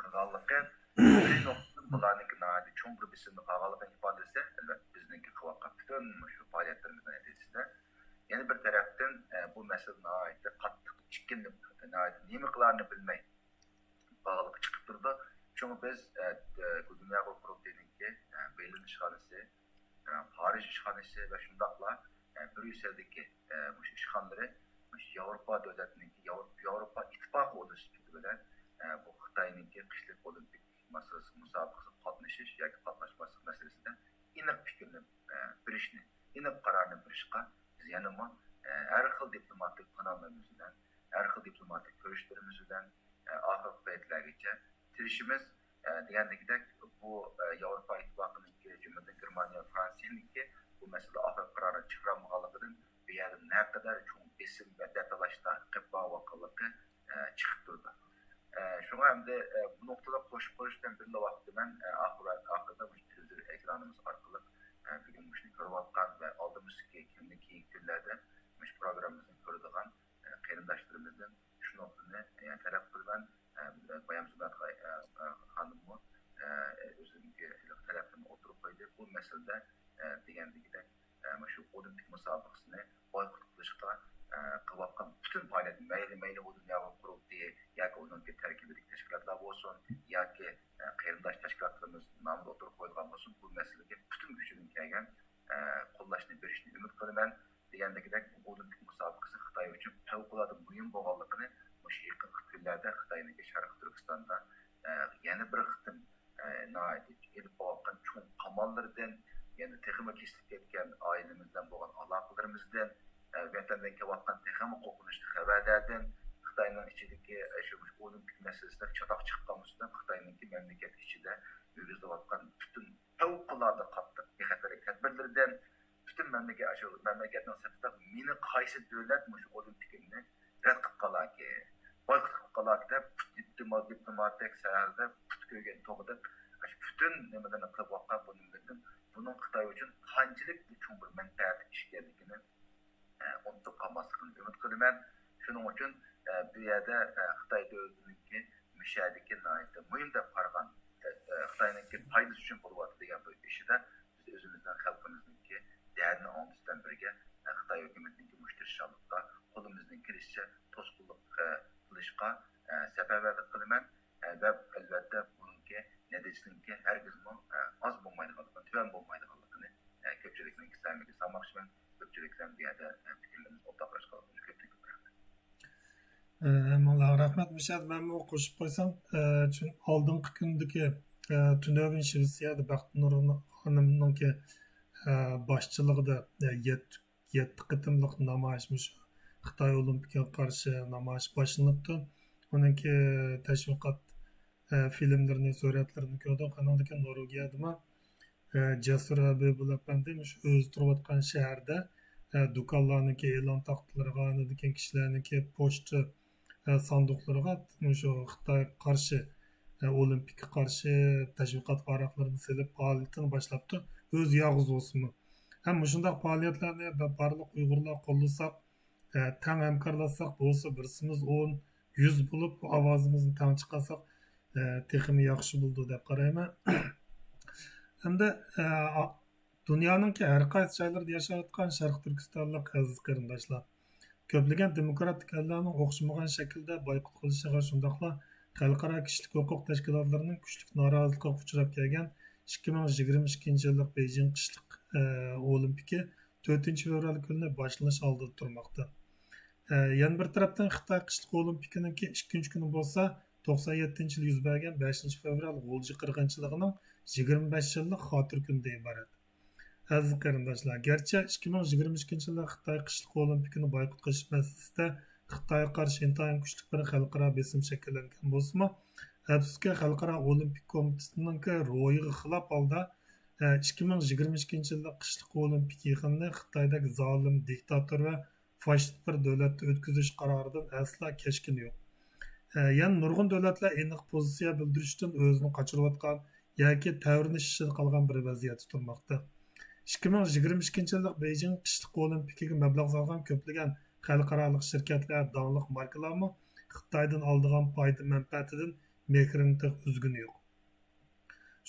قىلغانلىقى، بىر نۇقتىدىن بۇلارنىڭكى ناھايىتى چوڭ بىر بېسىمدا قالغانلىقىنى ئىپادىلىسە، ئەلۋەتتە بىزنىڭكى قىلىۋاتقان پۈتۈن مۇشۇ پائالىيەتلىرىمىزنىڭ نەتىجىسىدە. يەنە بىر تەرەپتىن، ئە، بۇ مەسىلە ناھايىتى قاتتىق ئىككىلىنىپ، ناھايىتى نېمە قىلارىنى بىلمەي باغلىقى چىقىپ تۇرىدۇ. شۇڭا بىز، ئە، ئە، دۇنيا قۇرۇلتىيىنىڭكى، ئە، بېرلىن ئىشخانىسى، ئە، پارىژ ئىشخانىسى ۋە شۇنداقلا، ئە، بريۇسسېلدىكى، ئە، مۇشۇ ئىشخانىلىرى مۇشۇ ياۋروپا دۆلەتنىڭكى، ياۋرو-، ياۋروپا ئىتتىپاقى ئۇلىسى سۈپىتى بىلەن، ئە، بۇ خىتاينىڭكى قىشلىق ئولىمپىك مۇسابىقىسىگە قاتنىشىش ياكى قاتناشماسلىق مەسىلىسىدە ئېنىق پىكىرنى، ئە، بېرىشنى، ئېنىق قارارنى بېرىشقا بىز يەنىمۇ، ئە، ھەر خىل دىپلوماتىك قاناللىرىمىز بىلەن، ھەر خىل دىپلوماتىك كۆرۈشلىرىمىز بىلەن، ئە، ئاخىرقى پەيتلەرگىچە تىرىشىمىز. ئە، دېگەندىكىدەك، بۇ، ئە، ياۋروپا ئىتتىپاقىنىڭكى، جۈملىدىن گېرمانىيە، فرانسىيەنىڭكى بۇ مەسىلىدە ئاخىرقى قارارنى چىقىرالمىغانلىقىدىن بۇ يەردە نەقەدەر چوڭ بېسىم ۋە دەپئالاشلار قېلىپ بارغانلىقى، ئە، چىقىپ تۇرىدۇ. ئە، شۇڭا ئەمدى، ئە، بۇ نۇقتىدا قوشۇپ قويۇش بىلەن بىرلا ۋاقىتتا مەن، ئە، ئاخىر، ئاخىرىدا مۇشۇ تېلېۋىزور ئېكرانىمىز ئارقىلىق، ئە، بۈگۈن مۇشۇنى كۆرۈۋاتقان ۋە ئالدىمىزدىكى كۈندىن كېيىنكى كۈنلەردە مۇشۇ پروگراممىمىزنى كۆرىدىغان، ئە، قېرىنداشلىرىمىزدىن شۇ نۇقتىنى، ئە، تەلەپ قىلىمەن. ئە، بايام زۇمرەت خا-، ئە، ئە، خانىممۇ، ئە، ئۆزىنىڭكى تەلەپلىرىنى ئوتتۇرىغا قويدى. بۇ مەسىلىدە، ئە، دېگەندىكىدەك، ئە، مۇشۇ ئولىمپىك مۇسابىقىسىنى بايقۇت قىلىشقا، ئە، قىلىۋاتقان پۈتۈن پائالىيەت، مەيلى، مەيلى ئۇ دۇنيا قۇرۇلتىيى ياكى ئۇنىڭكى تەركىبىدىكى تەشكىلاتلار بولسۇن، ياكى، ئە، قېرىنداش تەشكىلاتلىرىمىز نامىدا ئوتتۇرىغا قويۇلغان بولسۇن، بۇ مەسىلىگە پۈتۈن كۈچىدىن كەلگەن، ئە، قوللاشنى بېرىشىنى ئۈمىد قىلىمەن. دېگەندىكىدەك، بۇ ئولىمپىك مۇسابىقىسى خىتاي ئۈچۈن پەۋقۇلئاددە مۇھىم بولغانلىقىنى مۇشۇ يېقىنقى كۈنلەردە خىتاينىڭكى شەرقىي تۈركىستاندا، ئە، يەنە بىر قېتىم، ئە، ناھايىتى ئېلىپ بارغان چوڭ قاماللىرىدىن، يەنە تېخىمۇ كېسىلىپ كەتكەن ئائىلىمىز بىلەن بولغان ئالاقىلىرىمىزدىن، ئە، ۋەتەندىن كېلىۋاتقان تېخىمۇ قورقۇنچلۇق خەۋەرلەردىن، خىتاينىڭ ئىچىدىكى، ئە، شۇ ئولىمپىك مەسىلىسىدە چاتاق چىققان بولسا، خىتاينىڭكى مەملىكەت ئىچىدە يۈرگۈزۈۋاتقان پۈتۈن پەۋقۇلئاددە قاتتىق بىخەتەرلىك تەدبىرلىرىدىن، پۈتۈن مەملىكەت، شۇ مەملىكەتنىڭ سىرتىدا مېنى قايسى دۆلەت مۇشۇ ئولىمپىكىمنى رەت قىلىپ قالاركىن، بايقۇت قىلىپ قالاركىن دەپ، دىپلوما-، دىپلوماتىك سەھنىدە پۇت كۆيگەن توغرىدەك، شۇ پۈتۈن نېمىلەرنى قىلىپ باققان بۇ نېمىلەردىن، بۇنىڭ خىتاي ئۈچۈن قانچىلىك بىر چوڭ بىر مەنپەئەتلىك ئىش ئىكەنلىكىنى ئە، ئۇنتۇپ قالماسلىقىنى ئۈمىد قىلىمەن. شۇنىڭ ئۈچۈن، ئە، بۇ يەردە، ئە، خىتاي دۆلىتىنىڭكى مۇشۇ يەردىكى ناھايىتى مۇھىم دەپ قارىغان، ئە، ئە، خىتاينىڭكى پايدىسى ئۈچۈن بولۇۋاتىدۇ دېگەن بۇ ئىشىدا بىز ئۆزىمىزنىڭ خەلقىمىزنىڭكى دەردىنى ئاڭلىتىش بىلەن بىرگە، ئە، خىتاي ھۆكۈمىتىنىڭكى مۇشۇ تىرىشچانلىقىغا قولىمىزدىن كېلىشىچە توسقۇنلۇق، ئە، قىلىشقا، ئە، سەپەرۋەرلىك قىلىمەن. ئە، ۋە ئەلۋەتتە بۇنىڭكى نەتىجىسىنىڭكى ھەرگىزمۇ، ئە، ئاز بولمايدىغانلىقىنى، تۆۋەن بولمايدىغانلىقىنى، ئە، كۆپچىلىكنىڭكى سەمىگە سالماقچىمەن. كۆپچىلىك بىلەن بۇ يەردە، ئە، پىكىرلىرىمىزنى ئورتاقلاشقانلىقىمىز كۆپتىن كۆپ رەھمەت. ئە، ھەممىڭلارغا رەھمەت. مۇشۇ يەردە مەنمۇ قوشۇپ قويسام، ئە، چۈن-، ئالدىنقى كۈندىكى، ئە، تۈنۈگۈن شىۋېتسىيەدە بەختىنۇر خانىمنىڭكى، ئە، باشچىلىقىدا، ئە، يەتتە يەتتە قېتىملىق نامايىش، مۇشۇ خىتاي ئولىمپىكىغا قارشى نامايىش باشلىنىپتۇ. ئۇنىڭكى تەشۋىقات ئە، فىلىملىرىنى، سۈرەتلىرىنى كۆردۇق. ئانىڭدىن كېيىن نورۋېگىيەدىمۇ، ئە، جەسۇر ھەبىبۇل ئەپەندى مۇشۇ ئۆزى تۇرۇۋاتقان شەھەردە، ئە، دۇكانلارنىڭكى ئېلان تاختىلىرىغا، ئاندىن كېيىن كىشىلەرنىڭكى پوچتا، ئە، ساندۇقلىرىغا مۇشۇ خىتايغا قارشى، ئە، ئولىمپىككە قارشى تەشۋىقات ۋاراقلىرىنى سېلىپ پائالىيىتىنى باشلاپتۇ. ئۆزى يالغۇز بولسىمۇ. ھەم مۇشۇنداق پائالىيەتلەرنى بارلىق ئۇيغۇرلار قوللىساق، ئە، تەڭ ھەمكارلاشساق، بولسا بىرسىمىز ئون، يۈز بولۇپ، ئاۋازىمىزنى تەڭ چىقارساق، ئە، تېخىمۇ ياخشى بولىدۇ دەپ قارايمەن. ھەمدە، ئە، ئا-، دۇنيانىڭكى ھەر قايسى جايلىرىدا ياشاۋاتقان شەرقىي تۈركىستانلىق ئەزىز قېرىنداشلار، كۆپلىگەن دېموكراتىك ئەللەرنىڭ ئوخشىمىغان شەكىلدە بايقۇت قىلىشىغا، شۇنداقلا خەلقئارا كىشىلىك ھوقۇق تەشكىلاتلىرىنىڭ كۈچلۈك نارازىلىقىغا ئۇچراپ كەلگەن ئىككى مىڭ يىگىرمە ئىككىنچى يىللىق بېيجىڭ قىشلىق، ئە، ئولىمپىكى تۆتىنچى فېۋرال كۈنى باشلىنىش ئالدىدا تۇرماقتا. ئە، يەنە بىر تەرەپتىن، خىتاي قىشلىق ئولىمپىكىنىڭكى ئىككىنچى كۈنى بولسا توقسان يەتتىنچى يىلى يۈز بەرگەن بەشىنچى فېۋرال غۇلجا قىرغىنچىلىقىنىڭ يىگىرمە بەش يىللىق خاتىرە كۈنىدىن ئىبارەت. ئەزىز قېرىنداشلار، گەرچە ئىككى مىڭ يىگىرمە ئىككىنچى يىلدا خىتاي قىشلىق ئولىمپىكىنى بايقۇت قىلىش مەسىلىسىدە خىتايغا قارشى ئىنتايىن كۈچلۈك بىر خەلقئارا بېسىم شەكىللەنگەن بولسىمۇ، ئەپسۇسكى، خەلقئارا ئولىمپىك كومىتېتىنىڭكى روھىغا خىلاپ ھالدا، ئىككى مىڭ يىگىرمە ئىككىنچى يىللىق قىشلىق ئولىمپىك يىغىنىنى خىتايدەك زالىم، دىكتاتور ۋە فاشىست بىر دۆلەتتە ئۆتكۈزۈش قارارىدىن ئەسلا كەچكىنى يوق. ئە، يەنە نۇرغۇن دۆلەتلەر ئېنىق پوزىتسىيە بىلدۈرۈشتىن ئۆزىنى قاچۇرۇۋاتقان ياكى تەۋرىنىش ئىچىدە قالغان بىر ۋەزىيەتتە تۇرماقتا. ئىككى مىڭ يىگىرمە ئىككىنچى يىللىق بېيجىڭ قىشلىق ئولىمپىكىگە مەبلەغ سالغان كۆپلىگەن خەلقئارالىق شىركەتلەر، داڭلىق ماركىلارمۇ خىتايدىن ئالىدىغان پايدا مەنپەئەتىدىن مېھرىنى تېخى ئۈزگىنى يوق.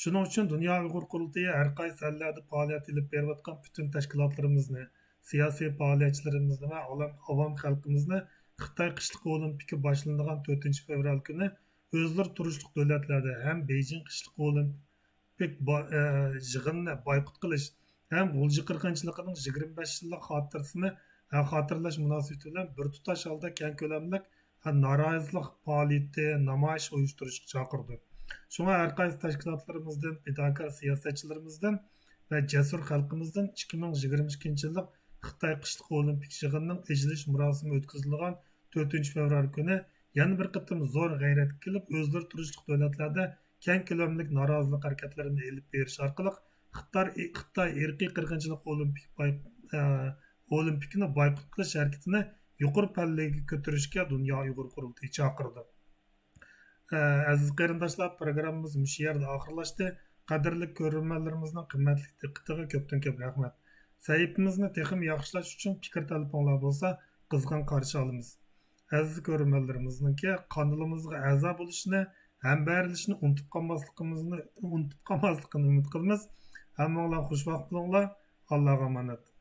شۇنىڭ ئۈچۈن دۇنيا ئۇيغۇر قۇرۇلتىيى ھەر قايسى ئەللەردە پائالىيەت ئېلىپ بېرىۋاتقان پۈتۈن تەشكىلاتلىرىمىزنى، سىياسىي پائالىيەتچىلىرىمىزنى ۋە ئاۋام، ئاۋام خەلقىمىزنى خىتاي قىشلىق ئولىمپىكى باشلىنىدىغان تۆتىنچى فېۋرال كۈنى ئۆزلىرى تۇرۇشلۇق دۆلەتلەردە ھەم بېيجىڭ قىشلىق ئولىمپىك با-، ئە، يىغىنىنى بايقۇت قىلىش ھەم غۇلجا قىرغىنچىلىقىنىڭ يىگىرمە بەش يىللىق خاتىرىسىنى، ئە، خاتىرىلەش مۇناسىۋىتى بىلەن بىر تۇتاش ھالدا كەڭ كۆلەملىك نارازىلىق پائالىيىتى، نامايىش ئۇيۇشتۇرۇشقا چاقىرىدۇ. شۇڭا ھەر قايسى تەشكىلاتلىرىمىزدىن، پىداكار سىياسەتچىلىرىمىزدىن ۋە جەسۇر خەلقىمىزدىن ئىككى مىڭ يىگىرمە ئىككىنچى يىللىق خىتاي قىشلىق ئولىمپىك يىغىنىنىڭ ئېچىلىش مۇراسىمى ئۆتكۈزۈلىدىغان تۆتىنچى فېۋرال كۈنى يەنە بىر قېتىم زور غەيرەتكە كېلىپ، ئۆزلىرى تۇرۇشلۇق دۆلەتلەردە كەڭ كۆلەملىك نارازىلىق ھەرىكەتلىرىنى ئېلىپ بېرىش ئارقىلىق خىتاي، خىتاي ئىرقىي قىرغىنچىلىق ئولىمپىك باي-، ئە، ئولىمپىكىنى بايقۇت قىلىش ھەرىكىتىنى يۇقىرى پەللىگە كۆتۈرۈشكە دۇنيا ئۇيغۇر قۇرۇلتىيى چاقىرىدۇ. ئە، ئەزىز قېرىنداشلار، پروگراممىمىز مۇشۇ يەردە ئاخىرلاشتى. قەدىرلىك كۆرۈرمەنلىرىمىزنىڭ قىممەتلىك دىققىتىگە كۆپتىن كۆپ رەھمەت. سەھىپىمىزنى تېخىمۇ ياخشىلاش ئۈچۈن پىكىر تەلىپىڭلار بولسا، قىزغىن قارشى ئالىمىز. ئەزىز كۆرۈرمەنلىرىمىزنىڭكى قانىلىمىزغا ئەزا بولۇشىنى، ھەمبەھىرلىشىشنى ئۇنتۇپ قالماسلىقىمىزنى، ئۇنتۇپ قالماسلىقىنى ئۈمىد قىلىمىز. ھەممىڭلار خۇش ۋاقىت بولۇڭلار. ئاللاغا ئامانەت.